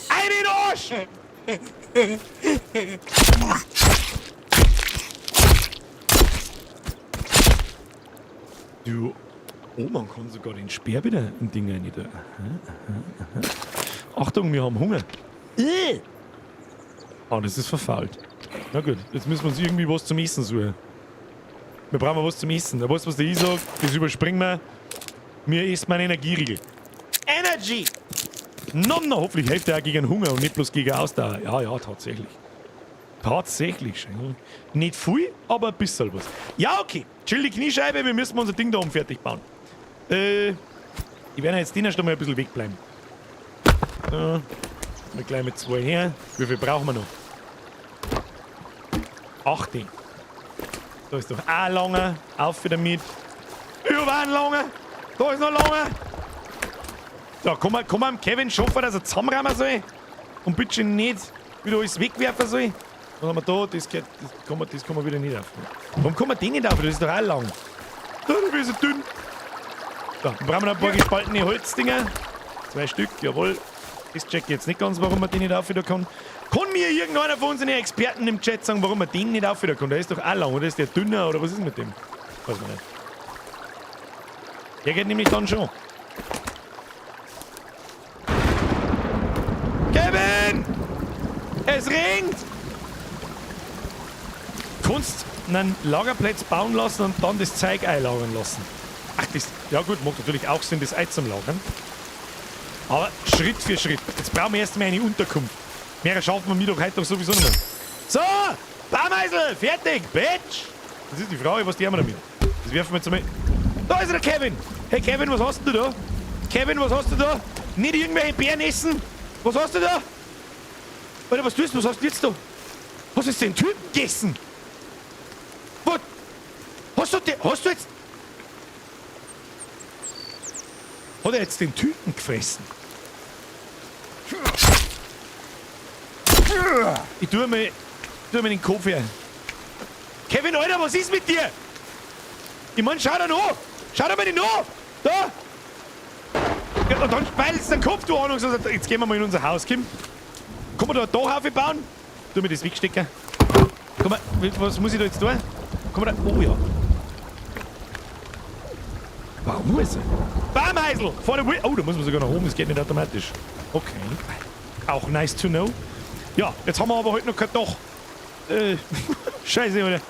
Ein in den Arsch! Du... Oh, man kann sogar den Speer wieder in Ding rein. Aha, aha, aha. Achtung, wir haben Hunger. Ah, das ist verfault. Na gut, jetzt müssen wir uns irgendwie was zum Essen suchen. Wir brauchen was zum Essen. Da weißt du, was der ich sag? Das überspringen wir. Mir ist mein Energieriegel. Energy! Nom, nom, hoffentlich hilft er auch gegen Hunger und nicht bloß gegen Ausdauer. Ja, ja, tatsächlich. Tatsächlich schon. Nicht viel, aber ein bisschen was. Ja, okay. Chill die Kniescheibe, wir müssen unser Ding da oben fertig bauen. Ich werde jetzt den erst einmal ein bisschen wegbleiben. So. Mal gleich mit zwei her. Wie viel brauchen wir noch? 18. Da ist doch auch ein langer. Auf wieder mit. Ich hab auch einen langen. Da ist noch ein langer. So, kann man Kevin schaffen, dass er zusammenräumen soll? Und bitte nicht wieder alles wegwerfen soll? Was haben wir da? Das kann man wieder nicht aufnehmen. Warum kann man den nicht auf? Das ist doch auch lang. Da, der ist so dünn. So, dann brauchen wir noch ein paar gespaltene Holzdinger. 2 Stück, jawohl. Das check ich jetzt nicht ganz, warum man den nicht aufhören kann. Kann mir irgendeiner von unseren Experten im Chat sagen, warum man den nicht aufhören kann? Der ist doch auch lang, oder ist der dünner, oder was ist mit dem? Weiß man nicht. Der geht nämlich dann schon. Kevin! Es regnet! Kannst einen Lagerplatz bauen lassen und dann das Zeug einlagern lassen. Ach, das, ja gut, macht natürlich auch Sinn, das Ei zum Lagern. Aber Schritt für Schritt. Jetzt brauchen wir erstmal eine Unterkunft. Mehr schaffen wir mir doch heute doch sowieso nicht mehr. So, Baumhäusl, fertig, Bitch! Das ist die Frage, was tun wir damit? Das werfen wir jetzt einmal. Da ist er, der Kevin! Hey Kevin, was hast du da? Kevin, was hast du da? Nicht irgendwelche Beeren essen? Was hast du da? Alter, was tust du? Was hast du jetzt da? Was ist den Typen gegessen? Was? Hast du den, hast du jetzt... Hat er jetzt den Typen gefressen? Ich tue mir den Kopf her. Kevin, Alter, was ist mit dir? Ich mein, schau dir an! Schau dir mal den an! Da! Ja, und dann speilst du den Kopf, du Ahnungsloser. Jetzt gehen wir mal in unser Haus, Kim. Kann man da ein Dach aufbauen? Tu mir das wegstecken. Komm mal, was muss ich da jetzt tun? Komm mal da. Oh ja. Warum muss er? Baumhäusl! Vor der oh, da muss man sogar nach oben, das geht nicht automatisch. Okay. Auch nice to know. Ja, jetzt haben wir aber heute noch kein Dach. Scheiße, Alter.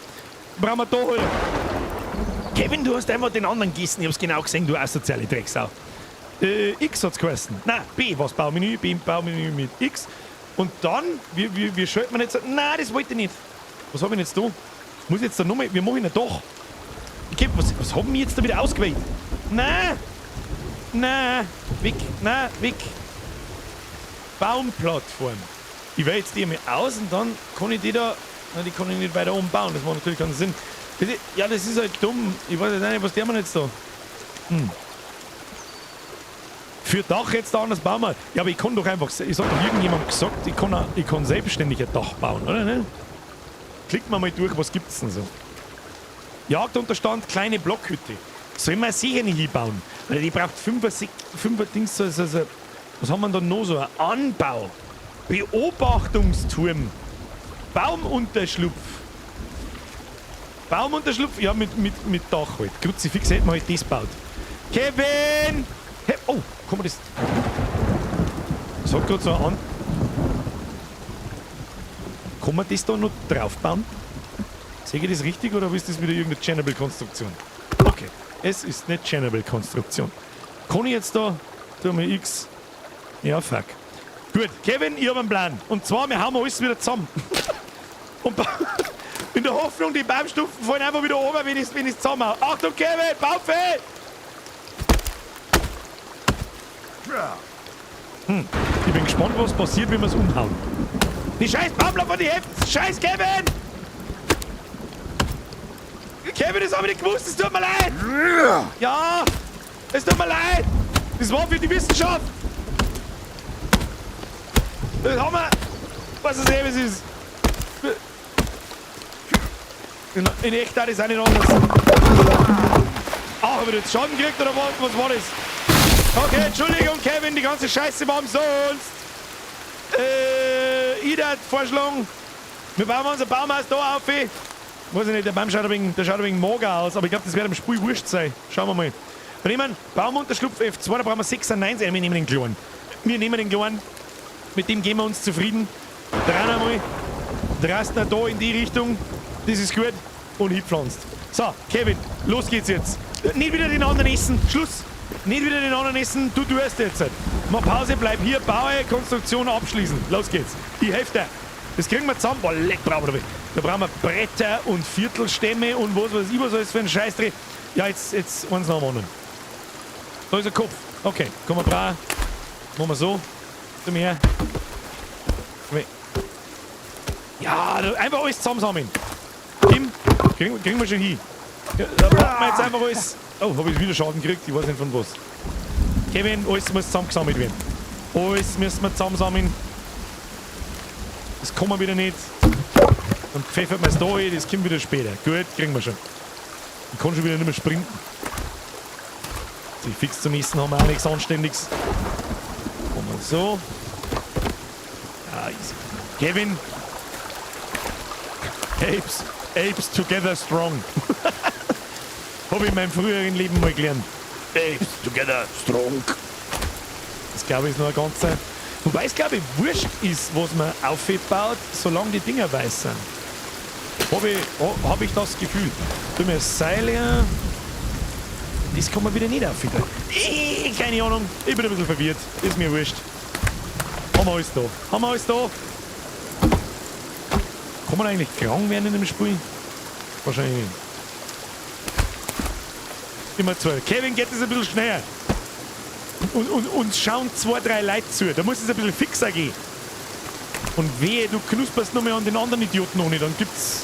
Brauchen wir Dach, Alter. Kevin, du hast einfach den anderen gegessen. Ich hab's genau gesehen, du asoziale Drecksau. X hat's geheißen. Nein, B war's Baumenü. B im Baumenü mit X. Und dann, wie schaltet man jetzt? Nein, das wollte ich nicht. Was hab ich denn jetzt da? Muss ich jetzt da nochmal. Wir machen ein Dach. Okay, was haben wir jetzt da wieder ausgewählt? Nein! Nein! Weg! Nein! Weg! Baumplattform. Ich wähle jetzt die mal aus und dann kann ich die da. Nein, die kann ich nicht weiter oben bauen. Das macht natürlich keinen Sinn. Das ist, ja, das ist halt dumm. Ich weiß jetzt auch nicht, was der man jetzt da. Für Dach jetzt da anders bauen wir. Ja, aber ich kann doch einfach. Es hat doch irgendjemand gesagt, ich kann selbstständig ein Dach bauen, oder? Ne? Klicken wir mal durch, was gibt's denn so? Jagdunterstand, kleine Blockhütte. Sollen wir sicher nicht hinbauen? Weil die braucht 5, 5 Dings, so, so, so. Was haben wir denn da noch so? Ein Anbau. Beobachtungsturm. Baumunterschlupf. Baumunterschlupf, ja, mit Dach halt. Kruzifix hätten wir halt das gebaut. Kevin! Hey, oh, komm mal das. Das hat grad so an. Kann man das da noch drauf bauen? Sehe ich das richtig oder ist das wieder irgendeine Chernobyl-Konstruktion? Okay, es ist eine Chernobyl-Konstruktion. Kann ich jetzt da. Tu mal X. Ja, fuck. Gut, Kevin, ich hab einen Plan. Und zwar, wir hauen alles wieder zusammen. Und in der Hoffnung, die Baumstufen fallen einfach wieder oben, wenn ich's zusammenhau. Achtung, Kevin, Baumfell! Ich bin gespannt, was passiert, wenn wir's umhauen. Die scheiß Baumlauf an die Hälfte! Scheiß Kevin! Kevin, das hab ich nicht gewusst, es tut mir leid! Ja! Es tut mir leid! Das war für die Wissenschaft! Das haben wir! Was es eben ist! In echt war das auch nicht anders. Ah, hab ich jetzt Schaden gekriegt oder was war das? Okay, Entschuldigung, Kevin, die ganze Scheiße war umsonst. Ich würde vorschlagen, wir bauen unser Baumhaus da auf. Weiß ich nicht, der Baum schaut ein wenig mager aus, aber ich glaub, das wird am Spiel wurscht sein. Schauen wir mal. Wir nehmen Baumunterschlupf F2, da brauchen wir 96. Wir nehmen den kleinen. Wir nehmen den kleinen. Mit dem geben wir uns zufrieden. Dran einmal. Drast da in die Richtung. Das ist gut. Und hinpflanzt. So, Kevin, los geht's jetzt. Nicht wieder den anderen essen. Schluss. Nicht wieder den anderen essen, du tust jetzt. Mach Pause, bleib hier, baue, Konstruktion abschließen. Los geht's. Ich helfe dir. Das kriegen wir zusammen. Boah, leck, brauchen wir. Da brauchen wir Bretter und Viertelstämme und was weiß ich, was alles für ein Scheiß drin. Ja, jetzt eins nach dem anderen. Da ist ein Kopf. Okay, komm mal bra. Machen wir so. Komm her. Komm her. Ja, einfach alles zusammensammeln. Kim, kriegen wir schon hin. Ja, da brauchen wir jetzt einfach alles. Oh, hab ich wieder Schaden gekriegt? Ich weiß nicht von was. Kevin, alles muss zusammengesammelt werden. Alles müssen wir zusammensammeln. Das kann man wieder nicht. Dann pfeffert man es da rein, das kommt wieder später. Gut, kriegen wir schon. Ich kann schon wieder nicht mehr sprinten. Sich fix zum Essen haben wir auch nichts Anständiges. Machen wir so. Ja, easy. Kevin. Apes. Apes together strong. Hab ich in meinem früheren Leben mal gelernt. Apes together strong. Das glaube ich ist noch eine ganze Zeit. Wobei es glaube ich wurscht ist, was man aufbaut, solange die Dinger weiß sind. Hab ich das Gefühl. Tu mir das Seil her. Das kann man wieder nicht aufbauen. Keine Ahnung. Ich bin ein bisschen verwirrt. Ist mir wurscht. Haben wir alles da. Haben wir alles da. Kann man eigentlich krank werden in dem Spiel? Wahrscheinlich nicht. Immer zwei. Kevin, geht das ein bisschen schneller. Und uns schauen 2, 3 Leute zu. Da muss es ein bisschen fixer gehen. Und wehe, du knusperst noch mehr an den anderen Idioten ohne, dann gibt's...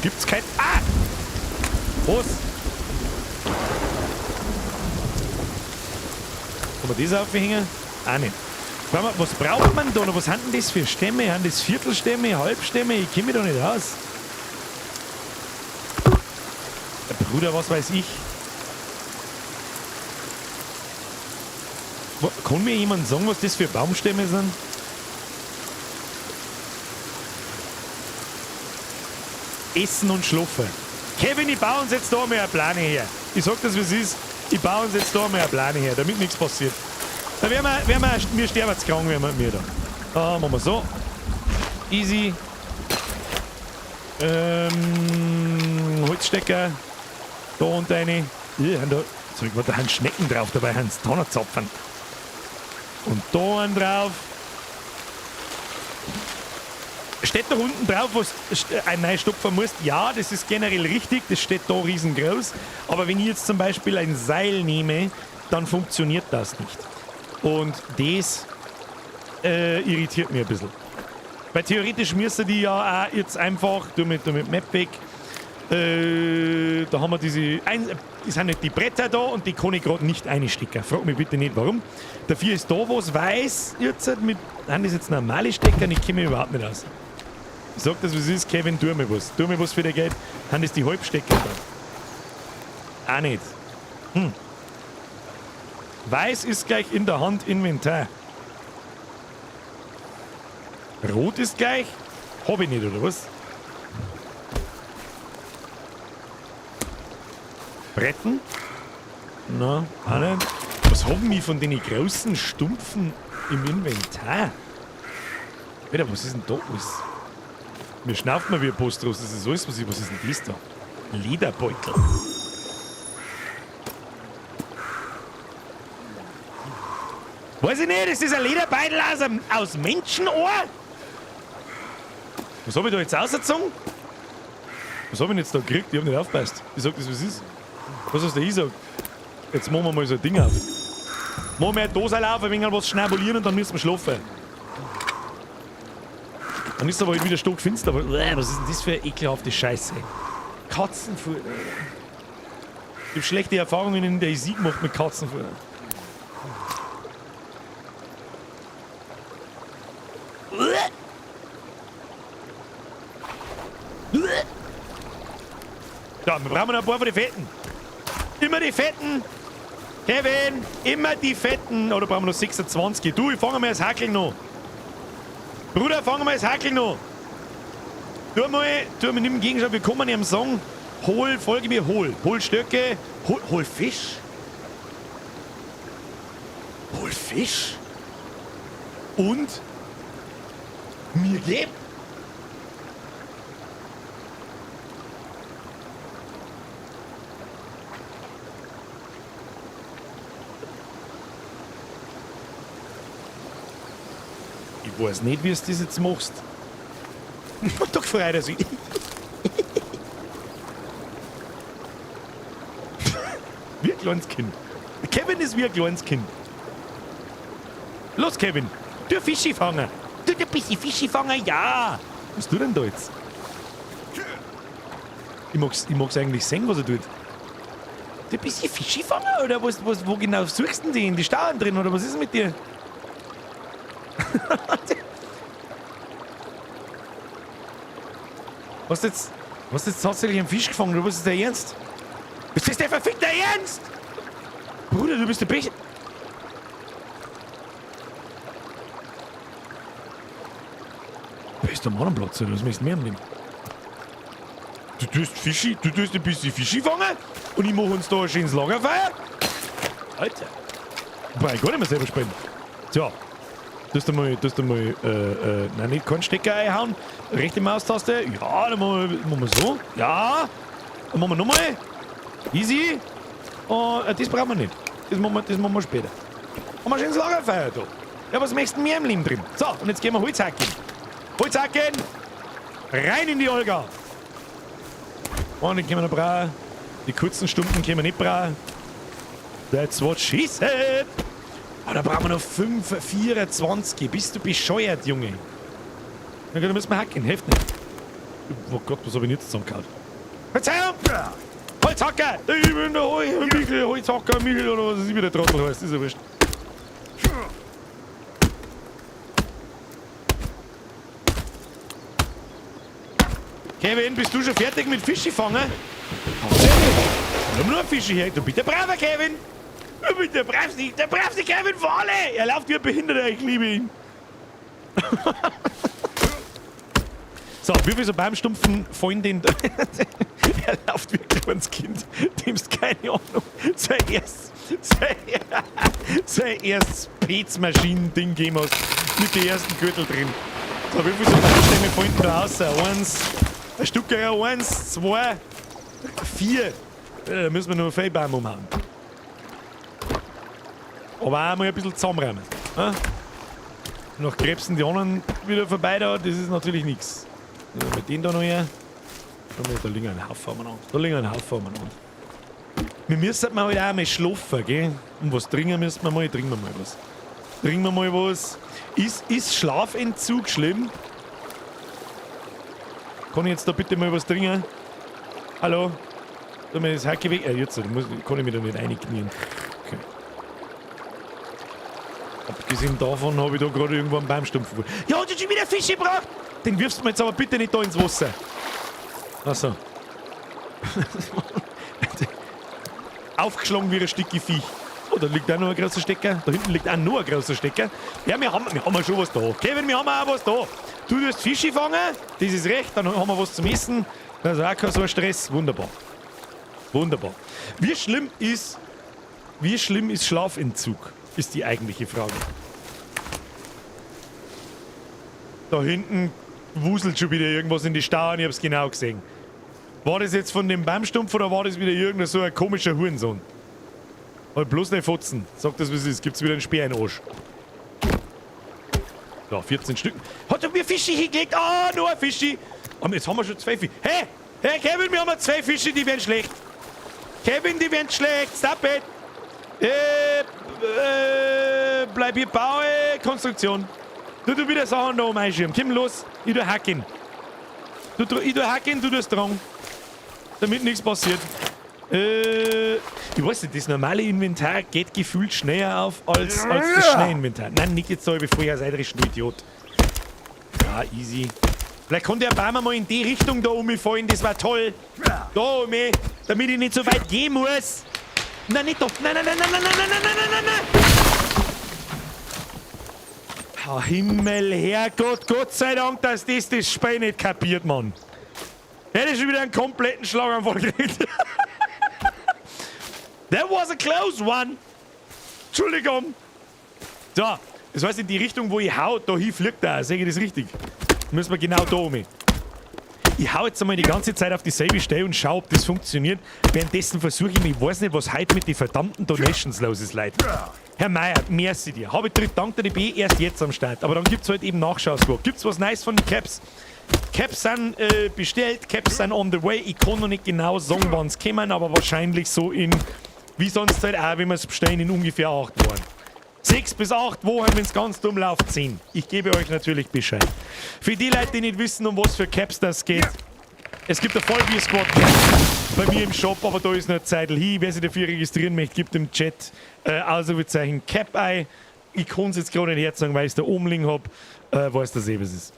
gibt's kein... Ah! Was? Kann man das aufhängen? Auch nicht. Warte mal, was braucht man da noch? Was sind denn das für Stämme? Sind das Viertelstämme, Halbstämme? Ich kenn mich da nicht aus. Der Bruder, was weiß ich? Kann mir jemand sagen, was das für Baumstämme sind? Essen und Schlafen. Kevin, ich baue uns jetzt da mal eine Plane her. Ich sag das, wie es ist. Ich baue uns jetzt da mal eine Plane her, damit nichts passiert. Da werden wir sterben zu krank, werden wir da. Da machen wir so. Easy. Holzstecker. Da und eine. Ja, da, sorry, da haben Schnecken drauf, dabei haben sie Tannenzapfen. Und da einen drauf. Steht da unten drauf, was ein neues stopfen musst. Ja, das ist generell richtig, das steht da riesengroß. Aber wenn ich jetzt zum Beispiel ein Seil nehme, dann funktioniert das nicht. Und das irritiert mich ein bisschen. Weil theoretisch müsste die ja auch jetzt einfach, du mit Map weg, da haben wir diese, das sind nicht die Bretter da und die kann ich gerade nicht einstecken. Frag mich bitte nicht warum. Dafür ist da was weiß jetzt mit, sind das jetzt normale Stecker? Ich kenne mich überhaupt nicht aus. Ich sag das, wie es ist, Kevin, tu mir was. Tu mir was für dein Geld. Sind das die Halbstecker da? Auch nicht. Hm. Weiß ist gleich in der Hand Inventar. Rot ist gleich? Hab ich nicht, oder was? Bretten? Na, auch nicht. Was haben wir von den großen Stumpfen im Inventar? Alter, was ist denn da alles? Mir schnauft man wie ein Postrus. Das ist alles, was ich. Was ist denn das da? Lederbeutel. Weiß ich nicht, ist das ein Lederbeutel aus Menschenohr? Was hab ich da jetzt rausgezogen? Was hab ich denn jetzt da gekriegt? Ich hab nicht aufgepasst. Ich sag das, was ist. Was hast du da gesagt? Jetzt machen wir mal so ein Ding auf. Machen wir eine Dose auf, ein wenig was schnabulieren und dann müssen wir schlafen. Dann ist aber halt wieder stockfinster. Aber, was ist denn das für eine ekelhafte Scheiße? Katzenfutter. Ich hab schlechte Erfahrungen in der DayZ gemacht mit Katzenfutter. Ja, wir brauchen noch ein paar von den Fetten. Immer die Fetten. Kevin, immer die Fetten. Oder brauchen wir noch 26? Du, ich fange mal das Hackeln noch. Bruder, fangen wir das Hackeln noch. Tu mal, nimm den Gegenstand, wir kommen nicht am Song. Hol, folge mir, hol. Hol Stöcke, hol Fisch. Hol Fisch? Und? Mir geb? Ich weiß nicht, wie du das jetzt machst. Da freut er sich. Wie ein kleines Kind. Kevin ist wie ein kleines Kind. Los, Kevin. Du Fischi fangen. Du ein bisschen Fischi fangen, ja. Was tut denn da jetzt? Ich mag's eigentlich sehen, was er tut. Du bisschen Fischi fangen oder was, wo genau suchst du denn die? In die Stauen drin oder was ist mit dir? Hast du jetzt tatsächlich einen Fisch gefangen oder was ist der Ernst? Ist das der verfickte Ernst? Bruder, du bist der Beste. Bester Mann am Platz, oder was möchtest du mehr am Leben? Du tust Fischi, du tust ein bisschen Fischi fangen und ich mach uns da ein schönes Lagerfeuer. Alter. Wobei, ich gar nicht mehr selber spielen. Tja. Tust du mal, nein, nicht keinen Stecker einhauen. Rechte Maustaste. Ja, dann machen wir so. Ja. Dann machen wir nochmal. Easy. Und das brauchen wir nicht. Das machen wir später. Haben wir ein schönes Lagerfeuer da. Ja, was möchtest du mehr im Leben drin? So, und jetzt gehen wir Holz hacken. Holz hacken! Rein in die Olga! Und den können wir noch brauchen. Die kurzen Stunden können wir nicht brauchen. That's what she said! Ah, da brauchen wir noch 5,24. Bist du bescheuert, Junge? Na gut, da müssen wir hacken. Hilft nicht. Oh Gott, was hab ich denn jetzt zusammengehauen? Verzeihung! Holzhacker! Ich bin der Michel, Holzhacker, Michel oder was ist, wie der Trottel heißt. Ist ja wurscht. Kevin, bist du schon fertig mit Fische fangen? Wir haben nur Fische hier. Du bist der braver Kevin! Du bist der bravste Kevin vor alle! Er läuft wie ein Behinderter, ich liebe ihn. So, wie viel so Baumstumpfen fallen denn da? Er läuft wie ein kleines Kind, dem ist keine Ahnung. Sein erstes Pezmaschinen-Ding gegeben hast, mit dem ersten Gürtel drin. So, wie viel so Baumstämme fallen denn da raus? 1, ein Stückerer, 1, 2, 4. Da müssen wir nur einen Fellbaum umhauen. Aber auch mal ein bisschen zusammenräumen. Ne? Noch krebsen die anderen wieder vorbei da, das ist natürlich nichts. Mit denen da noch her. Da liegen ein Haufen umeinander. Da liegen ein Haufen umeinander. Wir müssen halt auch mal schlafen, gell? Und was trinken müssen wir mal? Trinken wir mal was. Trinken wir mal was. Ist Schlafentzug schlimm? Kann ich jetzt da bitte mal was trinken? Hallo? Da mir das Hacke weg. Jetzt kann ich mich da nicht reinknien. Okay. Abgesehen davon habe ich da gerade irgendwo einen Baumstumpf. Ja, hat schon wieder Fische gebracht! Den wirfst du mir jetzt aber bitte nicht da ins Wasser. Achso. Aufgeschlagen wie ein Stückchen Viech. Oh, da liegt auch noch ein großer Stecker. Da hinten liegt auch noch ein großer Stecker. Ja, wir haben ja schon was da. Kevin, wir haben auch was da. Du wirst Fische fangen, das ist recht. Dann haben wir was zum Essen. Das ist auch kein so ein Stress. Wunderbar. Wunderbar. Wie schlimm ist Schlafentzug? Ist die eigentliche Frage. Da hinten wuselt schon wieder irgendwas in die Stauen, ich hab's genau gesehen. War das jetzt von dem Baumstumpf oder war das wieder irgendein so ein komischer Hurensohn? Halt bloß nicht fotzen. Sag das, wie es ist. Gibt's wieder einen Speer in den Arsch. Ja, 14 Stück. Hat er mir Fische hingelegt? Ah, nur ein Fischi. Aber jetzt haben wir schon 2 Fische. Hey! Hey, Kevin, wir haben 2 Fische, die werden schlecht. Kevin, die werden schlecht. Stop it! Bleib hier, baue Konstruktion. Du wieder Sachen da um einschirmen. Komm los, ich tu hacken. Ich tu hacken, du tust dran. Damit nichts passiert. Ich weiß nicht, das normale Inventar geht gefühlt schneller auf als das Schnellinventar. Nein, nicht jetzt da, bevor ich als du Idiot. Ja, easy. Vielleicht konnte der Baum mal in die Richtung da umfallen, das war toll. Da um, damit ich nicht so weit gehen muss. Nein, nicht da. Nein, nein, nein, nein, nein, nein, nein, nein, nein, nein, nein. Oh, Himmel, Herrgott, Gott sei Dank, dass das Spiel nicht kapiert, Mann. Hätte ich schon wieder einen kompletten Schlaganfall gekriegt. That was a close one. Entschuldigung. So, das heißt, in die Richtung, wo ich hau, da hin fliegt er. Sehe ich das richtig? Müssen wir genau da um. Ich hau jetzt einmal die ganze Zeit auf dieselbe Stelle und schau, ob das funktioniert. Währenddessen versuche ich mich, ich weiß nicht, was heute mit den verdammten Donations los ist, Leute. Herr Meier, merci dir. Habe ich dritt Dank der DB erst jetzt am Start. Aber dann gibt's halt eben Nachschausquote. Gibt's was Nice von den Caps? Caps sind bestellt, Caps sind on the way. Ich kann noch nicht genau sagen, wann's kommen, aber wahrscheinlich so in, wie sonst halt auch, wenn wir's bestellen, in ungefähr 8 Wochen. 6 bis 8 Wochen, wenn's ganz dumm läuft, 10. Ich gebe euch natürlich Bescheid. Für die Leute, die nicht wissen, um was für Caps das geht, es gibt eine Vollbier-Squad Cap bei mir im Shop, aber da ist noch Zeitl hin. Wer sich dafür registrieren möchte, gibt im Chat Ausrufezeichen Cap ein. Ich kann's jetzt gerade nicht herzagen, weil ich's da oben liegen hab. Weiß das eh, was es ist.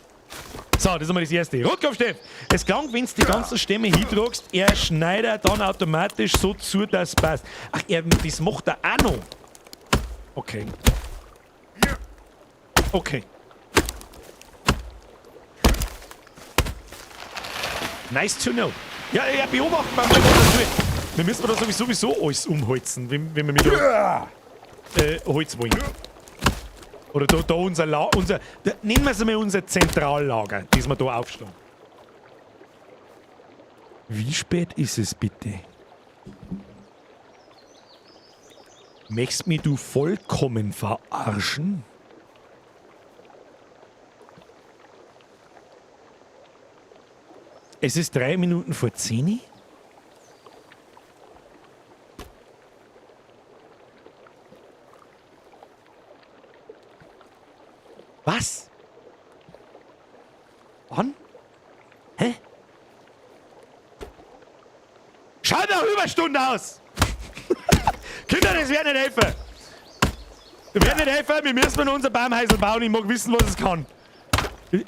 So, das ist einmal das Erste. Rotkopf-Steff, es klang, wenn's die ganzen Stämme hintragst, er schneidet dann automatisch so zu, dass es passt. Ach, das macht er auch noch. Okay. Okay. Nice to know. Ja, ja, beobachten wir mal, was er tut. Wir müssen da sowieso alles umholzen, wenn wir mit Holz wollen. Oder da unser La-, unser, da, nennen wir es einmal unser Zentrallager, das wir da aufschlagen. Wie spät ist es bitte? Möchtest mich du vollkommen verarschen? Es ist 3 Minuten vor 10. Was? Wann? Hä? Schau nach Überstunden aus! Kinder, das wird nicht helfen! Das wird nicht helfen, wir müssen noch unser Baumhäusl bauen, ich mag wissen, was es kann.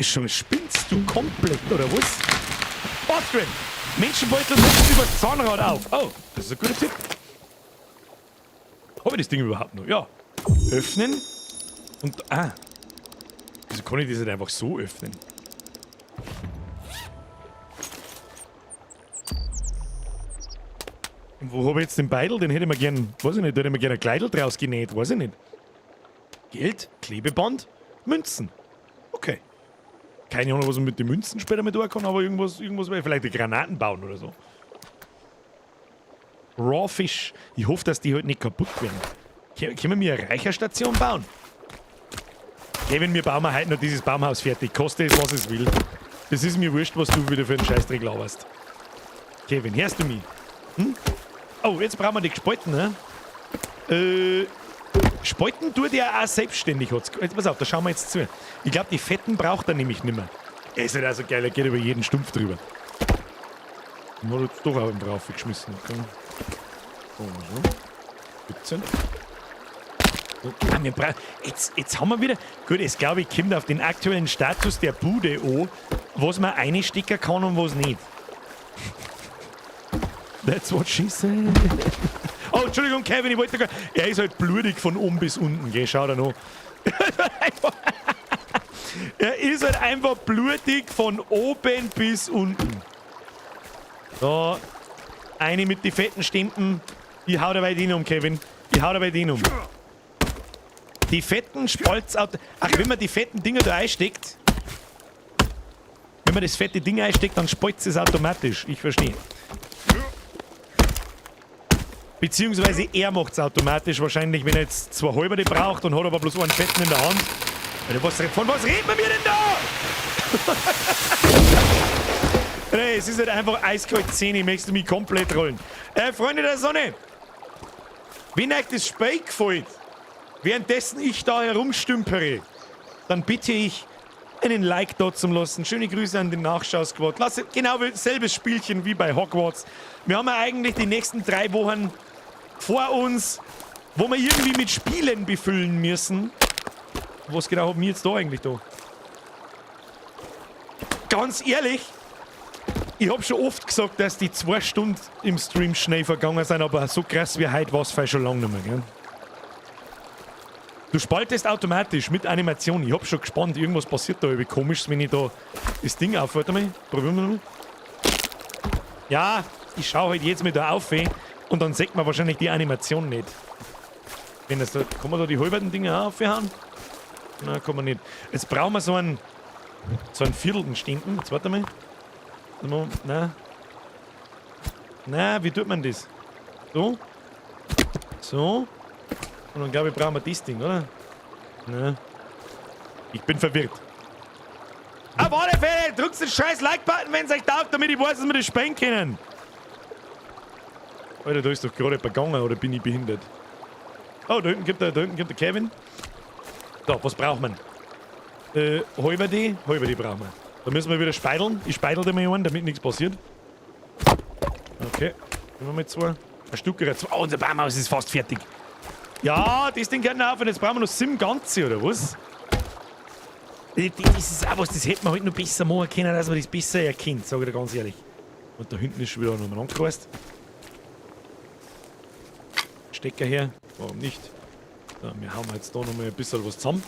Schon spinnst du komplett, oder was? Ostgren! Menschenbeutel nutzt über das Zahnrad auf. Oh, das ist ein guter Tipp. Hab ich das Ding überhaupt noch? Ja. Öffnen. Und, ah. Wieso kann ich das nicht einfach so öffnen? Und wo hab ich jetzt den Beidel? Den hätte ich mir gern, weiß ich nicht, da hätte ich mir gern ein Kleidel draus genäht, weiß ich nicht. Geld, Klebeband, Münzen. Okay. Keine Ahnung, was man mit den Münzen später mit tun kann, aber irgendwas werde ich vielleicht die Granaten bauen oder so. Raw Fish. Ich hoffe, dass die halt nicht kaputt werden. Können wir mir eine Räucherstation bauen? Kevin, wir bauen heute noch dieses Baumhaus fertig. Koste es, was es will. Das ist mir wurscht, was du wieder für einen Scheißdreck laberst. Kevin, hörst du mich? Hm? Oh, jetzt brauchen wir die Gespalten, ne? Spalten tut er auch selbstständig. Hat's Jetzt pass auf, da schauen wir jetzt zu. Ich glaub, die Fetten braucht er nämlich nimmer. Er ist halt auch so geil, er geht über jeden Stumpf drüber. Und hat jetzt doch auch einen drauf geschmissen. Okay. So, so. 17. Ah, wir brauchen, jetzt, jetzt haben wir wieder. Gut, es glaube ich kommt auf den aktuellen Status der Bude an, was man einstecken kann und was nicht. That's what she said. Oh, Entschuldigung, Kevin, ich wollte gar. Er ist halt blutig von oben bis unten, gell? Schau da noch. Er ist halt einfach blutig von oben bis unten. So, eine mit den fetten Stimpen. Ich hau dabei den um, Kevin. Ich hau dabei den um. Die fetten Spalz. Ach, wenn man die fetten Dinger da einsteckt. Wenn man das fette Ding einsteckt, dann spalzt es automatisch. Ich verstehe. Beziehungsweise er macht's automatisch wahrscheinlich, wenn er jetzt zwei halbe braucht und hat aber bloß einen fetten in der Hand. Alter, von was reden wir denn da? Hey, es ist halt einfach eiskalt 10, ich möchte mich komplett rollen. Freunde der Sonne, wenn euch das Spiel gefällt, währenddessen ich da herumstümpere, dann bitte ich, einen Like da zum lassen. Schöne Grüße an den Nachschau-Squad. Lass genau selbes Spielchen wie bei Hogwarts. Wir haben ja eigentlich die nächsten 3 Wochen vor uns, wo wir irgendwie mit Spielen befüllen müssen. Was genau haben wir jetzt da eigentlich da? Ganz ehrlich, ich hab schon oft gesagt, dass die 2 Stunden im Stream schnell vergangen sind, aber so krass wie heute war's vielleicht schon lange nicht mehr, gell? Du spaltest automatisch mit Animation. Ich hab schon gespannt, irgendwas passiert da irgendwie komisch, wenn ich da das Ding auf. Warte mal, probieren wir mal. Ja, ich schau halt jetzt mal da auf, ey, und dann sieht man wahrscheinlich die Animation nicht. Wenn das da, kann man da die halben Dinger auch aufhauen? Na, kann man nicht. Jetzt brauchen wir so einen viertelten Stinken. Jetzt warte mal. Na. Na, wie tut man das? So. So. Und dann, glaube ich, brauchen wir das Ding, oder? Na. Ich bin verwirrt. Auf alle Fälle, drückt den scheiß Like-Button, wenn es euch taugt, damit ich weiß, dass wir das spielen können. Alter, da ist doch gerade jemand gegangen, oder bin ich behindert? Oh, da hinten kommt der Kevin. So, was braucht man? Halber die? Halber die brauchen wir. Da müssen wir wieder speideln. Ich speidel dir mal einen, damit nichts passiert. Okay. Nehmen wir mal zwei. Ein Stück oder zwei. Oh, unser Baumhaus ist fast fertig. Ja, das Ding kann auf. Und jetzt brauchen wir noch 7 ganze, oder was? Das ist auch was, das hätte man halt noch besser machen können, dass man das besser erkennt, sag ich dir ganz ehrlich. Und da hinten ist schon wieder nochmal angereist. Stecker her. Warum nicht? So, wir hauen jetzt da nochmal ein bisschen was zusammen.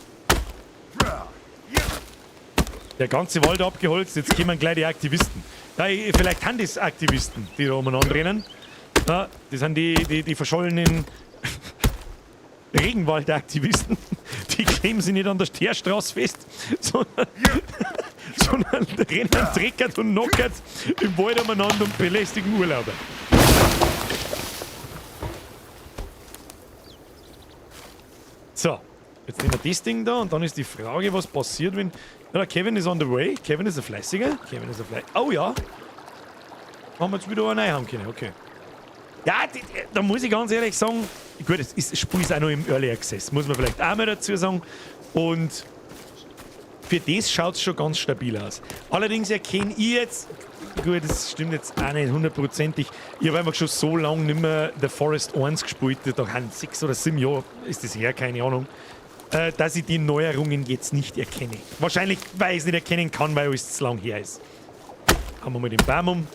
Der ganze Wald abgeholzt, jetzt kommen gleich die Aktivisten. Ja, vielleicht sind das Aktivisten, die da umeinander rennen. Ja, das sind die verschollenen Regenwaldaktivisten. Die kleben sich nicht an der Teerstraße fest, sondern rennen dreckert und knockert im Wald umeinander und belästigen Urlauber. So, jetzt nehmen wir das Ding da und dann ist die Frage, was passiert, wenn... Ja, Kevin ist on the way. Kevin ist ein Fleißiger. Kevin ist ein Fleißiger. Oh ja. Haben wir jetzt wieder einen reinhauen können, okay. Ja, da muss ich ganz ehrlich sagen, gut, das Spiel ist auch noch im Early Access, muss man vielleicht auch mal dazu sagen. Und für das schaut's schon ganz stabil aus. Allerdings erkenne ich jetzt, gut, das stimmt jetzt auch nicht hundertprozentig, ich habe einfach schon so lange nicht mehr The Forest 1 gespielt, da haben 6 oder 7 Jahre, ist das her, keine Ahnung, dass ich die Neuerungen jetzt nicht erkenne. Wahrscheinlich, weil ich es nicht erkennen kann, weil es zu lang her ist. Haben wir mal den Baum um.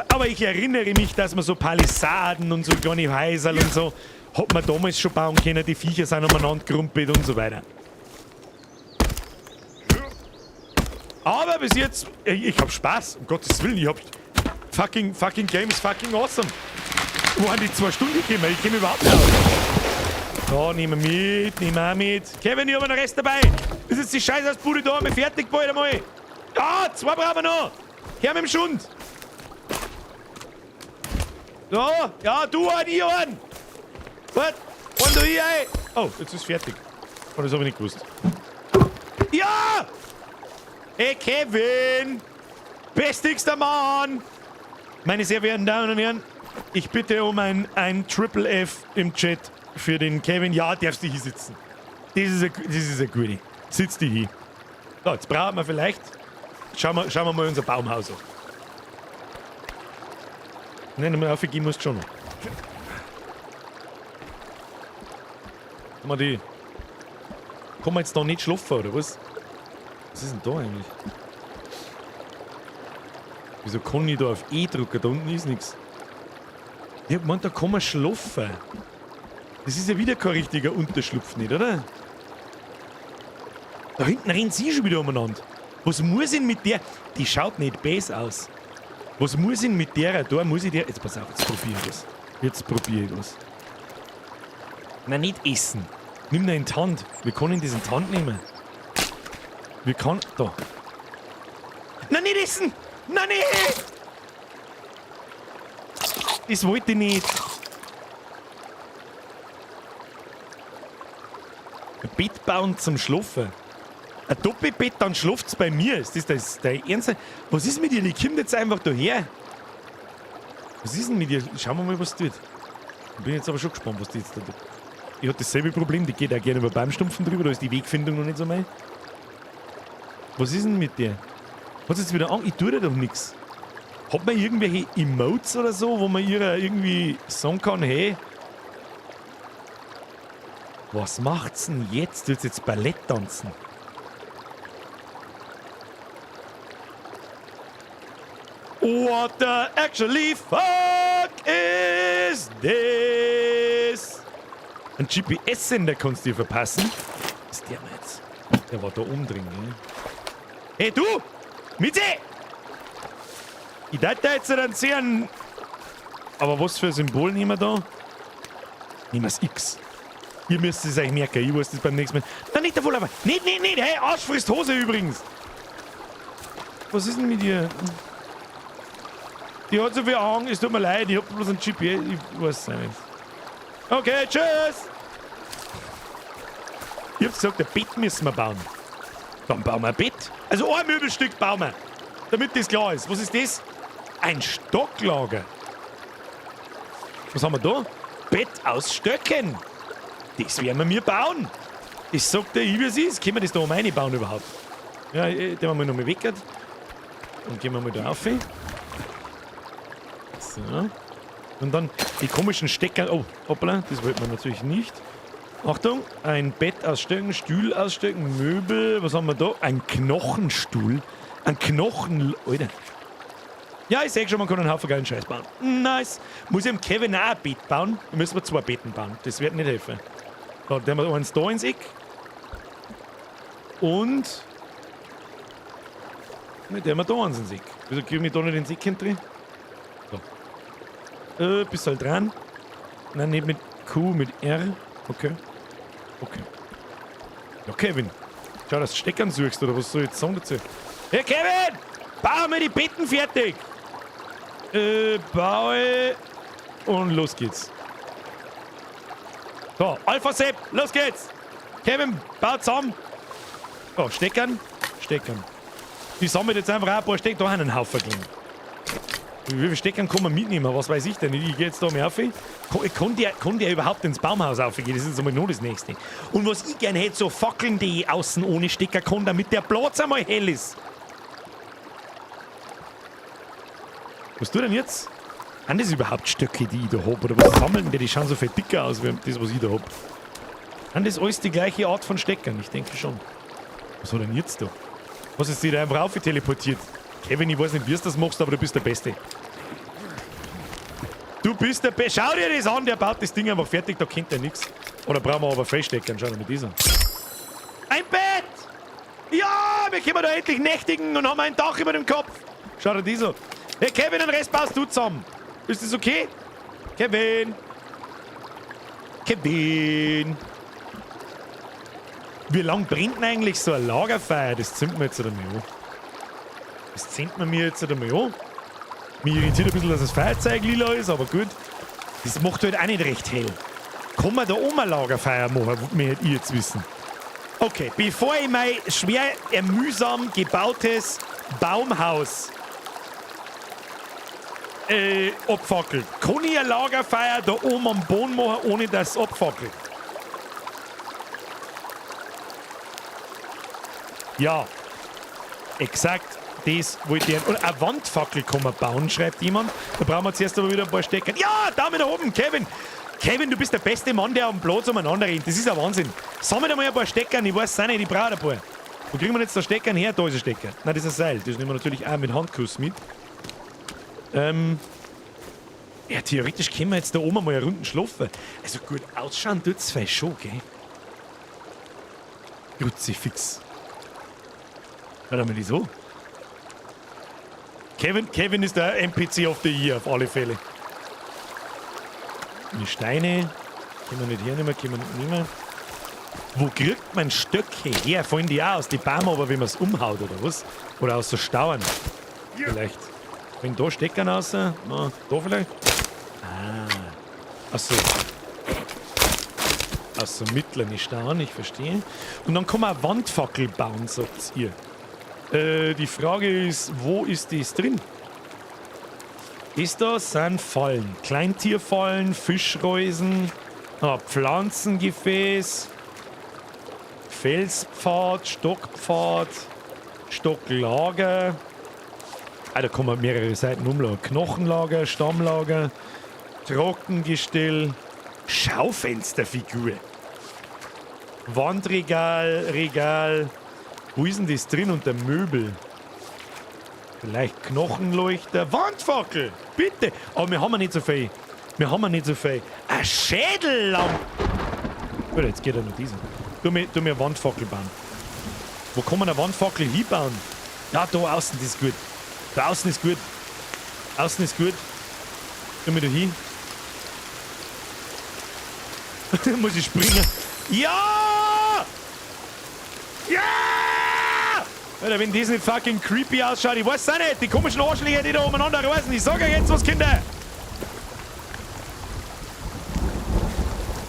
Aber ich erinnere mich, dass man so Palisaden und so kleine Häuserl und so, hat man damals schon bauen können, die Viecher sind umeinander gerumpelt und so weiter. Aber bis jetzt, ich hab Spaß, um Gottes Willen, ich hab fucking Game is fucking awesome. Wo haben die 2 Stunden gekommen? Ich komm überhaupt nicht aus. Da, nehmen wir mit, nehmen wir auch mit. Kevin, ich hab noch Rest dabei. Ist jetzt die Scheiße aus Bude da, einmal fertig bald einmal. Ah, 2 brauchen wir noch. Her mit dem Schund. So, ja, du einen, ich einen. Gut, und du hier, ey. Oh, jetzt ist fertig. Oh, das hab ich nicht gewusst. Ja! Hey, Kevin! Bestigster Mann! Meine sehr verehrten Damen und Herren, ich bitte um ein Triple F im Chat für den Kevin. Ja, darfst du hier sitzen. Das ist eine gute. Sitz dich hier. So, jetzt brauchen wir vielleicht... Schauen wir mal unser Baumhaus an. Nein, nochmal aufgehen musst du schon noch. Kann man die... Kann man jetzt da nicht schlafen, oder was? Was ist denn da eigentlich? Wieso kann ich da auf E drücken? Da unten ist nichts. Ich hab gemeint, da kann man schlafen. Das ist ja wieder kein richtiger Unterschlupf, nicht, oder? Da hinten rennt sie schon wieder umeinander. Was muss ich denn mit der... Die schaut nicht böse aus. Was muss ich denn mit der da? Muss ich der... Jetzt pass auf, jetzt probier ich was. Jetzt probier ich was. Nein, nicht essen. Nimm da in die Hand. Wir können das in die Hand nehmen. Wir können... Da. Nein, nicht essen! Nein, nicht! Das wollte ich nicht. Ein Bett bauen zum Schlafen. Ein Doppelbett, dann schlaft's bei mir. Ist das der Ernst? Was ist mit ihr? Die kommt jetzt einfach daher. Was ist denn mit ihr? Schauen wir mal, was die tut. Ich bin jetzt aber schon gespannt, was die jetzt da tut. Ich hab dasselbe Problem, die geht auch gerne über Baumstumpfen drüber, da ist die Wegfindung noch nicht so mein. Was ist denn mit der? Hat sie jetzt wieder Angst? Ich tue dir doch nix. Hat man irgendwelche Emotes oder so, wo man ihr irgendwie sagen kann, hey, was macht's denn jetzt? Willst du jetzt Ballett tanzen? What the actually fuck is this? Ein G P S-Sender kannst du dir verpassen. Was ist der denn jetzt? Der war da oben drin, ne? Hey du! Mitzi! Ich dachte da jetzt dann sehen. Aber was für ein Symbol nehmen wir da? Nehmen wir das X. Ihr müsst es euch merken, ich weiß das beim nächsten Mal. Nein, nicht davon, aber. Nicht, nicht, nicht! Hey, Arsch frisst Hose übrigens! Was ist denn mit ihr? Die hat so viel Angst, es tut mir leid, ich hab bloß ein GPS, ich weiß es nicht. Okay, tschüss! Ich hab gesagt, ein Bett müssen wir bauen. Dann bauen wir ein Bett. Also ein Möbelstück bauen wir. Damit das klar ist. Was ist das? Ein Stocklager. Was haben wir da? Bett aus Stöcken. Das werden wir mir bauen. Das sagt der ich, wie es ist. Können wir das da oben reinbauen überhaupt? Ja, den haben wir nochmal weg. Und gehen wir mal da rauf. So. Und dann die komischen Stecker. Oh, hoppla, das wollten wir natürlich nicht. Achtung, ein Bett aus Stöcken, Stuhl aus Stöcken, Möbel. Was haben wir da? Ein Knochenstuhl. Ein Knochen... Alter. Ja, ich sehe schon, man kann einen Haufen geilen Scheiß bauen. Nice. Muss ich dem Kevin auch ein Bett bauen? Dann müssen wir zwei Betten bauen. Das wird nicht helfen. Da haben wir eins da ins Eck. Und... Mit dem wir da eins ins Eck. Wieso kriege ich mich da nicht ins Eck drin? So. Bist halt dran. Nein, nicht mit Q, mit R. Okay. Okay. Ja, Kevin. Schau, dass du Steckern suchst, oder was soll ich jetzt sagen dazu? Hey, Kevin! Bau mir die Betten fertig! Baue. Und los geht's. So, Alpha Sepp, los geht's! Kevin, bau zusammen. Oh, Steckern. Steckern. Die sammelt jetzt einfach auch ein paar Stecker. Da haben einen Haufen drin. Wie viele Steckern kann man mitnehmen? Was weiß ich denn? Ich gehe jetzt da mal auf. Kann der überhaupt ins Baumhaus aufgehen? Das ist einmal nur das Nächste. Und was ich gerne hätte, so Fackeln, die ich außen ohne Stecker kann, damit der Platz einmal hell ist. Was tut denn jetzt? Sind das überhaupt Stöcke, die ich da hab? Oder was sammeln die? Die schauen so viel dicker aus, wie das, was ich da hab. Sind das alles die gleiche Art von Steckern? Ich denke schon. Was hat denn jetzt da? Was ist die da einfach rauf teleportiert? Kevin, ich weiß nicht, wie du das machst, aber du bist der Beste. Du bist der Beste. Schau dir das an, der baut das Ding einfach fertig, da kennt er nichts. Oder brauchen wir aber Feststeckern? Schau dir mit dieser. Ein Bett! Ja, wir können da endlich nächtigen und haben ein Dach über dem Kopf. Schau dir das an. Hey Kevin, den Rest baust du zusammen. Ist das okay? Kevin! Kevin! Wie lang brennt denn eigentlich so ein Lagerfeuer? Das zündet man jetzt einmal an. Das zündet man mir jetzt einmal an. Mich irritiert ein bisschen, dass das Feuerzeug lila ist, aber gut. Das macht halt auch nicht recht hell. Kann man da oben ein Lagerfeuer machen, möchte ich jetzt wissen. Okay, bevor ich mein schwer mühsam gebautes Baumhaus abfackelt, kann ich ein Lagerfeuer da oben am Boden machen, ohne dass es abfackelt? Ja, exakt das wollte ich. Oder eine Wandfackel kann man bauen, schreibt jemand. Da brauchen wir zuerst aber wieder ein paar Stecker. Ja, Daumen nach oben, Kevin! Kevin, du bist der beste Mann, der am Platz umeinander rennt. Das ist ein Wahnsinn. Sammel mal ein paar Stecker, ich weiß es auch nicht, ich brauche ein paar. Wo kriegen wir jetzt da Steckern her? Da ist ein Stecker. Nein, das ist ein Seil. Das nehmen wir natürlich auch mit Handkuss mit. Ja, theoretisch können wir jetzt da oben mal eine Runde schlafen. Also gut, ausschauen tut's vielleicht schon, gell? Kruzifix. Warte mal, so. Kevin ist der NPC of the Year, auf alle Fälle. Die Steine können wir nicht hernehmen, können wir nicht nehmen. Wo kriegt man Stöcke her? Fallen die auch aus die Bäume, aber wenn man es umhaut, oder was? Oder aus so Stauen? Vielleicht. Wenn da Steckern raus? Na, da vielleicht? Ah. Achso. Aus so mittleren Stauen, ich verstehe. Und dann kann man eine Wandfackel bauen, sagt ihr. Die Frage ist, wo ist das drin? Ist da sind Fallen. Kleintierfallen, Fischreusen, Pflanzengefäß, Felspfad, Stockpfad, Stocklager. Ah, da kann man mehrere Seiten umlagern. Knochenlager, Stammlager, Trockengestell, Schaufensterfigur, Wandregal, Regal. Wo ist denn das drin unter Möbel? Vielleicht Knochenleuchter, Wandfackel, bitte. Aber wir haben ja nicht so viel. Wir haben ja nicht so viel. Ein Schädellampe. Gut, jetzt geht er noch diesen. Tu mir Wandfackel bauen. Wo kann man eine Wandfackel hinbauen? Ja, da außen ist gut. Da außen ist gut. Außen ist gut. Tu mir da hin. Muss ich springen. Ja! Ja! Alter, wenn das nicht fucking creepy ausschaut, ich weiß auch nicht. Die komischen Arschlöcher, die da umeinander reisen. Ich sag euch jetzt was, Kinder.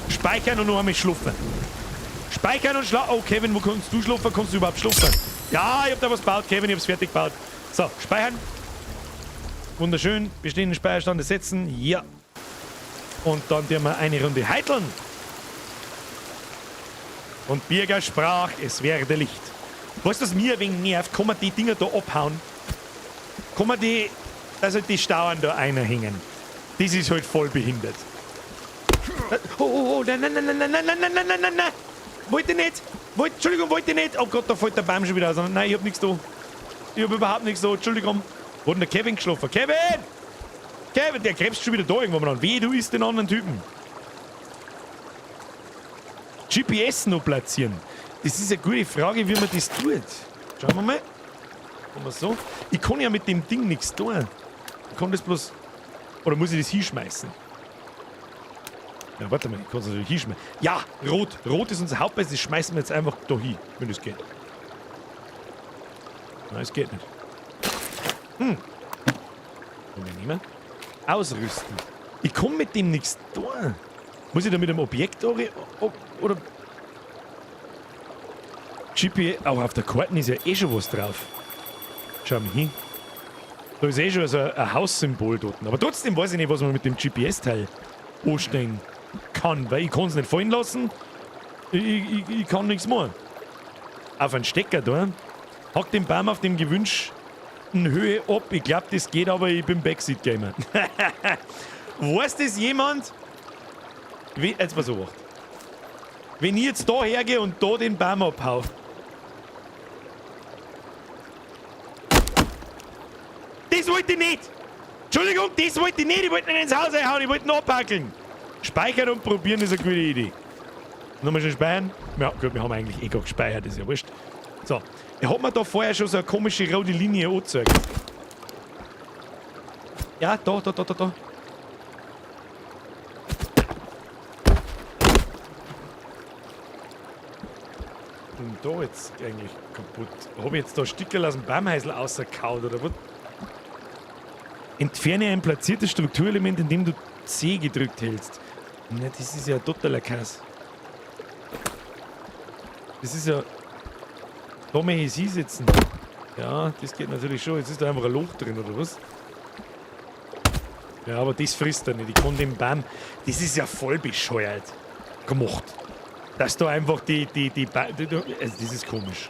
Speichern und noch einmal schlafen. Speichern und schlafen. Oh, Kevin, wo kannst du schlafen? Kannst du überhaupt schlafen? Ja, ich hab da was gebaut, Kevin, ich hab's fertig gebaut. So, speichern. Wunderschön. Bestehenden Speicherstand ersetzen. Ja. Und dann tun wir eine Runde heiteln. Und Birger sprach, es werde Licht. Weißt du, was mir ein wenig nervt? Kann man die Dinger da abhauen? Kann man die, also die Stauern da einhängen? Das ist halt voll behindert. Oh, oh, oh, nein, nein, nein, nein, nein, nein, nein, nein, nein, nein, nein. Wollte nicht. Wollte, Entschuldigung, wollte nicht. Oh Gott, da fällt der Baum schon wieder aus. Nein, ich hab nichts da. Ich hab überhaupt nichts da. Entschuldigung. Wo hat denn der Kevin geschlafen? Kevin! Kevin, der krebst schon wieder da irgendwo an. Weh, du isst den anderen Typen. GPS noch platzieren. Das ist eine gute Frage, wie man das tut. Schauen wir mal. Machen wir so. Ich kann ja mit dem Ding nichts tun. Ich kann das bloß. Oder muss ich das hinschmeißen? Ja, warte mal, ich kann es natürlich hinschmeißen. Ja, rot. Rot ist unser Hauptpreis. Das schmeißen wir jetzt einfach da hin, wenn das geht. Nein, es geht nicht. Wollen wir nehmen? Ausrüsten. Ich komme mit dem nichts tun. Muss ich da mit dem Objekt oder GPS, auch auf der Karte ist ja eh schon was drauf. Schau mal hin. Da ist eh schon so ein Haussymbol dort. Aber trotzdem weiß ich nicht, was man mit dem GPS-Teil anstellen kann, weil ich kann es nicht fallen lassen. Ich kann nichts machen. Auf einen Stecker da. Hack den Baum auf dem gewünschten Höhe ab. Ich glaube, das geht, aber ich bin Backseat-Gamer. Weiß das jemand? Wie, jetzt pass auf. Wenn ich jetzt da hergehe und da den Baum abhau. Das wollte ich nicht! Entschuldigung, das wollte ich nicht! Ich wollte nicht ins Haus einhauen, ich wollte ihn abhackeln! Speichern und probieren ist eine gute Idee. Nochmal schön speichern. Ja, gut, wir haben eigentlich eh gar gespeichert, ist ja wurscht. So, er hat mir da vorher schon so eine komische rote Linie angezeigt. Ja, da, da, da, da, da. Und da jetzt eigentlich kaputt. Hab ich jetzt da Stickerl aus dem Baumhäusl rausgehauen oder was? Entferne ein platziertes Strukturelement, indem du C gedrückt hältst. Na, das ist ja totaler Kass. Das ist ja. Da möchte ich hinsetzen. Ja, das geht natürlich schon. Jetzt ist da einfach ein Loch drin, oder was? Ja, aber das frisst er nicht. Ich kann den Baum. Das ist ja voll bescheuert gemacht. Dass da einfach die, also das ist komisch.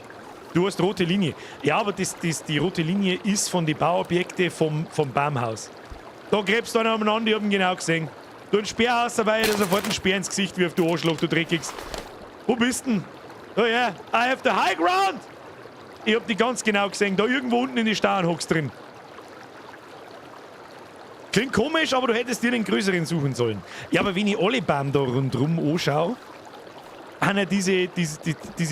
Du hast rote Linie. Ja, aber die rote Linie ist von den Bauobjekten vom Baumhaus. Da gräbst du einer umeinander, ich hab ihn genau gesehen. Du ein Speer aus dabei, der sofort einen Speer ins Gesicht wirft, du Arschloch, du Dreckigs. Wo bist denn? Oh ja, yeah, I have the high ground! Ich hab die ganz genau gesehen, da irgendwo unten in die Stauern hockst drin. Klingt komisch, aber du hättest dir den größeren suchen sollen. Ja, aber wenn ich alle Bäume da rundherum anschaue, haben ja diese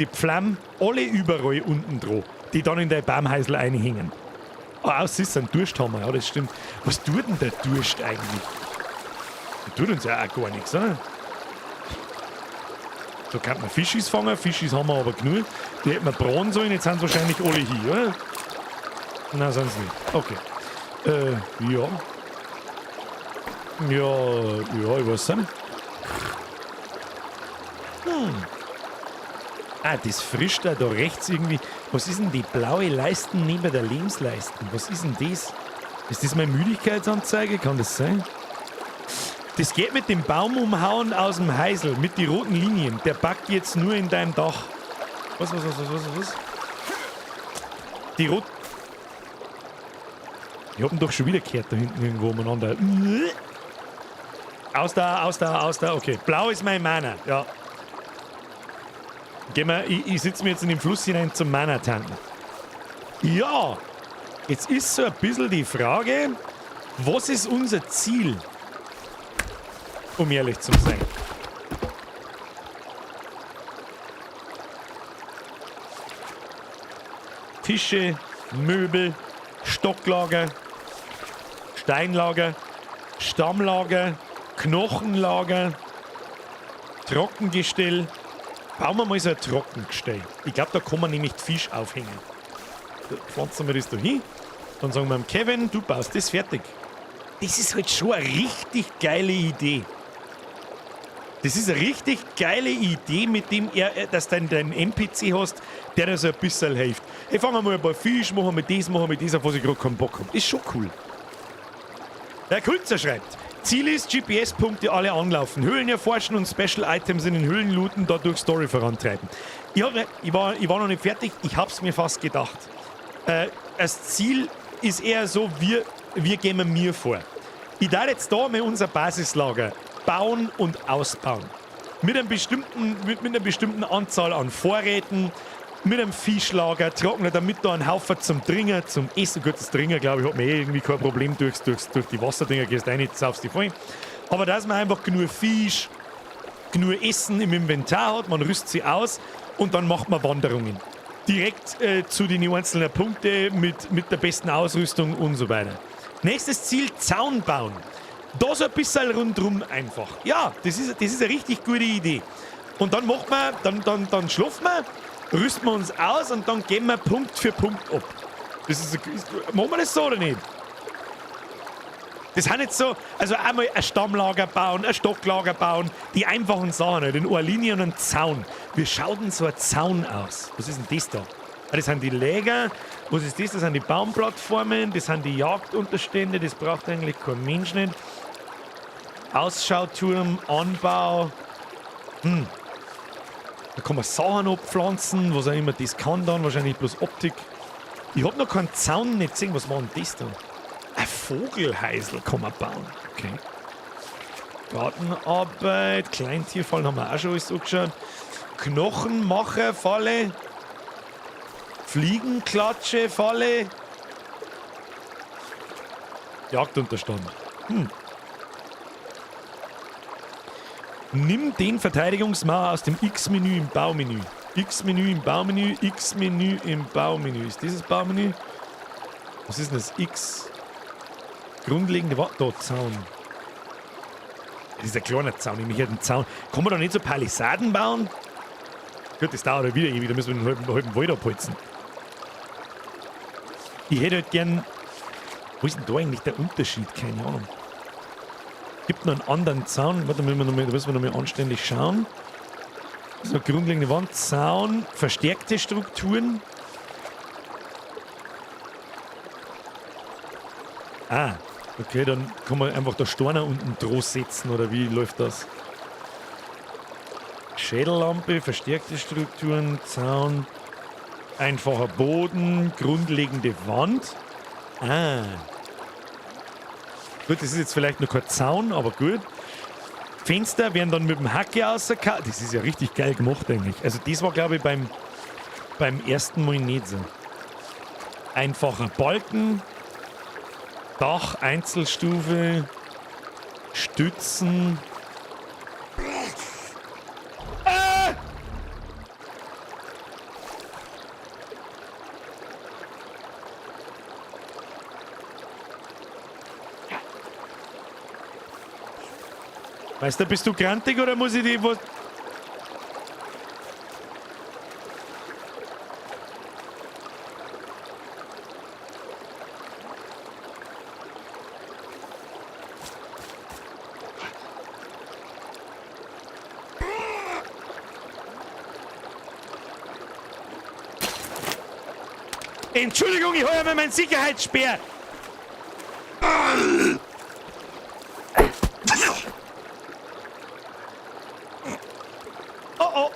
Pflammen alle überall unten dran, die dann in dein Baumhäusl einhängen. Oh, aus ist ein Durst haben wir, ja, das stimmt. Was tut denn der Durst eigentlich? Der tut uns ja auch gar nichts, oder? Da kann man Fischis fangen, Fischis haben wir aber genug. Die hätten wir braten sollen, jetzt sind sie wahrscheinlich alle hier, oder? Nein, sind sie nicht. Okay. Ja. Ja, ja, ich weiß nicht. Ah, das frischt da rechts irgendwie. Was ist denn die blaue Leisten neben der Lebensleisten? Was ist denn das? Ist das meine Müdigkeitsanzeige? Kann das sein? Das geht mit dem Baum umhauen aus dem Heisel, mit den roten Linien. Der backt jetzt nur in deinem Dach. Was, was, was, was, was, was? Die rot. Ich hab ihn doch schon wieder gehört da hinten irgendwo umeinander. Aus da, aus da, aus da. Okay, blau ist mein Mana. Ja. Gehen wir, ich sitze mir jetzt in den Fluss hinein zum Mana tanken. Ja, jetzt ist so ein bisschen die Frage, was ist unser Ziel? Um ehrlich zu sein. Tische, Möbel, Stocklager, Steinlager, Stammlager, Knochenlager, Trockengestell. Bauen wir mal so ein Trockengestell. Ich glaub, da kann man nämlich die Fisch aufhängen. Pflanzen wir das da hin. Dann sagen wir dem Kevin, du baust das fertig. Das ist halt schon eine richtig geile Idee. Das ist eine richtig geile Idee, mit dem er, dass du deinen NPC hast, der dir so ein bisschen hilft. Ich fange mal ein paar Fisch, machen wir das, machen wir das, auf was ich gerade keinen Bock habe. Ist schon cool. Der Kulzer schreibt, Ziel ist, GPS-Punkte alle anlaufen, Höhlen erforschen und Special Items in den Höhlen looten, dadurch Story vorantreiben. Ich war noch nicht fertig, ich hab's mir fast gedacht. Das Ziel ist eher so, wir gehen mir vor. Ich darf jetzt da mit unser Basislager bauen und ausbauen. Mit einer bestimmten Anzahl an Vorräten, mit einem Fischlager, Trockner, damit da ein Haufen zum Trinken, zum Essen. Gut, das Trinken, glaube ich, hat mir eh irgendwie kein Problem durch die Wasserdinger, gehst rein, saufst die voll. Aber dass man einfach genug Fisch, genug Essen im Inventar hat, man rüstet sie aus und dann macht man Wanderungen. Direkt zu den einzelnen Punkten mit der besten Ausrüstung und so weiter. Nächstes Ziel, Zaun bauen. Da so ein bisschen rundrum einfach. Ja, das ist eine richtig gute Idee. Und dann macht man, dann schlafen wir, rüsten wir uns aus und dann gehen wir Punkt für Punkt ab. Machen wir das so oder nicht? Das sind jetzt so, also einmal ein Stammlager bauen, ein Stocklager bauen, die einfachen Sachen, halt, in einer Linie und einen Zaun. Wie schaut denn so ein Zaun aus? Was ist denn das da? Ah, das sind die Läger. Was ist das? Das sind die Baumplattformen, das sind die Jagdunterstände, das braucht eigentlich kein Mensch nicht. Ausschauturm, Anbau. Da kann man Sachen abpflanzen, was auch immer das kann dann, wahrscheinlich bloß Optik. Ich hab noch keinen Zaun nicht gesehen, was war denn das da? Ein Vogelheisel kann man bauen. Okay. Gartenarbeit, Kleintierfallen haben wir auch schon alles angeschaut. Knochenmacherfalle. Fliegenklatsche-Falle. Jagdunterstand. Nimm den Verteidigungsmauer aus dem X-Menü im Baumenü. X-Menü im Baumenü, X-Menü im Baumenü. Ist dieses Baumenü? Was ist denn das? X. Grundlegende Wa-, da, Zaun. Das ist ein kleiner Zaun, ich möchte einen Zaun. Kann man da nicht so Palisaden bauen? Gut, das dauert ja wieder ewig, da müssen wir den halben Wald abholzen. Ich hätte halt gern... Wo ist denn da eigentlich der Unterschied? Keine Ahnung. Gibt noch einen anderen Zaun. Warte, da müssen wir noch mal anständig schauen. So, grundlegende Wand, Zaun, verstärkte Strukturen. Ah, okay, dann kann man einfach da Steine unten drauf setzen, oder wie läuft das? Schädellampe, verstärkte Strukturen, Zaun, einfacher Boden, grundlegende Wand. Ah. Gut, das ist jetzt vielleicht noch kein Zaun, aber gut. Fenster werden dann mit dem Hacke rausgehauen. Das ist ja richtig geil gemacht eigentlich. Also das war, glaube ich, beim ersten Mal nicht so. Einfacher Balken. Dach, Einzelstufe. Stützen. Ah! Weißt du, bist du grantig oder muss ich die was... Entschuldigung, ich hol ja mal meinen Sicherheitsspeer. Oh oh.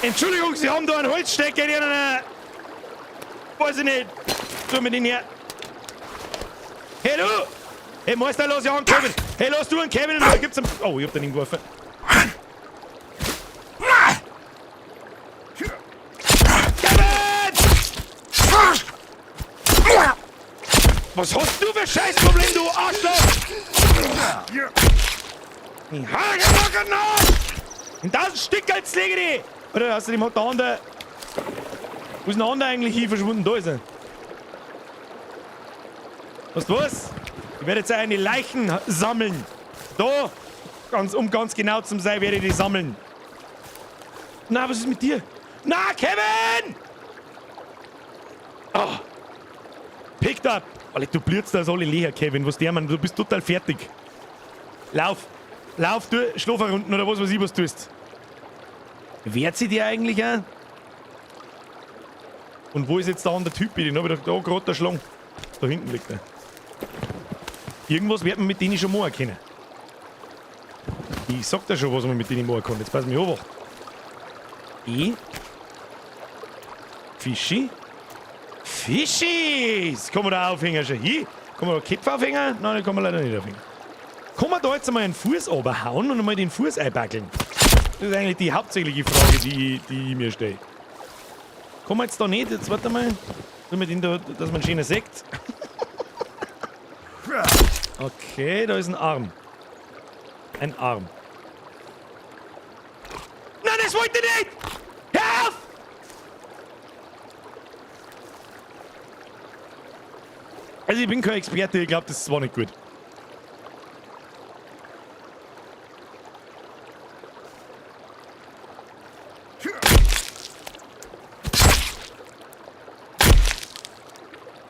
Entschuldigung, Sie haben da einen Holzstecker in einer... Weiß ich nicht. Tu mir den her. Hey du! Hey Meister, lass ja an, Kevin! Hey, lass du einen Kevin und da gibt's einen... Oh, ich hab den hingeworfen. Kevin! Was hast du für ein Scheißproblem, du Arschloch? In 1000 Stück als lege ich! Oder außerdem hat der andere... Wo ist denn der andere eigentlich hier verschwunden? Da ist er. Weißt du was? Ich werde jetzt eine Leichen sammeln. Da, ganz, um ganz genau zu sein, werde ich die sammeln. Na, was ist mit dir? Na, Kevin! Oh. Picked up! Alter, du blühst das alle leer, Kevin. Was der, Mann? Du bist total fertig. Lauf! Lauf, du, schlaf eine Runden oder was weiß ich, was du tust. Wehrt sie dir eigentlich auch? Und wo ist jetzt da der Typ? Den hab ich doch da gerade erschlagen. Da hinten liegt er. Irgendwas wird man mit denen schon machen können. Ich sag dir schon, was man mit denen machen kann. Jetzt pass mich auf. E. Fischi. Fischis! Kann man da aufhängen schon? Hier? Kann man da Köpfe aufhängen? Nein, den kann man leider nicht aufhängen. Kann man da jetzt einmal einen Fuß runterhauen und einmal den Fuß einbackeln? Das ist eigentlich die hauptsächliche Frage, die ich mir stelle. Kann man jetzt da nicht? Jetzt warte mal. Nur mit dem da, dass man schöner sieht. Okay, da ist ein Arm. Ein Arm. Nein, das wollte ich nicht! Hör auf! Also ich bin kein Experte, ich glaube, das war nicht gut.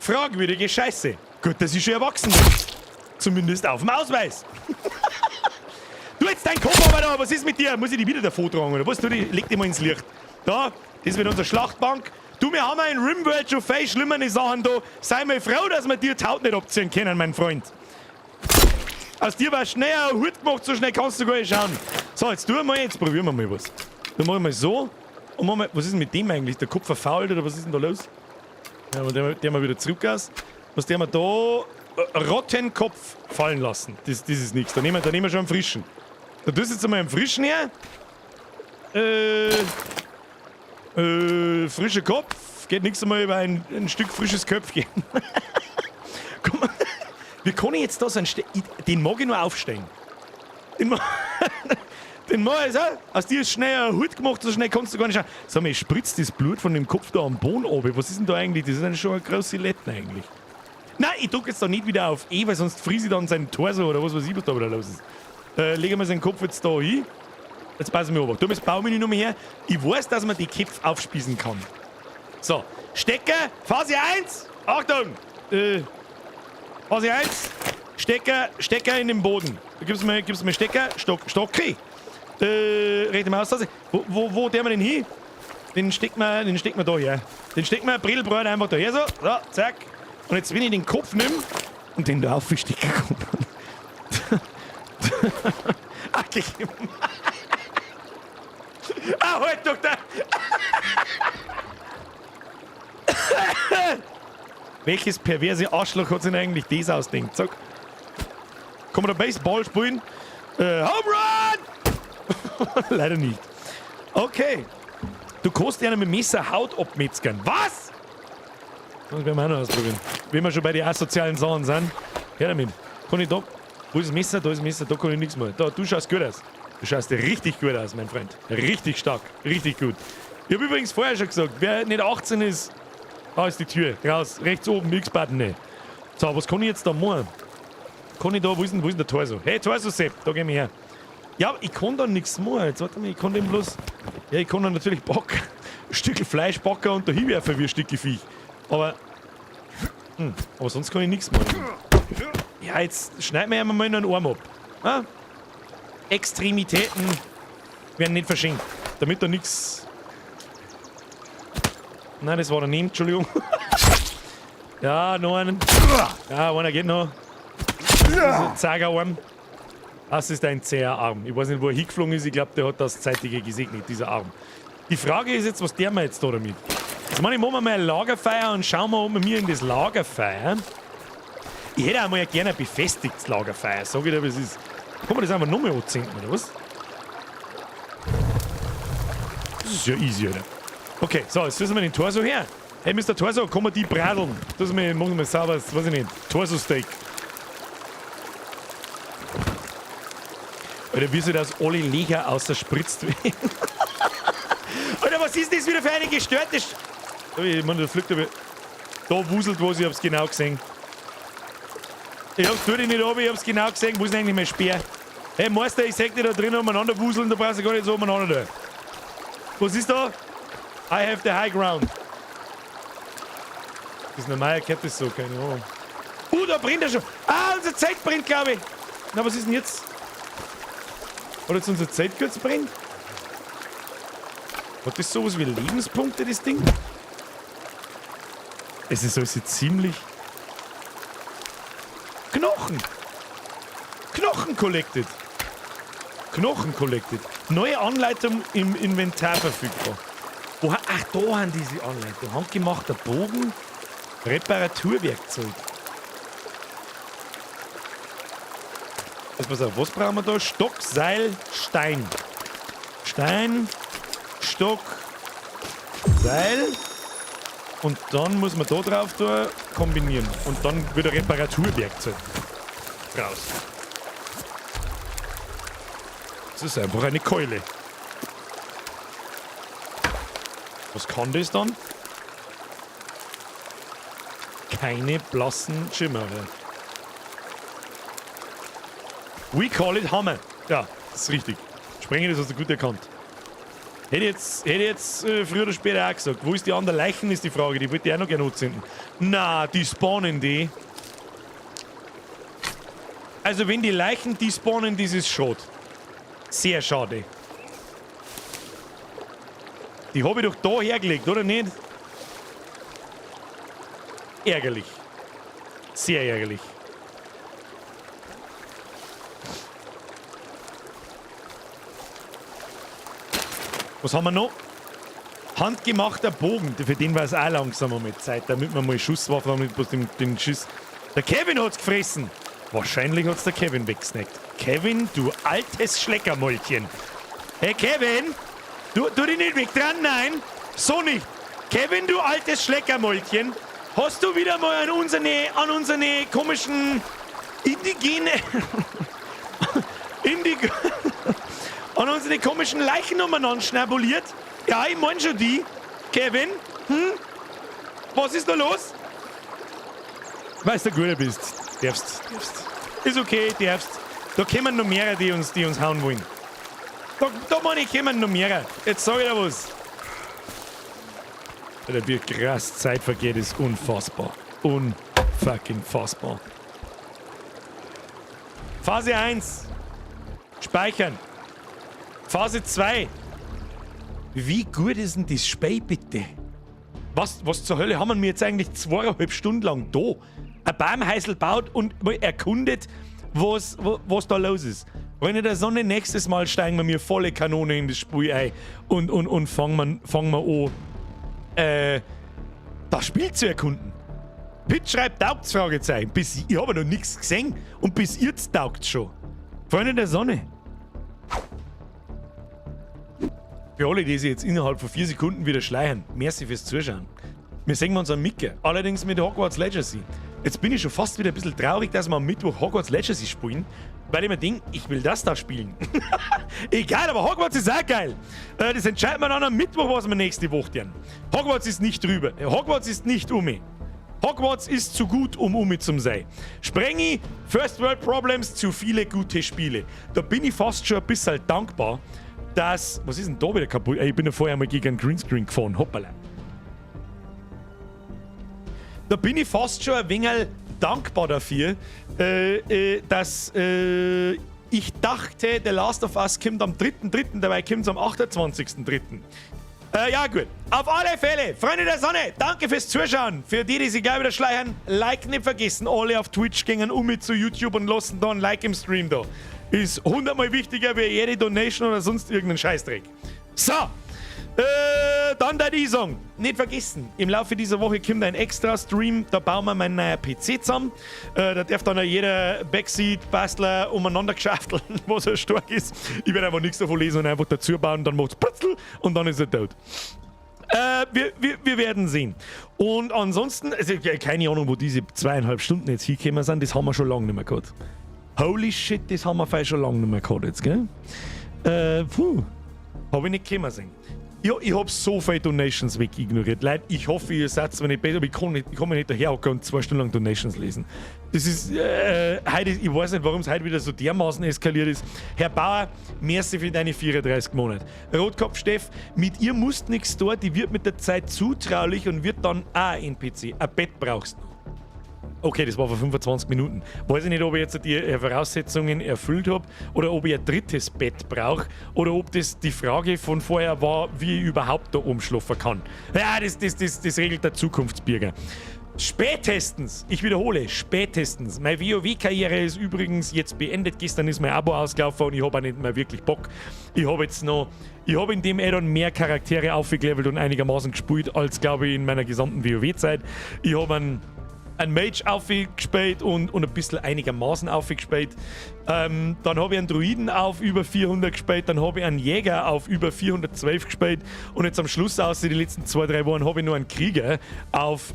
Fragwürdige Scheiße. Gut, dass ich schon erwachsen bin. Zumindest auf dem Ausweis. Du jetzt dein Kopf aber da, was ist mit dir? Muss ich die wieder davor tragen oder was? Du, die, leg dich mal ins Licht. Da, das wird unsere Schlachtbank. Du, wir haben ja in Rimworld schon viel schlimmere Sachen da. Sei mal froh, dass wir dir die Haut nicht abziehen können, mein Freund. Aus dir war schnell ein Hut gemacht, so schnell kannst du gar nicht schauen. So, jetzt tun wir mal, jetzt probieren wir mal was. Dann machen wir mal so. Und machen wir, was ist denn mit dem eigentlich? Der Kopf verfault oder was ist denn da los? Ja, aber der mal wieder zurück aus. Was der wir da Rottenkopf fallen lassen. Das ist nichts. Da nehmen wir schon einen frischen. Da tust du jetzt einmal einen frischen her. Frischer Kopf. Geht nichts einmal über ein Stück frisches Köpfchen. Komm, wie kann ich jetzt da so einen ich, den mag ich nur aufstellen. Den den mag ich so. Aus dir ist schnell ein Hut gemacht, so schnell kannst du gar nicht schauen. Sag mal, spritzt das Blut von dem Kopf da am Boden runter. Was ist denn da eigentlich? Das ist dann schon eine große Letten eigentlich. Nein, ich drück jetzt da nicht wieder auf E, weil sonst friese ich dann seinen Torso oder was weiß ich, was da wieder los ist. Legen wir seinen Kopf jetzt da hin. Jetzt passen wir auf. Du bist Baumenü noch mal her. Ich weiß, dass man die Köpfe aufspießen kann. So, Stecker, Phase 1. Achtung! Phase 1. Stecker, Stecker in den Boden. Du gibst mir Stecker. Stock, Stocki. Rechte Maustaste. Wo der wir denn hin? Den stecken wir da her. Den stecken wir Brillbrot einfach da her. So, so, zack. Und jetzt, wenn ich den Kopf nimm und den da aufstecken kann. Ach, ich. Ah, halt doch da! Welches perverse Arschloch hat sich denn eigentlich das ausgedacht? Sag. Kann man da Baseball spielen? Home Run! Leider nicht. Okay. Du kannst einer mit dem Messer Haut abmetzgern. Was? Das werden wir auch noch ausprobieren. Wenn wir schon bei den asozialen Sachen sind. Her damit. Kann ich da. Wo ist das Messer? Da ist das Messer. Da kann ich nichts mehr. Da, du schaust gut aus. Du schaust richtig gut aus, mein Freund. Richtig stark. Richtig gut. Ich hab übrigens vorher schon gesagt, wer nicht 18 ist, da ist die Tür. Raus. Rechts oben, X-Button. Ne. So, was kann ich jetzt da machen? Kann ich da, wo ist denn der Torso? Hey, Torso Sepp, da geh ich her. Ja, ich kann da nichts machen. Jetzt warte mal, ich kann den bloß. Ja, ich kann da natürlich backen. Ein Stück Fleisch backen und da hinwerfen wie ein Stück Viech. Aber. Aber sonst kann ich nichts machen. Ja, jetzt schneiden wir einmal noch einen Arm ab. Ah? Extremitäten werden nicht verschenkt. Damit da nichts. Nein, das war daneben, Entschuldigung. Ja, noch einen. Ja, einer geht noch. Zeigerarm. Das ist ein zäher Arm. Ich weiß nicht, wo er hingeflogen ist. Ich glaub, der hat das Zeitige gesegnet, dieser Arm. Die Frage ist jetzt, was der wir jetzt da damit? Jetzt meine ich, machen wir mal ein Lagerfeuer und schauen wir, ob wir mir in das Lagerfeuer. Ich hätte auch mal gerne ein befestigtes Lagerfeuer. Sag ich dir, wie es ist. Kann man das einfach nochmal anzünden, oder was? Das ist ja easy, oder? Okay, so, jetzt müssen wir den Torso her. Hey, Mister Torso, kann man die bradeln? Das machen wir sauber, weiß ich nicht. Torso-Steak. Alter, wie soll das alle Löcher außerspritzt werden? Alter, was ist das wieder für eine gestörte Sch-, ich meine, da fliegt aber. Da wuselt was, ich hab's genau gesehen. Ich hab's tue dich nicht ab, ich hab's genau gesehen. Wo ist denn eigentlich mein Speer? Hey Meister, ich seh dich da drin umeinander wuseln, da brauchst du gar nicht so umeinander da. Was ist da? I have the high ground. Das ist normal, kennt das so, keine Ahnung. Da brennt er schon. Ah, unser Zelt brennt, glaube ich. Na, was ist denn jetzt? Hat jetzt unser Zelt kurz brennt? Hat das sowas wie Lebenspunkte, das Ding? Es ist also ziemlich. Knochen! Knochen collected! Knochen collected. Neue Anleitung im Inventar verfügbar. Wo, ach, da haben diese Anleitung. Handgemachter Bogen, Reparaturwerkzeug. Jetzt pass auf, was brauchen wir da? Stock, Seil, Stein. Stein, Stock, Seil. Und dann muss man da drauf tun, kombinieren. Und dann wieder Reparaturwerkzeug raus. Das ist einfach eine Keule. Was kann das dann? Keine blassen Schimmer. We call it Hammer. Ja, das ist richtig. Sprenger, das hast du gut erkannt. Hätte ich jetzt früher oder später auch gesagt. Wo ist die andere Leichen, ist die Frage. Die wollte ich auch noch gerne anzünden. Na, die spawnen die. Also wenn die Leichen die spawnen, das ist schade. Sehr schade. Die habe ich doch da hergelegt, oder nicht? Ärgerlich. Sehr ärgerlich. Was haben wir noch? Handgemachter Bogen. Für den war es auch langsam einmal Zeit, damit wir mal Schusswaffen haben, nicht bloß den Schuss. Der Kevin hat's gefressen. Wahrscheinlich hat's der Kevin weggesnackt. Kevin, du altes Schleckermäulchen. Hey Kevin, du dich nicht weg dran, nein. So nicht. Kevin, du altes Schleckermäulchen. Hast du wieder mal an unsere komischen indigene Indig an unsere komischen Leichen umeinander schnabuliert? Ja, ich mein schon die. Kevin? Hm? Was ist da los? Weißt du, guter bist. Darfst, darfst. Ist okay, darfst. Da kommen noch mehrere, die uns hauen wollen. Da meine ich, kommen noch mehrere. Jetzt sag ich dir was. Alter, wie krass Zeit vergeht, ist unfassbar. Unfucking fassbar. Phase 1. Speichern. Phase 2. Wie gut ist denn das Spiel, bitte? Was zur Hölle haben wir jetzt eigentlich 2,5 Stunden lang da? Ein Baumhäusl baut und mal erkundet, was da los ist. Freunde der Sonne, nächstes Mal steigen wir mir volle Kanone in das Spiel ein und fangen wir an, das Spiel zu erkunden. Pitt schreibt, taugt's? Fragezeichen. Ich habe noch nichts gesehen und bis jetzt taugt's schon. Freunde der Sonne. Für alle, die sich jetzt innerhalb von 4 Sekunden wieder schleichen, merci fürs Zuschauen. Wir sehen uns am Micke, allerdings mit Hogwarts Legacy. Jetzt bin ich schon fast wieder ein bisschen traurig, dass wir am Mittwoch Hogwarts Legacy spielen, weil ich mir denke, ich will das da spielen. Egal, aber Hogwarts ist auch geil. Das entscheiden wir dann am Mittwoch, was wir nächste Woche tun. Hogwarts ist nicht drüber. Hogwarts ist nicht umme. Hogwarts ist zu gut, um umme zum sein. Sprengi, First World Problems, zu viele gute Spiele. Da bin ich fast schon ein bisschen dankbar, dass. Was ist denn da wieder kaputt? Ich bin ja vorher mal gegen einen Greenscreen gefahren. Hoppala. Da bin ich fast schon ein wenig dankbar dafür, dass ich dachte, The Last of Us kommt am 3.3., dabei kommt es am 28.3. Ja, gut. Auf alle Fälle, Freunde der Sonne, danke fürs Zuschauen. Für die, die sich gleich wieder schleichen, Like nicht vergessen. Alle auf Twitch gehen um mit zu YouTube und lassen da ein Like im Stream da. Ist hundertmal wichtiger wie jede Donation oder sonst irgendein Scheißdreck. So, dann der ich sagen, nicht vergessen, im Laufe dieser Woche kommt ein extra Stream, da bauen wir meinen neuen PC zusammen. Da darf dann auch jeder Backseat-Bastler umeinander geschafteln, was so stark ist. Ich werde einfach nichts davon lesen und einfach dazu bauen, dann macht's Pritzel und dann ist er tot. Wir werden sehen. Und ansonsten, also, keine Ahnung, wo diese 2,5 Stunden jetzt hingekommen sind, das haben wir schon lange nicht mehr gehabt. Holy shit, das haben wir fei schon lange nicht mehr gehabt jetzt, gell? Puh. Habe ich nicht kommen sehen. Ich hab so viele Donations wegignoriert. Leute, ich hoffe, ihr seid mir nicht böse, aber ich kann mich nicht daherhocken und 2 Stunden lang Donations lesen. Das ist, heute, ich weiß nicht, warum es heute wieder so dermaßen eskaliert ist. Herr Bauer, merci für deine 34 Monate. Rotkopf Steff, mit ihr musst nichts tun, die wird mit der Zeit zutraulich und wird dann auch NPC. Ein Bett brauchst du. Okay, das war vor 25 Minuten. Weiß ich nicht, ob ich jetzt die Voraussetzungen erfüllt habe oder ob ich ein drittes Bett brauche oder ob das die Frage von vorher war, wie ich überhaupt da oben schlafen kann. Ja, das regelt der Zukunftsbürger. Spätestens, ich wiederhole, spätestens. Meine WoW-Karriere ist übrigens jetzt beendet. Gestern ist mein Abo ausgelaufen und ich habe auch nicht mehr wirklich Bock. Ich habe in dem Addon mehr Charaktere aufgelevelt und einigermaßen gespielt, als, glaube ich, in meiner gesamten WoW-Zeit. Ich habe einen Mage aufgespielt und ein bisschen einigermaßen aufgespielt. Dann habe ich einen Druiden auf über 400 gespielt, dann habe ich einen Jäger auf über 412 gespielt und jetzt am Schluss aus die letzten 2, 3 Wochen habe ich nur einen Krieger auf.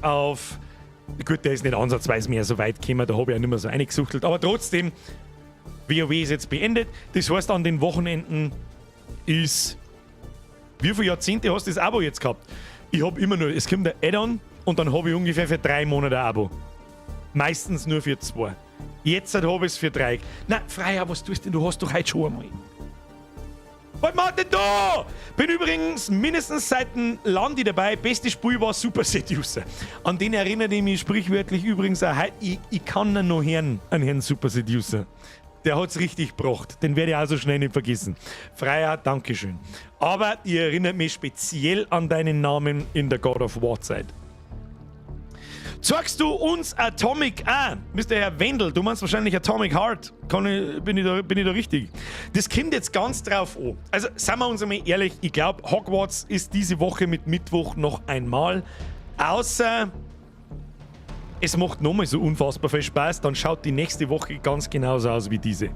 Gut, der ist nicht ansatzweise mehr so weit gekommen, da habe ich auch nicht mehr so eingesuchtelt, aber trotzdem, WoW ist jetzt beendet. Das heißt, an den Wochenenden ist. Wie viele Jahrzehnte hast du das Abo jetzt gehabt? Ich habe immer nur, es kommt der Add-on und dann habe ich ungefähr für 3 Monate ein Abo. Meistens nur für zwei. Jetzt habe ich es für drei. Na, Freier, was tust du denn? Du hast doch heute schon einmal. Was macht denn da? Bin übrigens mindestens seit dem Landi dabei. Beste Spiel war Super Seducer. An den erinnere ich mich sprichwörtlich übrigens auch heute. Ich kann ihn noch hören, an Herrn Super Seducer. Der hat's richtig gebracht. Den werde ich auch so schnell nicht vergessen. Freier, Dankeschön. Aber ihr erinnert mich speziell an deinen Namen in der God of War Zeit. Zeigst du uns Atomic A? Mr. Herr Wendel, du meinst wahrscheinlich Atomic Heart. Bin ich da richtig? Das kommt jetzt ganz drauf an. Also, seien wir uns einmal ehrlich, ich glaube, Hogwarts ist diese Woche mit Mittwoch noch einmal. Außer es macht nochmal so unfassbar viel Spaß, dann schaut die nächste Woche ganz genauso aus wie diese.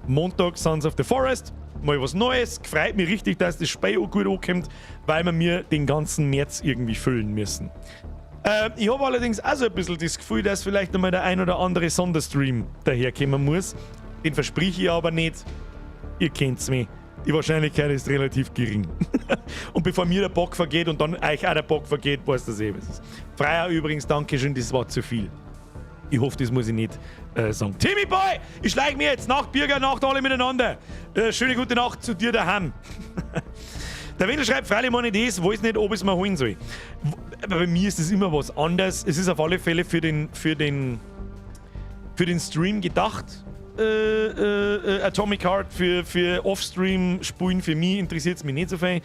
Montag Sons of the Forest, mal was Neues. Freut mich richtig, dass das Spiel auch gut ankommt, weil wir mir den ganzen März irgendwie füllen müssen. Ich habe allerdings auch so ein bisschen das Gefühl, dass vielleicht einmal der ein oder andere Sonderstream daherkommen muss. Den verspreche ich aber nicht. Ihr kennt's mich. Die Wahrscheinlichkeit ist relativ gering. Und bevor mir der Bock vergeht und dann euch auch der Bock vergeht, weiß das eh, was ist. Freier übrigens, Dankeschön, das war zu viel. Ich hoffe, das muss ich nicht sagen. Timmy Boy, ich schleich mir jetzt. Nacht, Bürger, Nacht, alle miteinander. Schöne gute Nacht zu dir daheim. Der Wendel schreibt, freilich meine ich das, weiß nicht, ob ich es mir holen soll. Aber bei mir ist es immer was anderes. Es ist auf alle Fälle für den Stream gedacht. Atomic Heart für Off-Stream spielen, für mich interessiert es mich nicht so viel.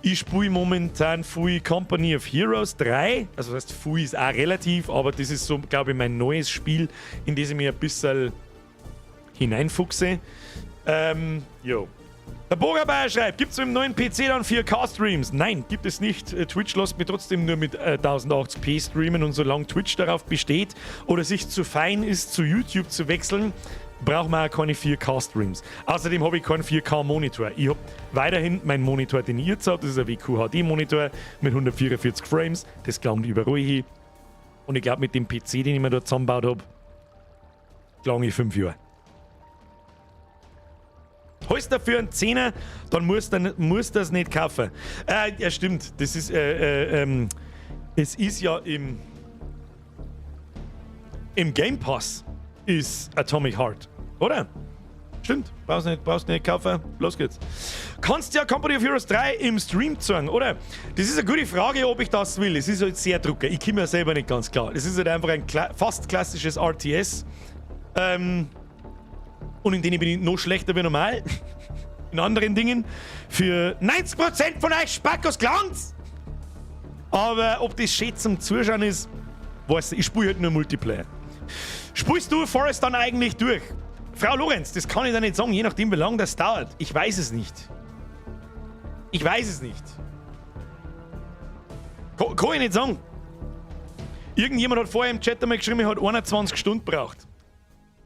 Ich spiele momentan viel Company of Heroes 3. Also das heißt, viel ist auch relativ, aber das ist so, glaube ich, mein neues Spiel, in das ich mich ein bisschen hineinfuchse. Jo. Der Bogerbayer schreibt, gibt es im neuen PC dann 4K-Streams? Nein, gibt es nicht. Twitch lässt mich trotzdem nur mit 1080p streamen und solange Twitch darauf besteht oder sich zu fein ist, zu YouTube zu wechseln, braucht man auch keine 4K-Streams. Außerdem habe ich keinen 4K-Monitor. Ich habe weiterhin meinen Monitor, den ich jetzt habe. Das ist ein WQHD-Monitor mit 144 Frames. Das gelangt überall hin. Und ich glaube, mit dem PC, den ich mir da zusammengebaut habe, gelang ich 5 Jahre. Holst dafür einen Zehner, dann musst du das nicht kaufen. Ja, stimmt. Es ist ja im Game Pass ist Atomic Heart, oder? Stimmt, brauchst nicht kaufen. Los geht's. Kannst ja Company of Heroes 3 im Stream zeigen, oder? Das ist eine gute Frage, ob ich das will. Es ist halt sehr drucker. Ich komme ja selber nicht ganz klar. Es ist halt einfach ein kla fast klassisches RTS. Und in denen bin ich noch schlechter wie normal. In anderen Dingen. Für 90% von euch Spackos Glanz! Aber ob das schön zum Zuschauen ist, weiß ich. Ich spiele halt nur Multiplayer. Spielst du Forest dann eigentlich durch? Frau Lorenz, das kann ich da nicht sagen, je nachdem, wie lange das dauert. Ich weiß es nicht. Ich weiß es nicht. Kann ich nicht sagen. Irgendjemand hat vorher im Chat einmal geschrieben, er hat 21 Stunden gebraucht.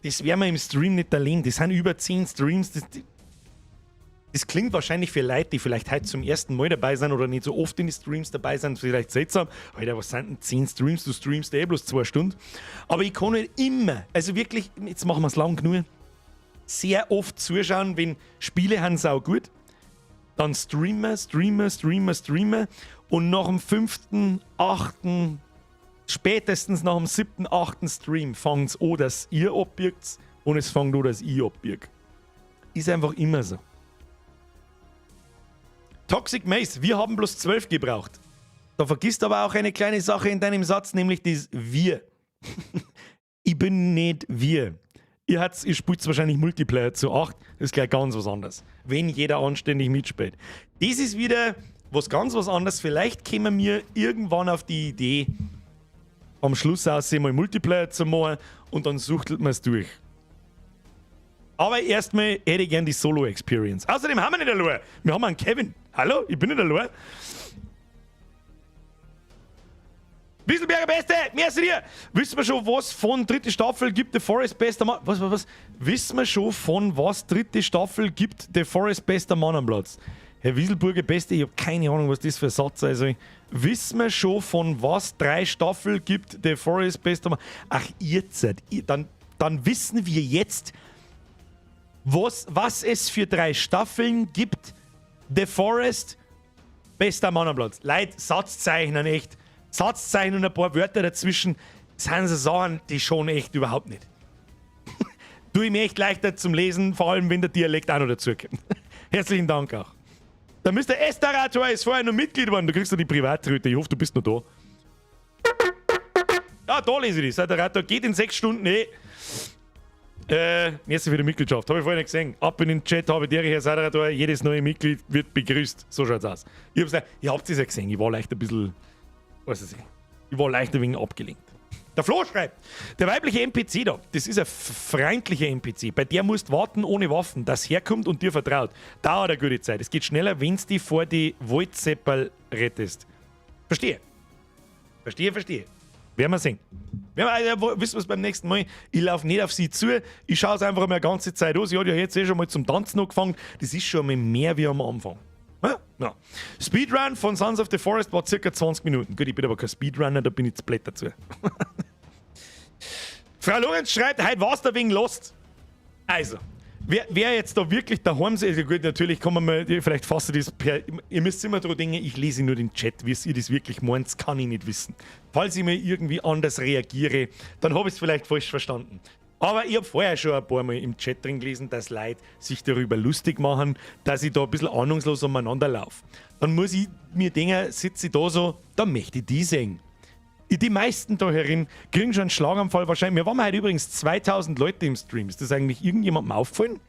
Das werden wir im Stream nicht erleben. Das sind über 10 Streams. Das klingt wahrscheinlich für Leute, die vielleicht heute zum ersten Mal dabei sind oder nicht so oft in die Streams dabei sind, vielleicht seltsam. Alter, was sind denn 10 Streams? Du streamst eh bloß 2 Stunden. Aber ich kann nicht immer, also wirklich, jetzt machen wir es lang genug, sehr oft zuschauen, wenn Spiele haben sau gut. Dann streamen, streamen, streamen, streamen. Und nach dem fünften, achten, spätestens nach dem siebten, achten Stream fängt's an, dass ihr abbirgt und es fängt an, dass ich abbirg. Ist einfach immer so. Toxic Maze, wir haben bloß 12 gebraucht. Da vergisst aber auch eine kleine Sache in deinem Satz, nämlich das Wir. Ich bin nicht wir. Ihr spielt wahrscheinlich Multiplayer zu 8, das ist gleich ganz was anderes. Wenn jeder anständig mitspielt. Das ist wieder was ganz was anderes. Vielleicht kommen wir irgendwann auf die Idee, am Schluss aus mal Multiplayer zu machen und dann suchtelt man es durch. Aber erstmal hätte ich gern die Solo-Experience. Außerdem haben wir nicht allein. Wir haben einen Kevin. Hallo, ich bin nicht allein. Wieselberger Beste, merci dir. Wissen wir schon, was von dritte Staffel gibt The Forest bester Mann? Was, was, was? Wissen wir schon, von was dritte Staffel gibt The Forest bester Mann am Platz? Herr Wieselburger Beste, ich habe keine Ahnung, was das für ein Satz ist. Also, wissen wir schon, von was drei Staffel gibt The Forest bester Mann? Ach, ihr seid, dann wissen wir jetzt, was es für drei Staffeln gibt. The Forest, bester Mann am Platz. Leute, Satzzeichen echt. Satzzeichen und ein paar Wörter dazwischen sind so Sachen, die schon echt überhaupt nicht. Tue ich mir echt leichter zum Lesen, vor allem wenn der Dialekt auch noch dazukommt. Herzlichen Dank auch. Der Mr. Estarator ist vorher noch Mitglied geworden. Du kriegst ja die Privatröte. Ich hoffe, du bist noch da. Ja, da lese ich das. Der Rator geht in 6 Stunden eh. Merci für die Mitgliedschaft. Habe ich vorher nicht gesehen. Ab in den Chat, habe der Herr Sadarator. Jedes neue Mitglied wird begrüßt. So schaut's aus. Ich hab's ja gesehen. Ich war leicht ein bisschen, weiß ich nicht. Ich war leicht ein wenig abgelenkt. Der Flo schreibt, der weibliche NPC da, das ist ein freundlicher NPC. Bei der musst warten ohne Waffen, dass herkommt und dir vertraut. Dauert eine gute Zeit. Es geht schneller, wenn's die vor die Waldzeppel rettest. Verstehe. Verstehe, verstehe. Werden wir sehen. Werden wir, also, wissen wir es beim nächsten Mal. Ich laufe nicht auf sie zu. Ich schaue es einfach mal die ganze Zeit an. Sie hat ja jetzt eh schon mal zum Tanzen angefangen. Das ist schon mal mehr wie am Anfang. Ja? Ja. Speedrun von Sons of the Forest war circa 20 Minuten. Gut, ich bin aber kein Speedrunner, da bin ich zu blöd dazu. Frau Lorenz schreibt, heute war's da wegen Lost. Also, wer jetzt da wirklich daheim ist, also gut, natürlich kann man mal, vielleicht fasse das per, ihr müsst immer dran denken, ich lese nur den Chat, wie ihr das wirklich meint, kann ich nicht wissen. Falls ich mir irgendwie anders reagiere, dann habe ich es vielleicht falsch verstanden. Aber ich habe vorher schon ein paar Mal im Chat drin gelesen, dass Leute sich darüber lustig machen, dass ich da ein bisschen ahnungslos umeinander laufe. Dann muss ich mir denken, sitze ich da so, da möchte ich die sehen. Die meisten da herin kriegen schon einen Schlaganfall wahrscheinlich. Wir waren heute übrigens 2000 Leute im Stream. Ist das eigentlich irgendjemandem aufgefallen?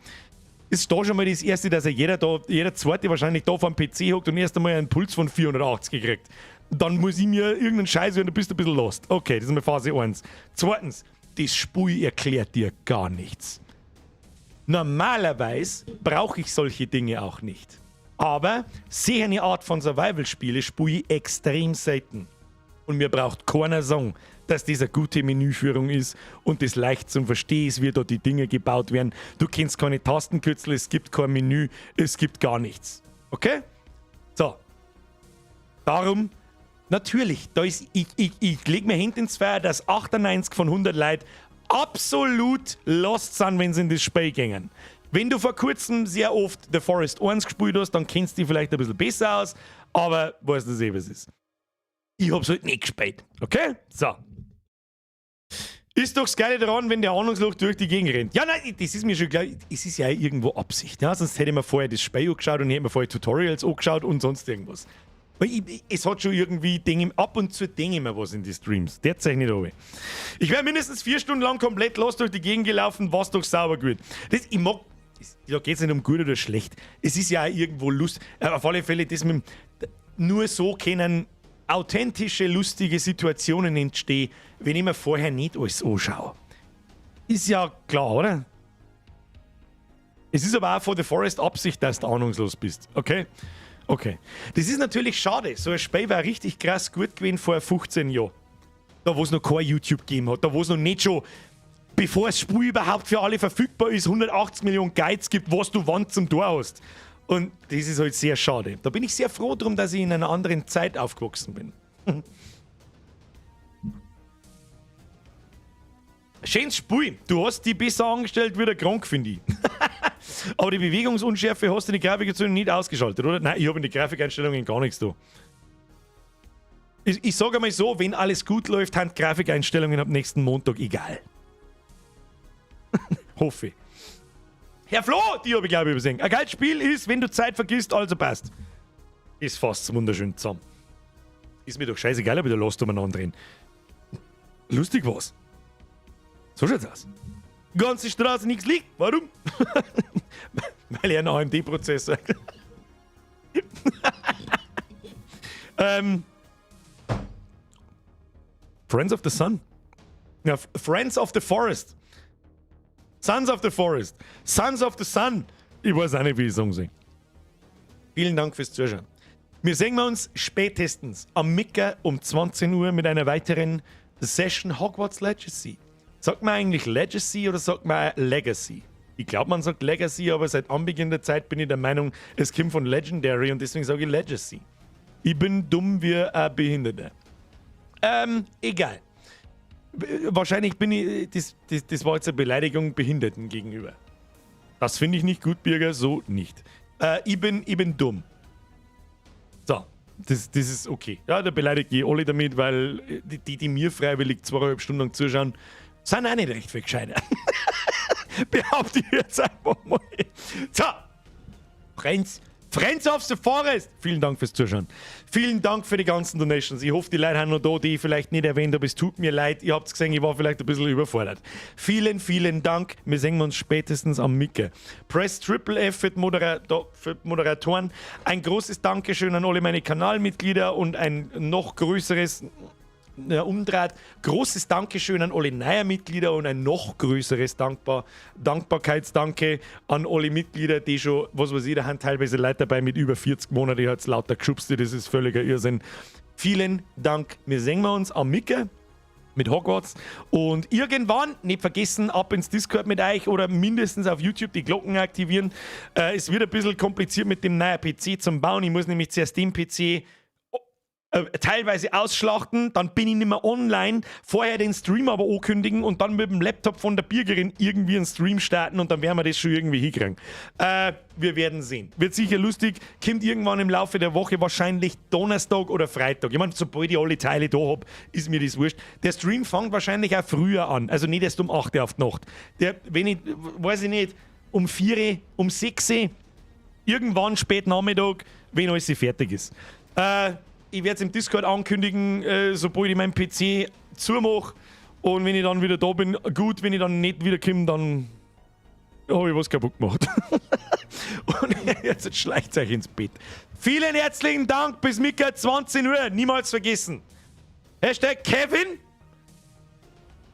Ist da schon mal das Erste, dass ja jeder da, jeder Zweite wahrscheinlich da vor dem PC hockt und erst einmal einen Puls von 480 gekriegt. Dann muss ich mir irgendeinen Scheiß hören, du bist ein bisschen lost. Okay, das ist mal Phase 1. Zweitens, das Spiel erklärt dir gar nichts. Normalerweise brauche ich solche Dinge auch nicht. Aber sehr eine Art von Survival-Spiele spiele ich extrem selten. Und mir braucht keiner sagen, dass das eine gute Menüführung ist und das leicht zum Verstehen ist, wie da die Dinge gebaut werden. Du kennst keine Tastenkürzel, es gibt kein Menü, es gibt gar nichts. Okay? So. Darum, natürlich, da ist, ich lege mir Händ ins Feuer, dass 98 von 100 Leuten absolut lost sind, wenn sie in das Spiel gehen. Wenn du vor kurzem sehr oft The Forest 1 gespielt hast, dann kennst du dich vielleicht ein bisschen besser aus, aber weißt du eh, was es ist. Ich hab's halt nicht gespielt. Okay? So. Ist doch das Geile daran, wenn der ahnungslos durch die Gegend rennt. Ja, nein, das ist mir schon klar. Es ist ja irgendwo Absicht. Ja? Sonst hätte ich mir vorher das Spiel angeschaut und hätte mir vorher Tutorials angeschaut und sonst irgendwas. Weil es hat schon irgendwie Dinge, ab und zu denke ich mir was in die Streams. Derzeit nicht aber. Ich wäre mindestens 4 Stunden lang komplett lost durch die Gegend gelaufen, war's doch sauber gut. Das, ich mag, da geht es nicht um gut oder schlecht. Es ist ja auch irgendwo Lust. Auf alle Fälle, das mit, nur so können authentische, lustige Situationen entstehen, wenn ich mir vorher nicht alles anschaue. Ist ja klar, oder? Es ist aber auch von The Forest Absicht, dass du ahnungslos bist. Okay? Okay. Das ist natürlich schade. So ein Spiel war richtig krass gut gewesen vor 15 Jahren. Da, wo es noch kein YouTube gegeben hat, da, wo es noch nicht schon, bevor das Spiel überhaupt für alle verfügbar ist, 180 Millionen Guides gibt, was du wann zum Tor hast. Und das ist halt sehr schade. Da bin ich sehr froh drum, dass ich in einer anderen Zeit aufgewachsen bin. Schönes Spiel. Du hast die besser angestellt wie der Krank, finde ich. Aber die Bewegungsunschärfe hast du in die Grafikeinstellungen nicht ausgeschaltet, oder? Nein, ich habe in die Grafikeinstellungen gar nichts da. Ich sage einmal so, wenn alles gut läuft, sind Grafikeinstellungen ab nächsten Montag egal. Hoffe ich. Herr Flo, die habe ich, glaube ich, übersehen. Ein geiles Spiel ist, wenn du Zeit vergisst, also passt. Ist fast wunderschön zusammen. Ist mir doch scheißegal, ob ich da Lost umeinander drehen. Lustig war's. So schaut's aus. Ganze Straße nichts liegt. Warum? Weil er einen AMD-Prozessor hat. Friends of the Sun. Ja, Friends of the Forest. Sons of the Forest. Sons of the Sun. Ich weiß auch nicht, wie ich sagen soll. Vielen Dank fürs Zuschauen. Wir sehen uns spätestens am Mittag um 20 Uhr mit einer weiteren Session Hogwarts Legacy. Sagt man eigentlich Legacy oder sagt man Legacy? Ich glaube, man sagt Legacy, aber seit Anbeginn der Zeit bin ich der Meinung, es kommt von Legendary und deswegen sage ich Legacy. Ich bin dumm wie ein Behinderter. Egal. Wahrscheinlich bin ich, das war jetzt eine Beleidigung Behinderten gegenüber. Das finde ich nicht gut, Birger, so nicht. Ich bin dumm. So, das ist okay. Ja, da beleidige ich alle damit, weil die, die mir freiwillig 2,5 Stunden lang zuschauen, sind auch nicht recht viel gescheiter. Behaupte ich jetzt einfach mal. So, Friends of the Forest. Vielen Dank fürs Zuschauen. Vielen Dank für die ganzen Donations. Ich hoffe, die Leute haben noch da, die ich vielleicht nicht erwähnt habe. Es tut mir leid. Ihr habt gesehen, ich war vielleicht ein bisschen überfordert. Vielen, vielen Dank. Wir sehen uns spätestens am Micke. Press Triple F für die Moderatoren. Ein großes Dankeschön an alle meine Kanalmitglieder und ein noch größeres, ja, umdreht. Großes Dankeschön an alle neuen Mitglieder und ein noch größeres Dankbarkeitsdanke an alle Mitglieder, die schon, was weiß ich, da haben teilweise Leute dabei mit über 40 Monaten, die hat lauter geschubst, das ist völliger Irrsinn. Vielen Dank. Wir sehen wir uns am Micke mit Hogwarts. Und irgendwann, nicht vergessen, ab ins Discord mit euch oder mindestens auf YouTube die Glocken aktivieren. Es wird ein bisschen kompliziert mit dem neuen PC zum Bauen. Ich muss nämlich zuerst den PC teilweise ausschlachten, dann bin ich nicht mehr online, vorher den Stream aber ankündigen und dann mit dem Laptop von der Birgerin irgendwie einen Stream starten und dann werden wir das schon irgendwie hinkriegen. Wir werden sehen. Wird sicher lustig, kommt irgendwann im Laufe der Woche, wahrscheinlich Donnerstag oder Freitag. Ich meine, sobald ich alle Teile da hab, ist mir das wurscht. Der Stream fängt wahrscheinlich auch früher an, also nicht erst um 8 Uhr auf die Nacht. Der, wenn ich, weiß ich nicht, um 4, um 6, irgendwann spät Nachmittag, wenn alles fertig ist. Ich werde es im Discord ankündigen, sobald ich meinen PC zumache. Und wenn ich dann wieder da bin, gut, wenn ich dann nicht wieder komme, dann habe ich was kaputt gemacht. Und jetzt schleicht euch ins Bett. Vielen herzlichen Dank, bis Mittag 20 Uhr. Niemals vergessen. #Kevin.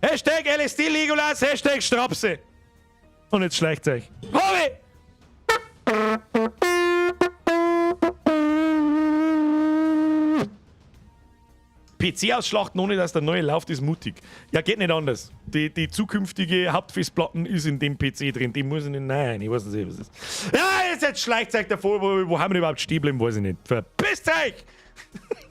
#LSD Legolas. #Strapse. Und jetzt schleicht euch. Hobby! PC ausschlachten, ohne dass der neue läuft, ist mutig. Ja, geht nicht anders. Die zukünftige Hauptfestplatten ist in dem PC drin. Die muss ich nicht. Nein, ich weiß nicht, was das ist. Ja, jetzt schleicht euch davor, wo haben wir überhaupt stehen bleiben, weiß ich nicht. Verpisst euch!